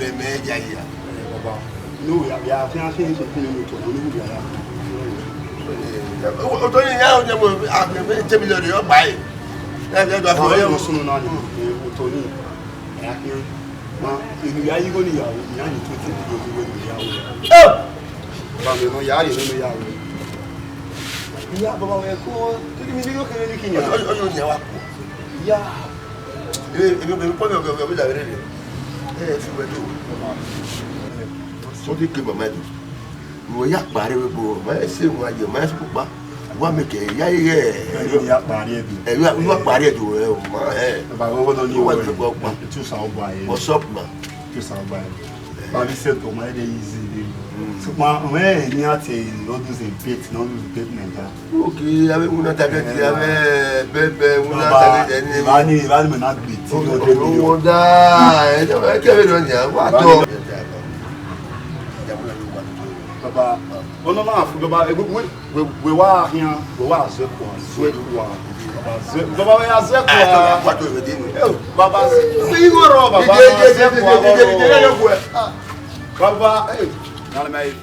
mẹ, mẹ ya ya. Baba, no, ya, ya, fi an fi so kunu ni to, ni wu ya ya. Otọ ni ya o jẹ mo, a, mẹ, mẹ, ten million yọ ba e. Ya, ya, ya, Baba, fi yo sunu na ni, otọ ni. Ya fi an. Ma, inu ya yi go ni ya, ya ni twenty million ni ya. Eh! Baba, mẹ nọ ya, ye nọ ya. Ya, baba, wẹ ko, kí ni mi ní yóò kéré ní kí ni? Ọjọ́, ọjọ́, ọjọ́ ni a wá kú. Ya. Èmi, èmi, èmi kọ́ mi ọ̀gẹ̀, ọ̀gẹ̀ mi dàbí rẹ̀. Ẹ ẹ fi wẹ do. Sọ de ke mama do. Wọ ya kpare wẹ bo, ma ẹ se wọn ayẹ, ma ẹ sọ kpa. Wa mẹ kẹ ya ye. Ẹ ya kpare ẹ do. Ẹ ya, wa kpare ẹ do ẹ o, ma ẹ. Baba, wọ́n wọ́n lọ ní wọ́n ìwé. Fi gbọ́ pa. Ètò ìsàwọ̀ bọ̀ ayé. What's up, ma? Kesa ọba ẹ. Ba mi settle, ma, e dey easy dey. Sukpa, when e yan te all those debate, no lose debate Naija. Okay, ave una target, ave bebe una target, any. Bani, bani me na gbe ti. Okay, no dey. Owo da, e do ke we no nya, wa to. Baba, ono ma fu, baba, e, we, we, we wa hian, we wa zẹ kua, zẹ kua. Zẹ, baba, we ya zẹ kua. Baba, igho rọ, baba, zẹ kua. Baba, eh, nana ma efi.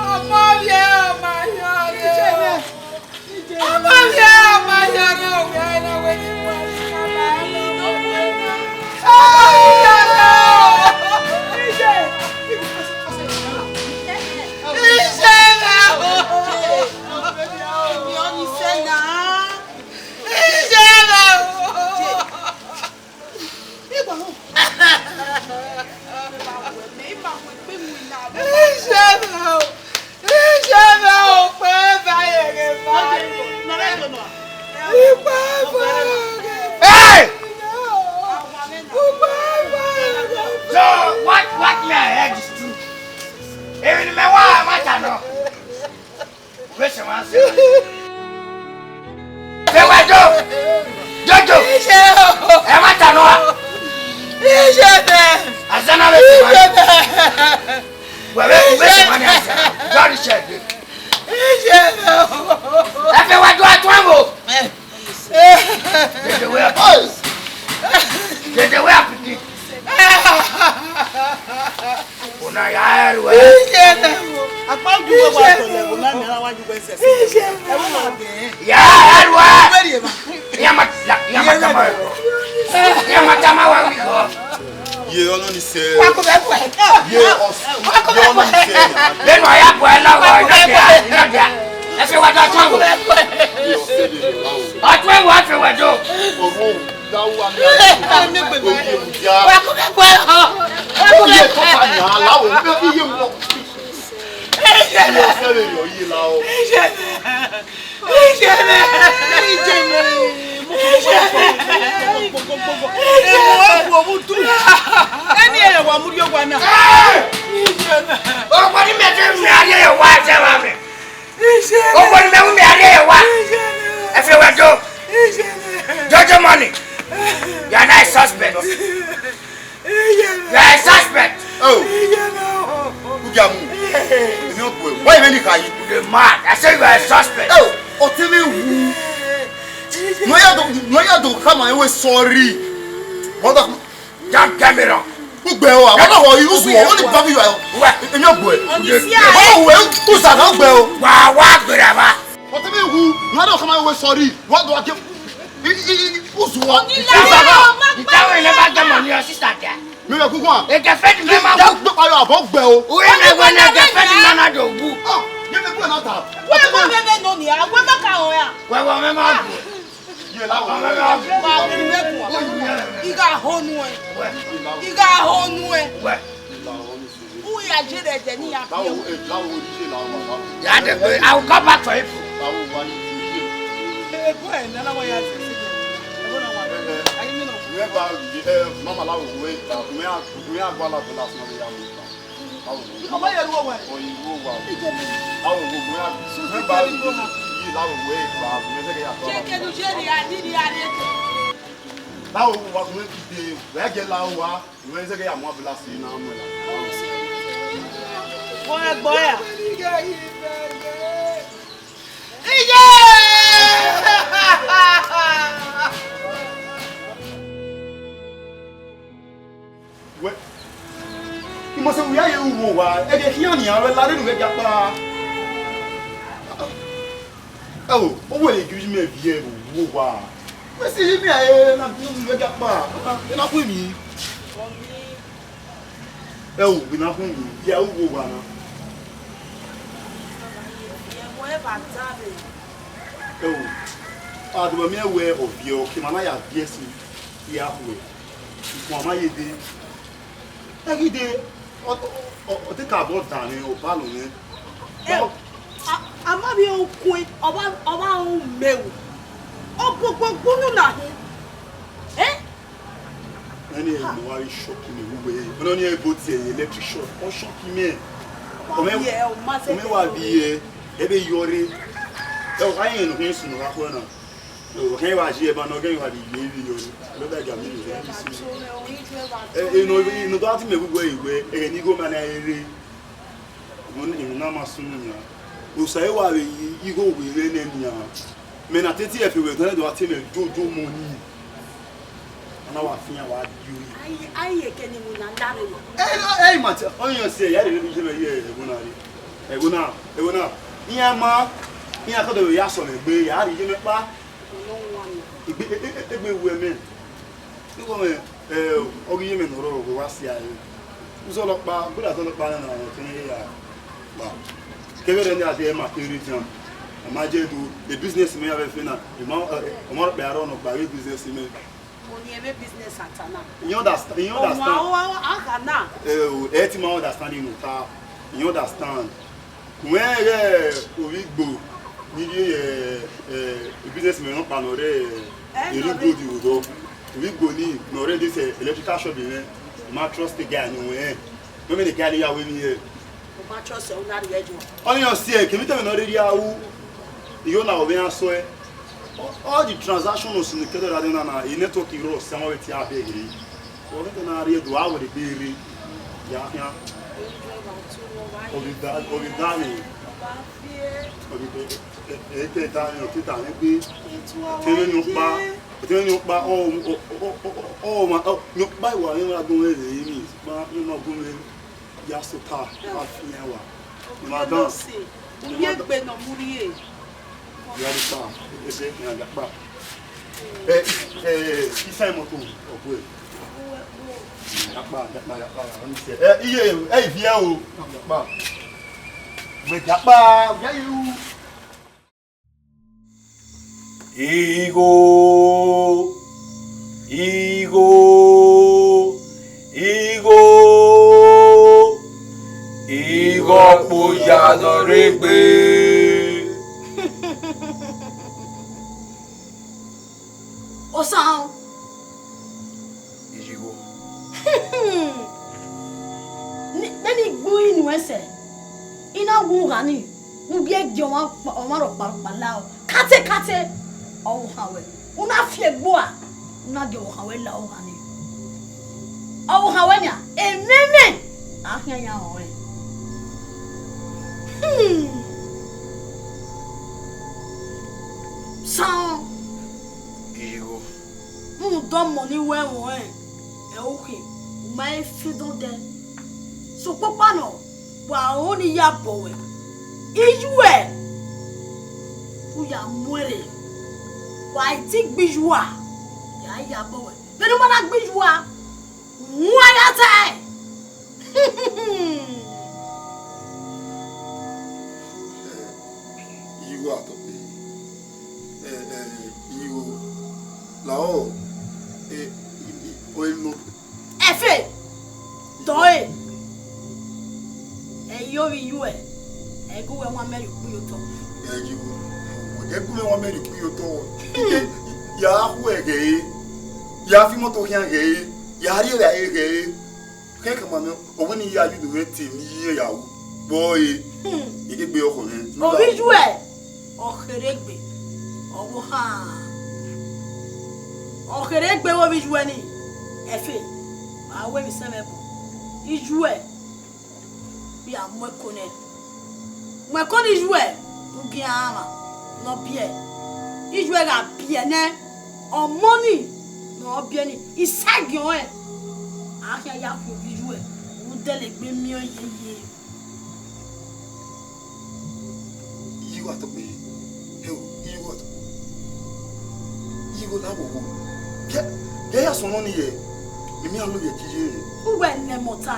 Ọmọ rẹ, ọmọ yọ rẹ. Ọmọ rẹ, ọmọ yọ rẹ, ọmọ yọ rẹ. Iṣẹ́ náà o. Iṣẹ́ náà. Iṣẹ́ náà o. Iṣẹ́ náà o. Iṣẹ́ náà o, pé báyìí rẹ̀ báyìí. Ipa báyìí rẹ̀. Hey! Ipa báyìí rẹ̀. So, what, what me I heard is true. Èmi ni mẹ wá, ẹ má jà náà. Where's your man? Say what, Joe? Jojo! Ẹ má jà náà. Azana, where's your man? Where, where, where's your man? Don't share this. Ẹ fẹ́ wá jọ àtúnwò. Dede wẹ, dede wẹ apiti. Una ya ẹrù ẹ. Akpa ojú wo wa tọlẹ, wo na mi ara wájú wẹ sẹsẹ. Ẹ wọ́n máa bẹ̀ ẹ́. Ya ẹrù ẹ. Wẹ́rì ẹ̀ ma. Yamata, yamata ma wí kọ. Ye ọnọ ni sẹ. Wa ko bẹ bọ ẹ. Ye ọs-, ye ọnọ ni sẹ. Lẹnu ọya bọ ẹ lọwọ, iná bíà, iná bíà. Ẹ fi wá dá tún wò. Ọtún ẹwọ ẹ fi wẹ do. Ọmọ, dáwọ àmì àti oye ìjà. Wa ko bẹ bọ ẹ. Oye tó bá yà á láwọ, bẹ́ẹ̀ fi yé wọn. Iye ọsẹ lè yọ iye la ọ. Ìjẹ̀bẹ̀! Ìjẹ̀bẹ̀! Ìjẹ̀bẹ̀! Ẹni ẹ̀rẹ̀ wà mú rí ọgbà náà. Ìjẹ̀bẹ̀! Ọgbọ́n ní mẹ́tẹ́ mi ayé yẹn wá ẹsẹ̀ wa mi. Ìjẹ̀bẹ̀! Ọgbọ́n ní mẹ́wú mi ayé yẹn wá. Ìjẹ̀bẹ̀! Ẹ fi wẹ̀ do. Ìjẹ̀bẹ̀! Jojo money. You are not a suspect. You are a suspect. Oh. Ujamu. Emi ọgbo. Why you make me cry? You dey mad. I say you are a suspect. Oh, otimi wu. No ya do, no ya do come and we sorry. Mother. Don't get me wrong. Ugbẹ o, àwọn náà wọ irú sùn, wọ́n ní bá mi yọ ẹ̀. Èmi ò gbọ́ ẹ̀. Ọ̀nì sí ààrẹ. Ọ̀nà òwe tó sàgá ugbẹ o. Wà á wá gbèrè àbá. Ọtí mi wu, ìwádìí ọ̀kan máa ń wọ sọ̀rí. Wọ́n tó wá dé. Ìsùn wọn. Onílé ayé ọmọ pẹ́. Ìtawé ilé bá jẹ́ mọ̀ ní ọsí sàkíà. Mi ò kúkú à. Èkè fẹ́ ni mẹ́ma wù. Ìyá gbé payọ àbọ̀ gbẹ o. Orí mi wọ ní èkè fẹ́ ni mẹ́ma dò wù. Ọ, yẹ mi kú ẹ̀ náà ta. Wẹ́ẹ́ wọ́n bẹ́ẹ̀ bẹ́ẹ̀ nọ nìyà, wẹ́ẹ́ má ka ọ̀rẹ́ à. Wẹ́ẹ́ wọ́n mẹ́ma wù. Ye la wo. Wa wo ni wẹ kun. Igha honu ẹ. Igha honu ẹ. Wẹ. U ya je rẹ ẹdẹ ni ya fi. Ya dẹ pé, I will come back for it. Ebo ẹ nana wa ya se se. Ebo na wa. Ayi mi no. Wẹ ba, eh, mama la wo we, we a, we a gua la dola so ya mu. Ọmọ yẹn ru owa. Oyin ru owa. Awo wo mo ya. Susu ba kẹrin gbọmọ. Yi la wo we ba mo se ke ya to. Ṣé kẹnu ṣe rí a ní rí a rí ètò? La wo wa mo ti de, we ge la wa, mo se ke ya mo abula si na mo la. Bọ́ẹ̀ bọ́ẹ̀ à. Iye! Wẹ, I must say, wẹ a ye ru vbe owa, ẹghẹ khian nian, wẹ la rre ne u vbe gie akpa. Ẹo, ọ wẹ ne gie mẹ viẹ vbe owa. Wẹ si yi mẹ a re na gie u vbe gie akpa. Ẹ na khuẹn emwi. Ẹo, vbe na khuẹn emwi, ya ru vbe owa na. Ẹo, a do ma miẹn wẹ ọ viẹ, ọ ke ma na ya viẹ sin, ya khuẹ. Ikhuan ma ye dee. Ẹghide, ọ, ọ, ọ, ọ te ka bọ dan mwẹ, ọ balọ mwẹ. Ẹ, a, a ma vbe ukun, ọ ba, ọ ba ru mẹ o. Ọ gbogbo gbunu na hin. Ẹ? Ẹni ẹ nọ wa ri shọki mẹ vbe uwẹ. Ọnọni ẹ bo tie electric shock. Ọ shọki mẹ. Ọ mẹ, ọ mẹ wa bi ẹ, ẹ vbe yọ rre. Ẹ, ọ ka yẹn nọ hin sunu gha khuẹ na. Ọkẹn wa ji ẹba ne ọgẹn wa vbe ye vbe yọ, ẹdọda ga mi vbe si. Ẹ, eno, eno do a ti mẹ vbe uwẹ, ẹghẹ ne igho ma na rre, emwi na ma sunu nian. Osa i wa vbe ye igho wẹ rre nẹ nian. Mẹ na teti ẹfe wẹ, ẹdọnẹdọ a te mẹ jojo mọ nii. A na wa fian wa di ori. Ai, ai, eke ni mu na la rre. Ẹ, ẹ, ẹ, ma te, ọyọn si ẹ, ya rre vbe iye mẹ ye ẹvbo na rre. Ẹvbo na, ẹvbo na. Iran ma, iran ke do ya sọ mẹ gbe, ya rre iye mẹ kpa. Egbe, e, e, egbe wu ẹmwẹ. Igho mwẹ, ẹ, ọ ghi ye mwẹ ne ọ rrọọ, wa si a re. Uzọla ọkpa, bọda uzọla ọkpa na, ọ kẹnẹ ya kpa. Kevbe ẹre ne a de ma kere dian. Ọ ma je do, e business mẹ ya vbe fẹ na. Ẹ ma, ẹ, ọ ma rhọkpa ya rrọọ nọ gba ghe business mẹ. Oni ẹmwẹ business ata na. You understand? You understand? Ọmwa agha na. Ẹ, o, ẹ ti ma understand inu ta. You understand? Wẹ ghẹ ovbi Igbo ni rhie, ẹ, ẹ, business mẹ nọkpa ne ọ rre, ẹ, eri gold vbe odọ. Ovbi Igbo ni ne ọ rre this, ẹ, electrical shop mwẹ. Ma trust the guy ni wẹ. Mẹ mẹ ne guy ni ya wẹ ni, ẹ. Ma trust ẹ, u na rhie ẹjọ. Ọni ọ si ẹ, kevbe te mwẹ ne ọ rhirhi a ru, iyo na ọ vbe iran sọ ẹ. All the transactions ni kẹdẹ ra de na na, e network rọ sẹ ọmọ vbe tie abẹ ghe. Ọ vbe te na rhie do a wẹ de gbe rre. Ya khian. Ọ vbe da, ọ vbe da ni. Ọ vbe da, e, e, e te da ni, ọ te da ni gbe. Te ne ni ọkpa, te ne ni ọkpa, ọ, ọ, ọ, ọ, ọ, ọ, ma, ọ, ni ọkpa iwa ni ma gun vbe rre ni, ma, ni ma gun vbe. Ya sota, wa fian wa. Madam. Uye gbe nọ mu rrie. Ya ri kpa, ebe, ya, ya kpa. Eh, eh, isa imoto, ọgwe. Ya kpa, ya kpa, ya kpa, ya kpa. Eh, iye, eh, ivie o, ya kpa. Wẹ ya kpa, ya ru. Igho, igho, igho, igho ọkpọ ya nọ rre egbe. Osan. Iyigho. Ni, vbene I gbe unu ẹsẹ, I na wu gha ni, u biẹ gie ọmwa, ọmwa rhọkpa rhọkpa lao. Kate kate, ọ wu han wẹ. U na fi egbe ua, u na gie ọvbokhan wẹ lao gha ni. Ọvbokhan wẹ nia, emwẹmwẹ, a khian yan rẹn. Hmm. San. Iyigho. Rhunmwuda ọmọ ni wẹ ruẹn, ẹ, u khin, u Wa i fi dọdẹ. Sokpokpa nọ, wa ro ne I ya bọ wẹ. Iyuẹ, u ya mu ẹre. Wa i ti gbe iyua, ya ya bọ wẹ. Vbene u ma na gbe iyua, wan ya tae. Iyuẹ, a tọ kpe. Eh, eh, iyuẹ, lahọ, eh, i- i- o i nọ. Ẹfe, tọ ẹre. Ẹ i yo vbe iyuẹ, ẹ i gu wẹ wan mẹ rhie ukpu ye otọ. Ẹ i gu, ẹ gu mwẹ wan mẹ rhie ukpu ye otọ. Ya khu ẹghẹ re, ya fi imọto khian ẹghẹ re, ya rrie ẹre ẹghẹ re. Khẹke ma nọ, ọ wẹ ne I ya ye unu mwẹ te ne I ye ya ru. Vbọ re, Hmm. I ghi gbe ọkhọ mwẹ. Ovbi iyuẹ, ọ kherhe egbe, ọ vbe ohan. Ọ kherhe egbe vbe ovbi iyuẹ ni, Ẹfe, ma wẹ emwi sẹ mwẹ bu. Iyuẹ, ya mu ẹko nẹ. Mu ẹko ne iyuẹ, u gi iran mwa ne ọ biẹ. Iyuẹ gha biẹ nẹ, ọmọ ni ne ọ biẹ ni, isagiẹn ọnrẹn, a khian ya khu ovbi iyuẹ, u dẹlegbe miẹn yeye. Iyuẹ, a tọ kpe. Heo, iyuẹ, a tọ kpe. Iyuẹ, la wo wo. Gie, gie ya sunu ni ye. Mimi a lo ye ki ye. Uwẹ nẹ mọta.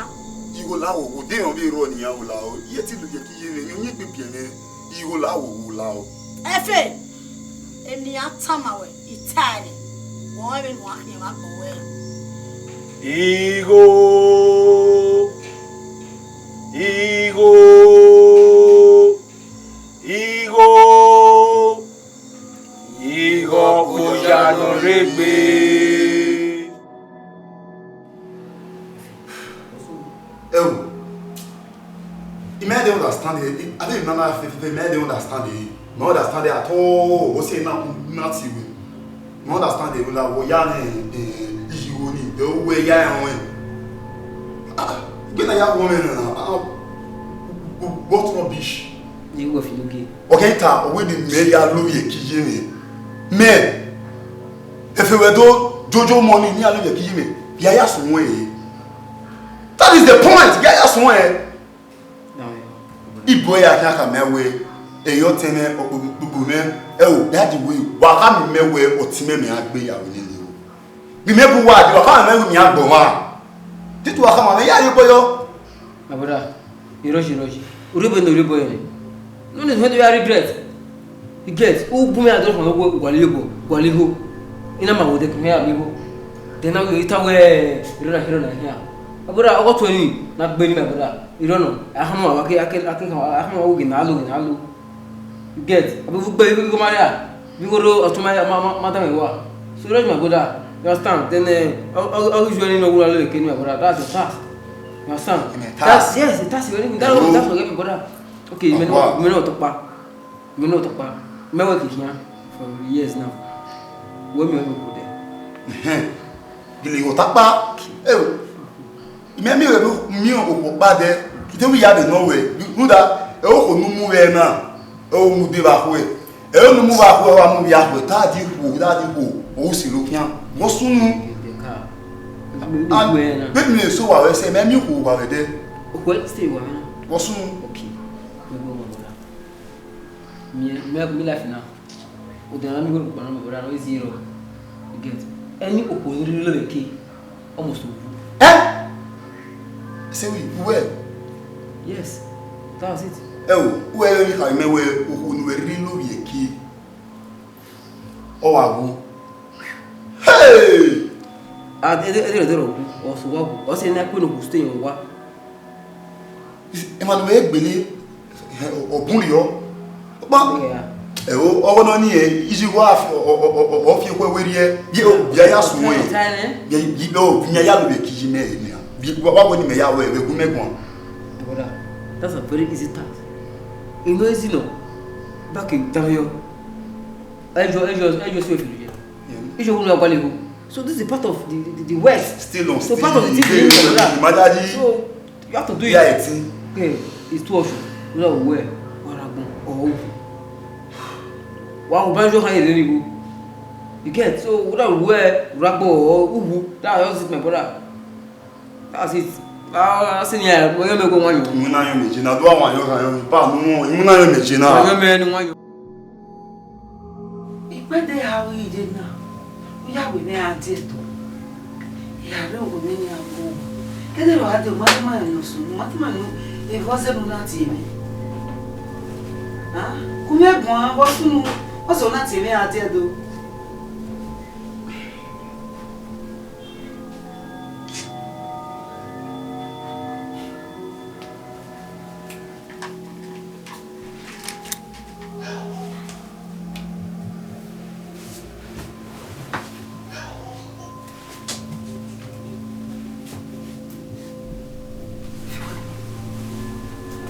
Iyuẹ, la wo wo. De rẹn vbe rrọọ ne iran wo la o. Iye ti lo ye ki ye vbe. Iye onye egbe biẹ nẹ. Iyuẹ, la wo wo la o. Ẹfe, emwi ne iran tama wẹ, I tae nẹ. Wẹ ọnrẹn vbene uwa khian vbe agbọn wẹ. Igho, igho, igho, igho ọkpọya ne ọ rre egbe. Ẹo, I mẹ dey understand it. I think na na fe fe mẹ dey understand it. No understand it at all. O se na na ti we. No understand it. La wo ya ne, eh, iyigho ni. De o we ya ẹn. Ah, gbe na ya wo me na. Ah, what rubbish. Ni wo fi luge. Okay, ta, o we ni mẹ ya lo ye ki ye ni. Mẹ, efe wẹ do jojo mọ ni, ne I ya lo ye ki ye mẹ. Ya ya sun wẹ. That is the point. Ya ya sun wẹ. Ibo ya khian khama wẹ, eyọ tẹn mwẹ, ọkpokpo mwẹ, ẹ o, daddy wẹ, wa khama mẹ wẹ, ọtẹn mwẹ mẹ a gbe ya vbe nene o. Ghi mẹ bu wa di, wa khama mẹ wẹ mẹ a gbọ mwa. Titi wa khama mẹ ya ye kpọyọ. My brother, you rush, you rush. Urhiebọ ne urhiebọ rẹ. No need to have regret. You get, u bu mwẹ adọ khama wẹ, gualọ iyobọ, gualọ igho. I na ma wo de khin ya vbe igho. Then now you tell wẹ, erọ na, erọ na here. My brother, ọgọ tuẹ ni, na gbe ni, my brother. Irọ nọ, a khama wa ke, a ke, a ke khama, a khama wa ghe ne a lo, ghe ne a lo. You get? Avbe uvbi ugbe igho ma ria, vbe igho rre ọtẹn ma, ma, ma, ma dan mwẹ wa. So, rest my brother, you understand? Then, eh, ọ, ọ, ọ ghi ju ẹre ne ọ wu na lo eke ni, my brother. That's your task. You understand? Amen. That's, task. Yes, the task you really, that's what, that's what, my brother. Okay, you may not, you may not talk back. You may not talk back. Me work here for years now. Wẹ miẹn ọkpokpo dẹ? Ẹhẹn. Gele igho ta kpa. Eo. Mẹ miẹn vbe miẹn okhuo kpa dẹ, te u ya vbe nọ wẹ, rhunmwuda, ẹre okhuo ne u mu vbe na, ẹre u mu de vbe akhuẹ. Ẹre ne u mu vbe akhuẹ, wa mu vbe akhuẹ, te a di khuo, te a di khuo, ọ ru silo khian. Vbọ sunu? Vbene eso wa vbe sẹ, mẹ miẹn okhuo wa vbe dẹ. Okhuo te wa vbe na. Vbọ sunu? Okay. Mẹ, mẹ, mẹ life now. Odẹ na mi wẹ kpukpa na, my brother, no easy at all. You get? Any okhuo ni rhirhi lo vbe eke, almost owu. Eh? Say we, we were? Yes, that's it. Ẹ o, u ẹ rẹn kha mẹ wẹ okhuo ne uwẹ rhirhi lo vbe eke, ọ wa wu. Hey! A, ede, ede, ede rọ wu, ọ sẹ wa wu. Ọ sẹ ne a kpe ne okhuo stay yọ wa. Emwa ne ọ vbe gbele, ọ bun rriọ. Ọkpa, ẹo, ọghe nọ ni, iyigho a fi, ọ, ọ, ọ, ọ, ọ fi ekhue werriẹ, ye, o, bia ya suẹn. Ọtaẹn nẹ? Ye, ye, o, bia ya lo vbe kiyi mẹ, mẹ, bia, wa, wa wẹ ne mẹ ya wẹ, vbe gu mẹ guan. Brother, that's a very easy task. E no easy nọ. Back in time, yo. Ẹjọ, ẹjọ, ẹjọ si ofin ye. Ijọ wunu agbale ho. So this is part of the, the, the work. Still on, so part of the thing, you know, brother. Imagine. So you have to do it. Yeah, it's okay. It's too often. You know where? Waragbon or uwu. Wa wo banjo ha ere ni wo. You get? So whether where, Waragbon or uwu, that just it, my brother. Asi, asi ni ẹ, mo yọ mẹ ko wan yo. Imuna yọ mẹ jena, do wa wan yo gha yo, pa nu mo, imuna yọ mẹ jena. Mo yọ mẹ ni wan yo. Ikpẹdẹ ha ru ije na, u ya wẹ ne a die ẹdọ. Ya rre owa ne a ru owa. Kẹdẹ ro a de, u ma te ma nọ sunu, u ma te ma nọ evọ zẹ ne u na tie mwẹ. Ah, ku mwẹ guan, vbe ọ sunu, ọ sẹ u na tie mwẹ a die ẹdọ.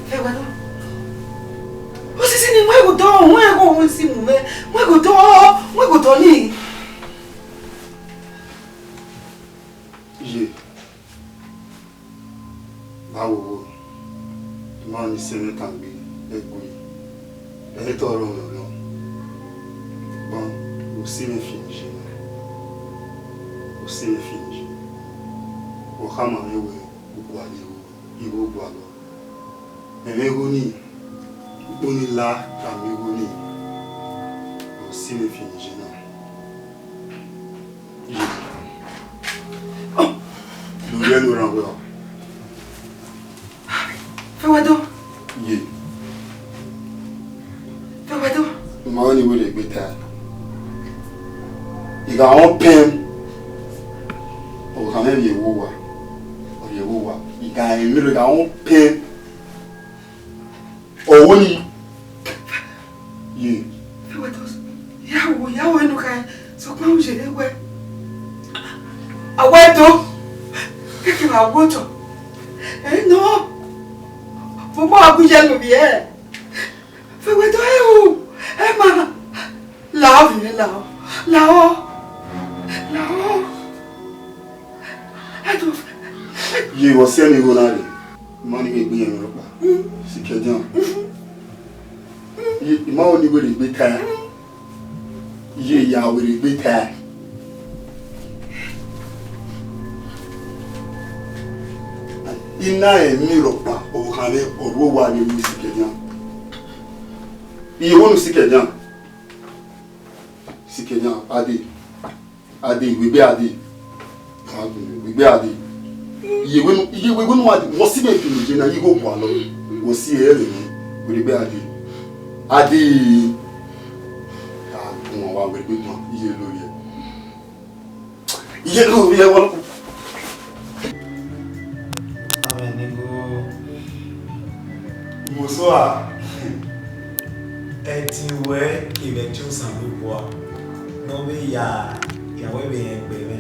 Fẹwẹdo. Osisi ni mu ẹghẹ otọ, mu ẹghẹ ohun isi mu mwẹ, mu ẹghẹ otọ, mu ẹghẹ otọ ni. Ye. Vbe a wo wo, I ma ni sẹ mwẹ tangbe ẹgue, ẹ i te ọrọre nọ. Gban, u si mwẹ fi ye na, u si mwẹ fi ye. Wa khama mwẹ wẹẹ u gualọ igho, igho gualọ. Ẹmwẹ igho nii, ukpo ni la tama igho nii, u si mwẹ fi ye na. Ye. Do rhie enu rran wẹ ọ. Fẹwẹdo. Ye. Fẹwẹdo. Ma ọnii wẹ rhie egbe ta. I gha rẹn pẹn. Ọ gha mwẹ vbe ẹvbo uwa. Ọ vbe ẹvbo uwa. I gha rẹn emwi rre, I gha rẹn pẹn. Ọ wẹ nii. Ye. Fẹwẹdo, ya wo, ya wo enu kha, sokpan u yere wẹ. A wẹ do, keke wa wo otọ. Ẹ nọ, mo ma gu yẹ lọ vbiẹ. Fẹwẹdo, ẹ ru, ẹ ma. Lahọ vbiẹ, lahọ, lahọ, lahọ. Ẹ do. Ye, vbe ọ si ẹmwẹ igho na rre? Ma ni vbe gbe irẹn rhọkpa. Sikẹdian. Ye, I ma ọnii wẹ rhie egbe ta. Ye, ya wẹ rhie egbe ta. I na rẹn emwi rhọkpa, ọ gha mwẹ ọ ru owa vbe ru Sikẹdian. Iye wunu Sikẹdian. Sikẹdian, a dee. A dee, wẹ egbe a dee. Wẹ egbe a dee. Iye wẹ unu, iye wẹ unu wa dee. Wẹ ọ si mwẹ fi ye na, igho gualọ. Wẹ ọ si ẹre mwẹ. Wẹ egbe a dee. A dee. A gun wa wẹ egbe guan. Iye lori ẹ. Iye lori ẹ wọ. Amen, nigga. Musa, ẹtin ruẹ kevbe ẹtin Osanobua ne ọ vbe ya, ya wẹ vbe rẹn egbe mwẹ.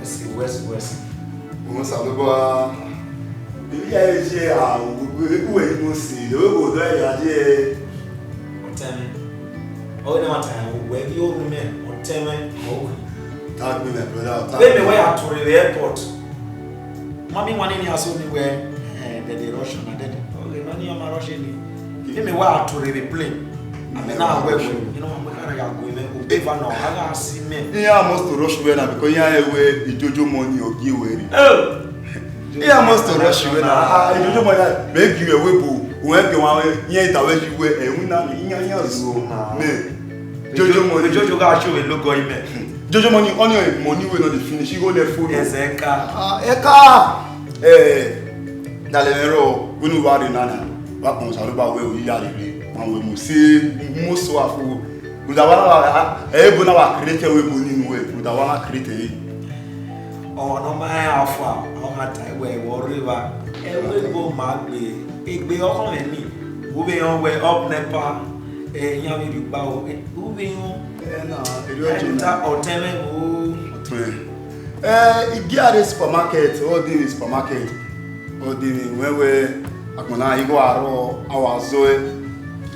West, west, west. Osanobua, I ya ye a, uwẹ ni mo si, de wẹ vbe odọ ya ye. Ọtẹn mwẹ. Ọ na ma ta ya, wẹ vbe orhu mẹ, ọtẹn mwẹ, ọ. Tag me, my brother, tag me. Vbene mẹ wẹ ya tuorre vbe airport. Ma miẹn iwan ni a so ni wẹ, eh, dẹdẹ rush na dẹdẹ. Ọ ghe ma ni ọ ma rush ni. Vbene mẹ wẹ ya tuorre vbe plane. Amẹ na wẹ wẹ, you know, mẹ ka na ya gu mwẹ, obeva nọ, a gha si mẹ. Iran must to rush wẹ na, because iran wẹ ijojo money ọ gie wẹ rre. Oh! Iran must to rush wẹ na. Ah, ijojo money na, mẹ gi wẹ webo, wẹ gie wan wẹ, iran da wẹ yi wẹ, ẹ, winna, iran, iran zuọ. Mẹ. Jojo money. Jojo gha show vbe logo imẹ. Jojo money, ọni money wey no dey finish, igho ne fo. Ẹzẹka. Ah, ẹka. Eh, dalẹ mwẹ rọ, wẹ ne uwa rre nana, wa kpọnmwẹ Osanobua wẹ u ya rre, ma wẹ mu se, mu so afo. Rhunmwuda wa na wa, ebo na wa create ẹvbo ebo ni nuẹ, rhunmwuda wa na create ẹre. Ọmwa ne ọ ma rẹn alpha, ọ ma ta wẹ, wẹ ọ rre evba. Ẹvbo ebo ma gbe, egbe ọkhọnmwẹ ni, u vbe rẹn wẹ up nepa, eh, iran vbe rhie ugba o, eh, u vbe rẹn. Eh, na, erriọ ọtẹn mwẹ o. Ọtẹn. Eh, I gia rre supermarket, ọ de vbe supermarket. Ọ de vbe wẹ wẹ agbọn na igho arrọọ, a wa zọe.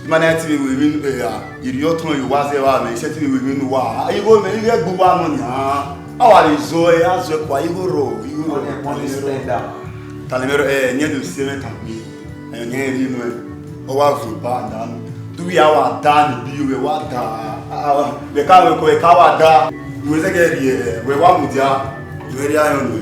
I ma na te vbe ru emwi, eh, a, irhiọtọn ye uwa zẹ vbe amẹ, isẹ te vbe ru emwi ne uwa. A, igho mẹ, igho ẹgbe uwa nọ nia. A wa vbe zọe, a zọe kua, igho rrọọ, igho rrọọ. Money spender. Talẹ mwẹ rọ, eh, ẹyẹn do si ẹmwẹ tangbe. Ẹyẹn rhie nuẹ, ọ wa vun ba danu. Te uwẹ a wa da ni bi wẹ wa da. A, a, vbe ka wẹ ko, vbe ka wa da. Wẹ zẹgẹ rhie, wẹ wa mudia. Wẹ rhie ayọn nuẹ.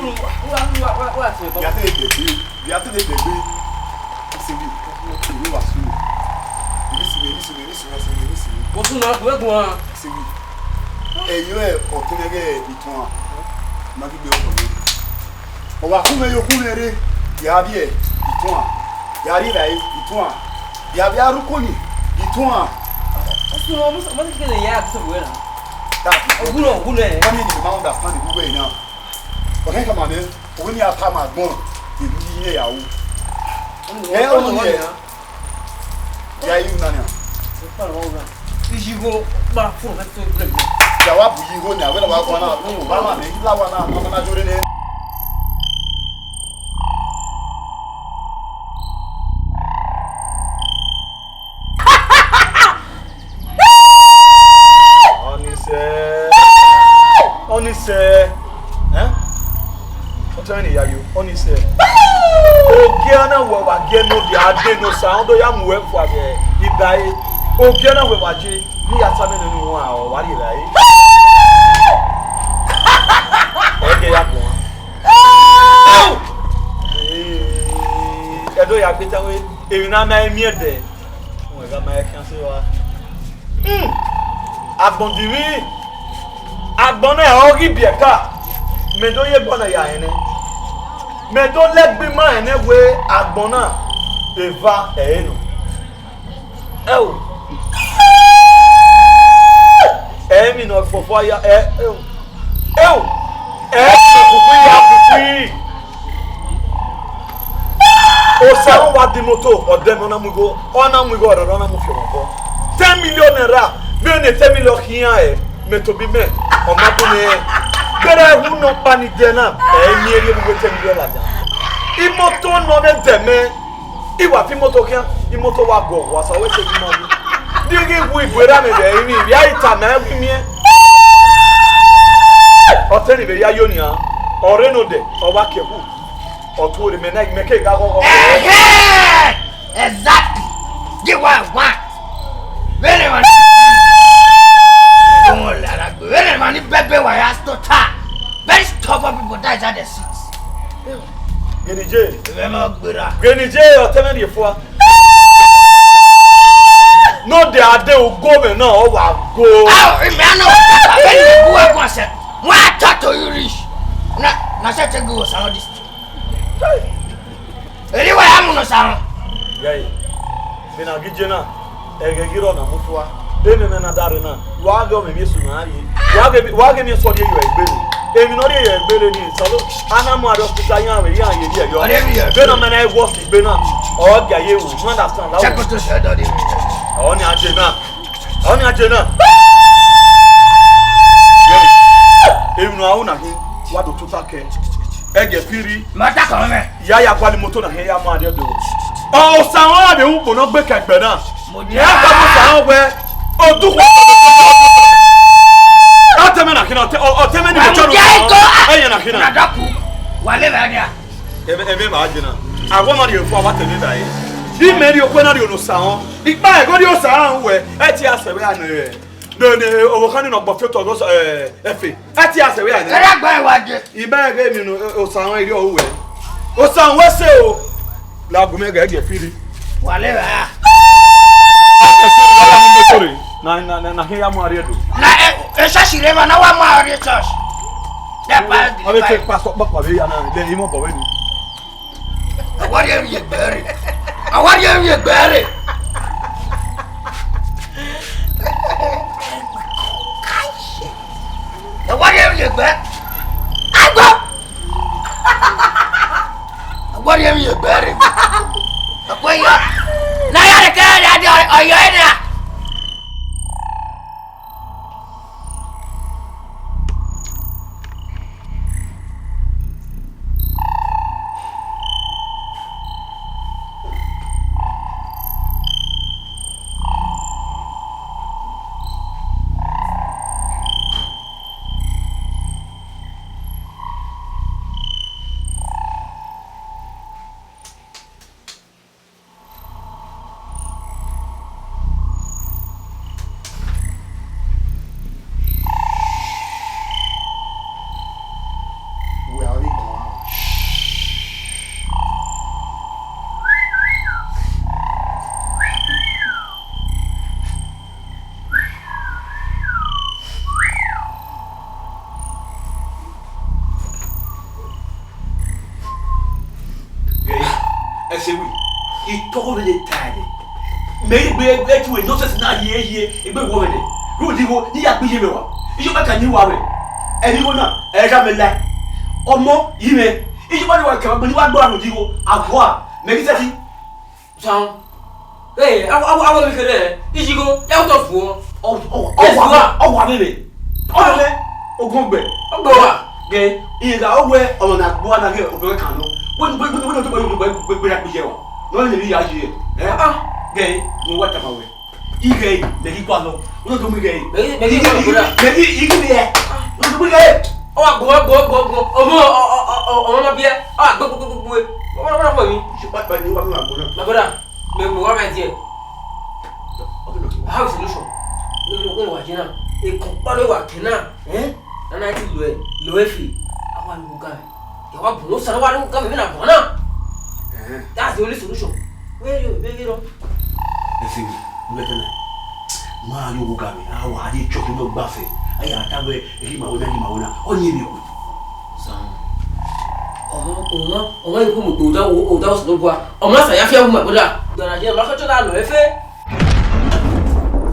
Wa, wa, wa, wa, wa, wa, wa. Ya te de gbe, ya te de gbe. Simi, simi wa sunu. Simi, simi, simi, simi, simi, simi. Osun na, wẹ guan. Simi. Ẹyọ ẹ, ọtẹn ẹghẹ ituan. Ma ghi gbe ọkọ nẹ. Ọ wa khu mwẹ ye okhu mwẹ rre, ya vbiẹ ituan. Ya rri evbare ituan. Ya vbe aro uko ni ituan. Osun, ọ ma, ọ ma te kele ya, a te sẹ vbe wẹ na. That is Ogun na, ogun nẹ. Wọ́n ní ènìyàn máa ń understand ìlú bẹ́ẹ̀ náà. Ọ̀rẹ́ kan mà ní, òun ní apá máa gbọ́n, èmi ní ilé ìyàwó. Ẹ, ọ̀nà yẹn. Ya yi una nia. Iyigo kpa fún ọ̀fẹ́ tó gbẹ̀gbẹ̀. Ya wa bu iyigo nia, wẹ́n wa kọ́ náà, wọ́n wà náà, ní ìlà wà náà, wọ́n máa jó rere. Ọnise. Ọnise. Eh? Ọtẹn ni ya yo, Ọnise. Ogie na wẹ wa gie no dia de no sa, odo ya mu wẹ fua vbe idae. Ogie na wẹ wa je, ni ya sa mẹ nenu wọn a, ọ wa rri idae. Ẹgẹ ya guan. Eh, ẹdọ ya gbe ta wẹ, emwi na ma emiẹn dẹ. Wẹ gha ma khian se wa. Hmm. Agbọn dinmwi, agbọn na ọ ghi biẹ ka, mẹ do ye ẹgbọn na ya rẹn nẹ. Mẹ do lẹgbe ima rẹn nẹ wẹ agbọn na eva ẹre nọ. Ẹo. Ẹmwi ne ọ fọfọ ya, ẹ, ẹo. Ẹo. Ẹmwi ne ọ khukhui ya khukhui. Osa wa di moto, ọ dẹ mẹ, ọ na mu igho, ọ na mu igho ọrọre, ọ na mu fi ọmọ bọ. Ten million naira, vbene ten million khian ẹ, mẹ tobọ imẹ, ọ ma bu nẹ. Gberra ẹwu nọ kpa ni dẹ na, ẹ i miẹn rhie vbe ten million ladian. Imoto nọ vbe dẹ mẹ, I wa fi imoto khian, imoto wa guọ, wa sa wẹ sẹ ghi ma wu. Di ghi wu ibuerha mẹ vbe ẹrinmwi, vbe a i ta mẹ, a i wu imiẹn. Ọtẹn ni vbe ya yo nian, ọ rre nodẹ, ọ wa kie ku. Ọ tuorre mẹ na, mẹ ke gha ghọghọ. Ẹhẹn! Exactly. Give what I want. Vbene emwa ni, vbene emwa ni bẹbẹ wa ya tota. Very stubborn people, that is how they sit. Gẹnije. Ẹmwẹ ma gberra. Gẹnije, ọtẹn mwẹ rhie fua. Nodẹ a de Ogo mwẹ na, ọ wa go. Ah, ime a nọ, ẹ ni gu wa guan sẹ. Wa ta to you rich. Na, na sẹ te gu wo sa this. Eri wa ya mu nọ sa. Yayi. Vbe na ghi je na, ẹghẹ ghi rrọọ na mu fua. Emwi ne a na da rre na, wa ghe ọmwẹ emwi esu na rrie. Wa ghe, wa ghe emwi esọ rrie ye egbe rre. Emwi ne ọ rrie ye egbe rre ni, sọlọ, a na mu arre hospital, iran vbe, iran ye rrie yọ. Ọ rrie ye egbe. Vbene ọ ma na worst egbe na, ọ gia ye wu, you understand? Check out the side of the. Ọ ni a je na. Ọ ni a je na. Emwi ne a ru na khin, wa do tota kẹ. Ẹghẹ fi rri. Ma ta kọn mẹ. Ya ya gualọ imoto na hẹ ya mu arre do. Ọ, Osanrọn vbe ru ukpo ne ọ gbe ka egbe na. Mo ya ka mo sa wẹ. Odukhunmwu. Ọtẹn mwẹ na khin na, ọtẹn, ọ, ọtẹn mwẹ ni mo chọ. Ẹyẹ na khin na. Na daku. Wa le vbe a nia. Ẹmwẹ, ẹmwẹ ma je na. Awa ma rhie fo, awa tẹmwẹ da ye. Imẹ rhie okhuẹ na rhie ne Osanrọn. Ikpa ẹghẹ rhie Osanrọn wẹ. Ẹ ti a sẹ wẹ a nẹ. Ne, ne, ọvbokhan ni nọ gbọ fi otọ ghe Osa-, eh, ẹfe. Ẹ ti a sẹ wẹ a nẹ. Ẹ ra gba ẹwa je. Imẹ ghe emwi ne Osanrọn rhie ọre wẹ. Osanrọn wẹ sẹ o. La gu mẹ ghe ẹgie fi rri. Wa le vbe a. Ẹgie fi rri, wa la mu moto rre. Na, na, na, na hin ya mu arre do. Na, eh, eh, church rre ma, na wa mu arre church. Dẹ pa, ọ vbe te pastor kpakpa vbe ya na, dẹ imọ bọ vbe ni. Awari eri egbe rre. Awari eri egbe rre. Awari eri egbe. Agbo. Awari eri egbe rre. Akwe ya. Na ya re ke ya de ọyọ ena. Ghẹ, ẹse wi, I tọghọ vbe ne tae nẹ. Mẹ i gbe ẹtu nonsense na hie hie egbe wọ mwẹ nẹ. Rhunmwuda igho ne I ya gbe iye mwẹ wa. Iye ọkpa ka ni wa mwẹ. Ẹmwẹ igho na, ẹ ra mẹ la. Ọmọ, imẹ, iye ọkpa ni wa kẹ wa gbe ni wa gbe rhunmwuda igho. Aghọ a, mẹ ghi sẹtin. Osanrọn. Ee, awọ, awọ, awọ vbe kherhe, iye igho, ya otọ vuọ. Ọ, ọ, ọ wa, ọ wa vbe vbe. Ọ wa vbe. Ogun gbe. Ọ gbe wa. Ghe, iye gha, ọ wẹ, ọmọ na gbe wa na ghe, obẹ kan nọ. Wẹ, wẹ, wẹ, wẹ, wẹ, wẹ, wẹ, wẹ, wẹ, wẹ, ya gbe ye wa. Nọ ni ya ye. Eh? Ah. Ghe, mo wa tama wẹ. Ighe, mẹ ghi gualọ. Wẹ do mu ighe. Mẹ ghi, mẹ ghi gualọ, brother. Mẹ ghi, ighe mẹ. Wẹ do mu ighe. Ọ wa gbọ, gbọ, gbọ, gbọ. Ọmọ, ọ, ọ, ọ, ọ, ọmọ ma biẹ. Ọ wa gbọ, gbọ, gbọ, gbọ, gbọ. Ọ wa, ọ wa fọ mi. Ṣé pàápàá ni wàá fún àgbo náà? My brother, mẹ, mẹ, what am I there? Okay, okay. I have a solution. Wẹ, wẹ, wẹ, wa jẹ na. Ekọnkpa ne wa kẹ na, eh? Na na ti lo ẹ, lo ẹ fi. A wa lu ga. Ẹ wa bu no sa, wa lu ga, mẹ na bọ na. Eh. That's the only solution. Where you, where you? Ẹ fi mi, mo fẹ́ tẹ́lẹ̀. Máa yọ owó ga mi, a wà á dé church lọ gbàfẹ́. A yà á tábẹ́, ẹ kí màá wọ náà, kí màá wọ náà. Ọ ní èmi kù. Sàn. Ọmọ, ọmọ, ọmọ yìí kú mọ̀ pé ọ̀dà, ọ̀dà ọ̀sán ló bu wa. Ọmọ àṣà yá fi ẹ̀wù mọ̀ pé dà. Dọ̀nà jẹ́ ọmọ akẹ́kọ̀ọ́ dà lọ ẹ fẹ́.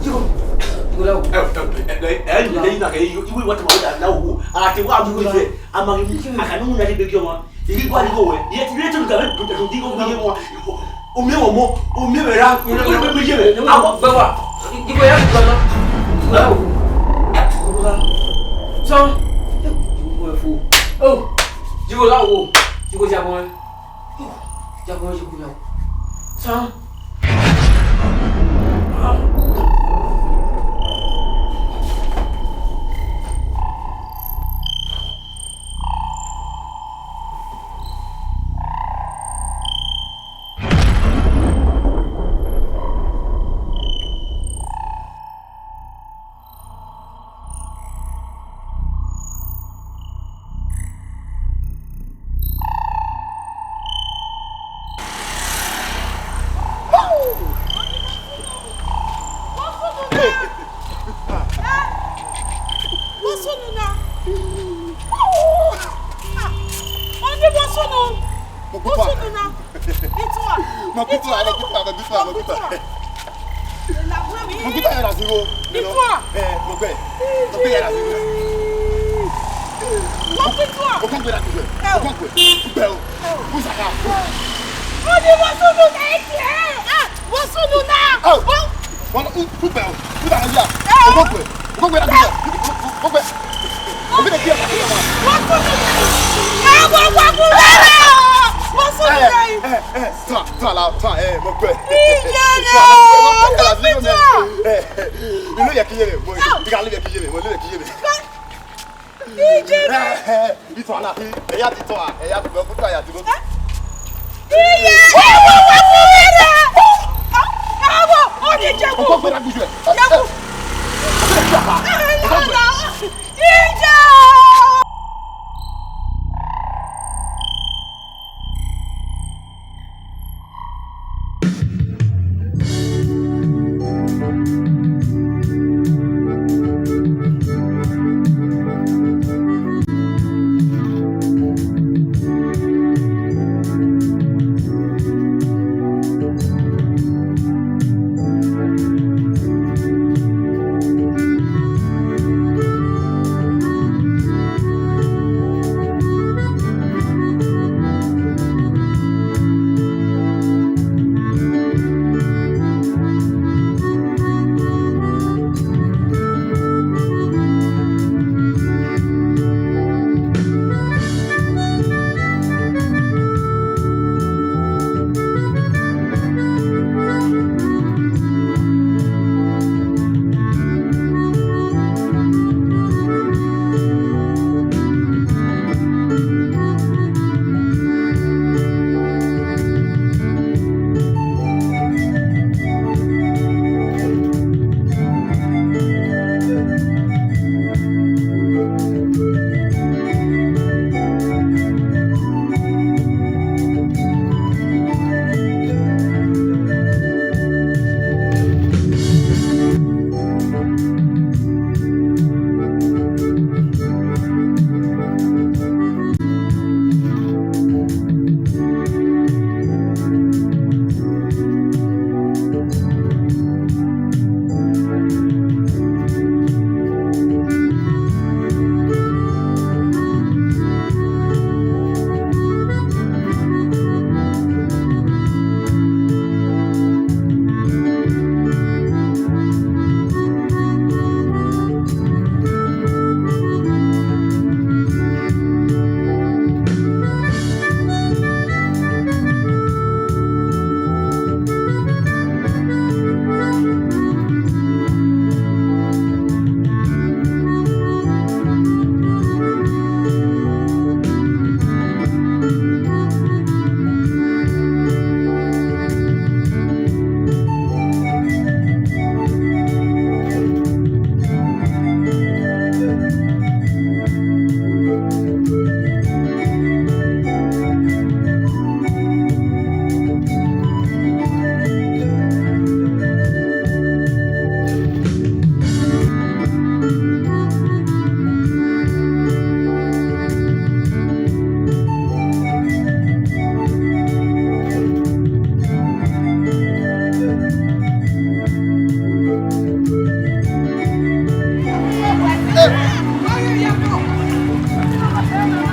Yíkò, yíkò dà wò. Ẹ, ẹ, ẹ, ẹ, ẹ, ẹ, ẹ, ìwé ìwà tó máa ń dà náà wò. Àti wà á mú ìfẹ́. A máa ń mú, a kà ní mú náà dé bẹ́ẹ̀ kí ọmọ. Èyí kọ́ àdìgbò wẹ̀, ìyẹn ti rí ètò ìgbà mẹ́rin tó tẹ̀sán dín gbogbo yé wọn. Omi ẹ̀wọ̀n mọ́, omi ẹ̀wẹ̀ rá, omi ẹ̀wẹ̀ gbé yé rẹ̀. Àwọn gbẹ wà, ìgbẹ́ yà gbẹ lọ. Sọ, ìwọ ẹ̀ fò. Ó, jígo láwo, jígo jábọ̀ ẹ̀. Jábọ̀ ẹ̀, jígo jábọ̀. Sọ. Mo gbita, mo gbita, mo gbita. Mo gbita ya da zero. Ituan. Eh, mo gbẹ. Mo gbẹ ya da zero. Mo gbita. Mo kàn gbẹ da zero. Mo kàn gbẹ. Gbẹ o. Mo saka. Mo ní mo sunu na ẹ jẹ. Ah, mo sunu na. Oh. Mo Wọn, u, u gbẹ o, u da ya. O gbẹ, o gbẹ, o gbẹ. O gbẹ. O gbẹ. Wọ́n tún mi lẹ́yìn. Ẹ wọ wọ mú lẹ́rẹ̀ o. Wọ́n tún mi lẹ́yìn. Ẹ, ẹ, ẹ, tún, tún àlà, tún, ẹ, mo gbẹ. Iye rẹ̀ o, mo gbẹ tún. Ẹ, ẹ, inú yẹ kí yé mi, mo, ìgbà ló yẹ kí yé mi, mo ló yẹ kí yé mi. Iye rẹ̀. Ẹ, ẹ, itọ ala fi, ẹya ti tọ a, ẹya ti gbẹ, ọkùnrin ẹya ti gbẹ. Iye! Ẹ wo, wo, wo, wo, wo! Ẹ wo, ọ ni jẹ wo. Ọkọ gbẹdẹ gbẹdẹ. Jẹ wo. Ẹ, ẹ, ẹ, ẹ, iye!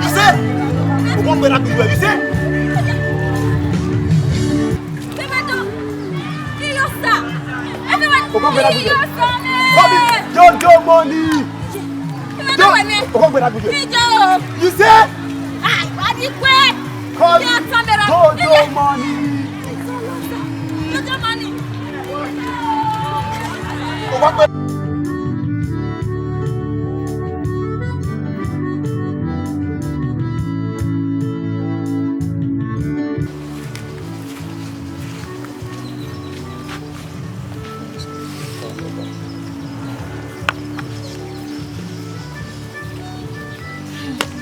You say? Obọ gbẹdẹ gbẹdẹ, you say? Obọ gbẹdẹ gbẹdẹ. Jojo money. Obọ gbẹdẹ gbẹdẹ. You say? Call me Jojo money. Jojo money. Obọ gbẹdẹ.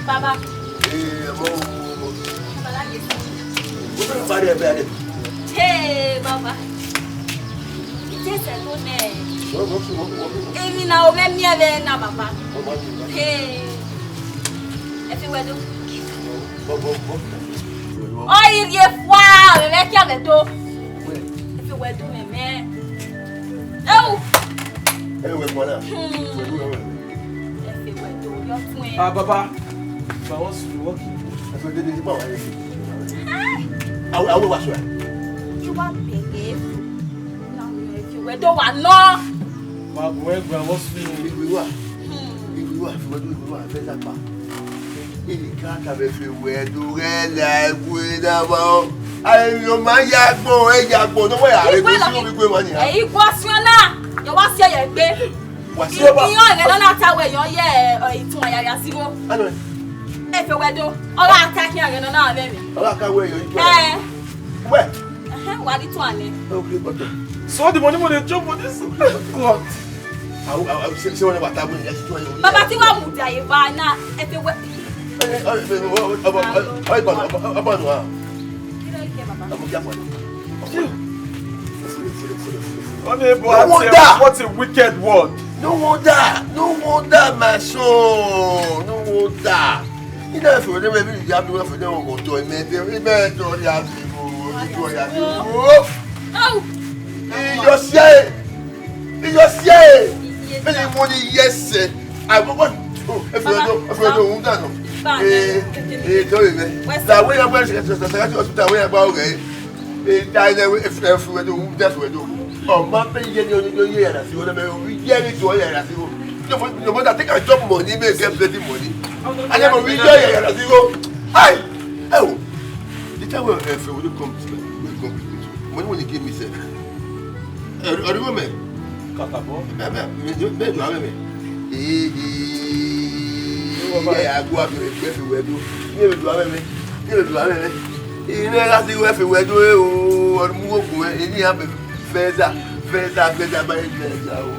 Baba. Ee, ọmọ wo. Baba, láyé sí. Mo fẹ́ parí ẹgbẹ́ adé. Hey, Baba. Ìjẹsẹ̀ tó nẹ. Wọ́n, wọ́n fi, wọ́n fi, wọ́n fi. Èmi na o fẹ́ mi ẹ̀rẹ̀ na, Baba. Wọ́n bá mi bá. Hey. Ẹ fi wẹ do. Wọ́n, wọ́n, wọ́n. Ọ yìí rí e fua, ọ̀rẹ́ rẹ kí a fẹ́ do. Ẹdun mẹ mẹ. Ẹu. Ẹ wẹ gbọna. Hmm. Ẹfe wẹ do yọ tun ẹ. Ah, Baba. Baba, what's wrong? Ẹfe dede ti pa wa yẹ. Awo, awo wa sọ ya. Ju wa bẹgẹ. Na wẹ do wa nọ. Ma gun ẹgbẹ, what's wrong? Ìwé wà. Hmm. Ìwé wà, fún ọdún ìwé wà, fẹ́ dàgbà. Èyí ká tàbí fi wẹ̀ ẹ̀dùn rẹ̀ là ẹ̀kú iná mọ́. Àìyàn máa ya gbọ́, ẹ ya gbọ́, ní wọ́n yà rẹ̀ Ìwé gbé lọ sí omi gbé wọn nìyà. Èyí gbọ́ sí ọ náà, yọ wá sí ẹ̀yẹ gbé. Wà sí ọba. Iyán ẹ̀rẹ̀ lọ́nà àtàwọn èèyàn yẹ, ẹ, ìtún àyàrá sí wo. Àná ẹ̀. Ẹ fẹ́ wẹ̀ dó, ọ̀rọ̀ àtàkì àrẹ̀ lọ́nà àmẹ́ mi. Ọba ká wẹ̀ yọ ikú ẹ̀. Ẹ. Wẹ̀. Ẹhẹ́, wà á rí tún àná. Okay, but, uh, so the money wey dey chop for this cloth. Àwọn, àwọn, àwọn, ṣé, ṣé wọ́n ní bàtà wẹ̀ yẹn? Bàbá tí wàá mú di àyè bá a náà, ẹ fẹ́ wẹ̀. Ẹ, ẹ, ẹ, ọba, ọba, ọba, ọba, ọba nù wá. Kí ló ń kẹ́ bàbá? Ọmọ kí a pọ̀ ní. Wọ́n ní ebo No àti wonder. What a wicked word. No wonder, no wonder, my son, no wonder. Ina fo ne me bi ya bi wa fo ne o go to me de, me to ya bi mo, to ya bi mo. Au. Iyọ sie, iyọ sie. Bẹ́ẹ̀ ni mo ní yẹsẹ̀. Àgbọ̀gbọ̀, ẹ fi ọdún, ẹ fi ọdún òun dànù. Ee, ee, tó yẹ mẹ́. Làwọn èèyàn bá ṣe ṣe ṣe ṣe hospital, àwọn èèyàn bá ọ̀rẹ́. Ee, ta ilẹ̀ ẹ fi ọdún òun dànù ẹ̀dùn. Ọmọ bẹ́ẹ̀ yẹ ni ọdún yóò yẹ yàrá sí wọn, ẹ yẹ ni tó yẹ yàrá sí wọn. Your mother take a job money, make get plenty money. And then we yẹ yàrá sí wọn. Hi, ẹ wò. The time when ẹ fi ọdún come, we come with me. Money when you give me, sir. Ẹ, ọdún mọ̀ mẹ́. Kakabọ. Bẹ́ẹ̀, bẹ́ẹ̀, bẹ́ẹ̀, bẹ́ẹ̀ dùn àwọn mẹ́. Ee, ee, ẹ yà gua fi wẹ̀, fi wẹ̀ dó. Ní èrè dùn àwọn mẹ́. Ní èrè dùn àwọn mẹ́. Ìní ẹ láti wẹ̀ fi wẹ̀ dó, ẹ o, ọdún mú òkun ẹ, ìní yà bẹ̀ fẹ́ẹ́sà, fẹ́ẹ́sà, fẹ́ẹ́sà, báyìí fẹ́ẹ́sà o.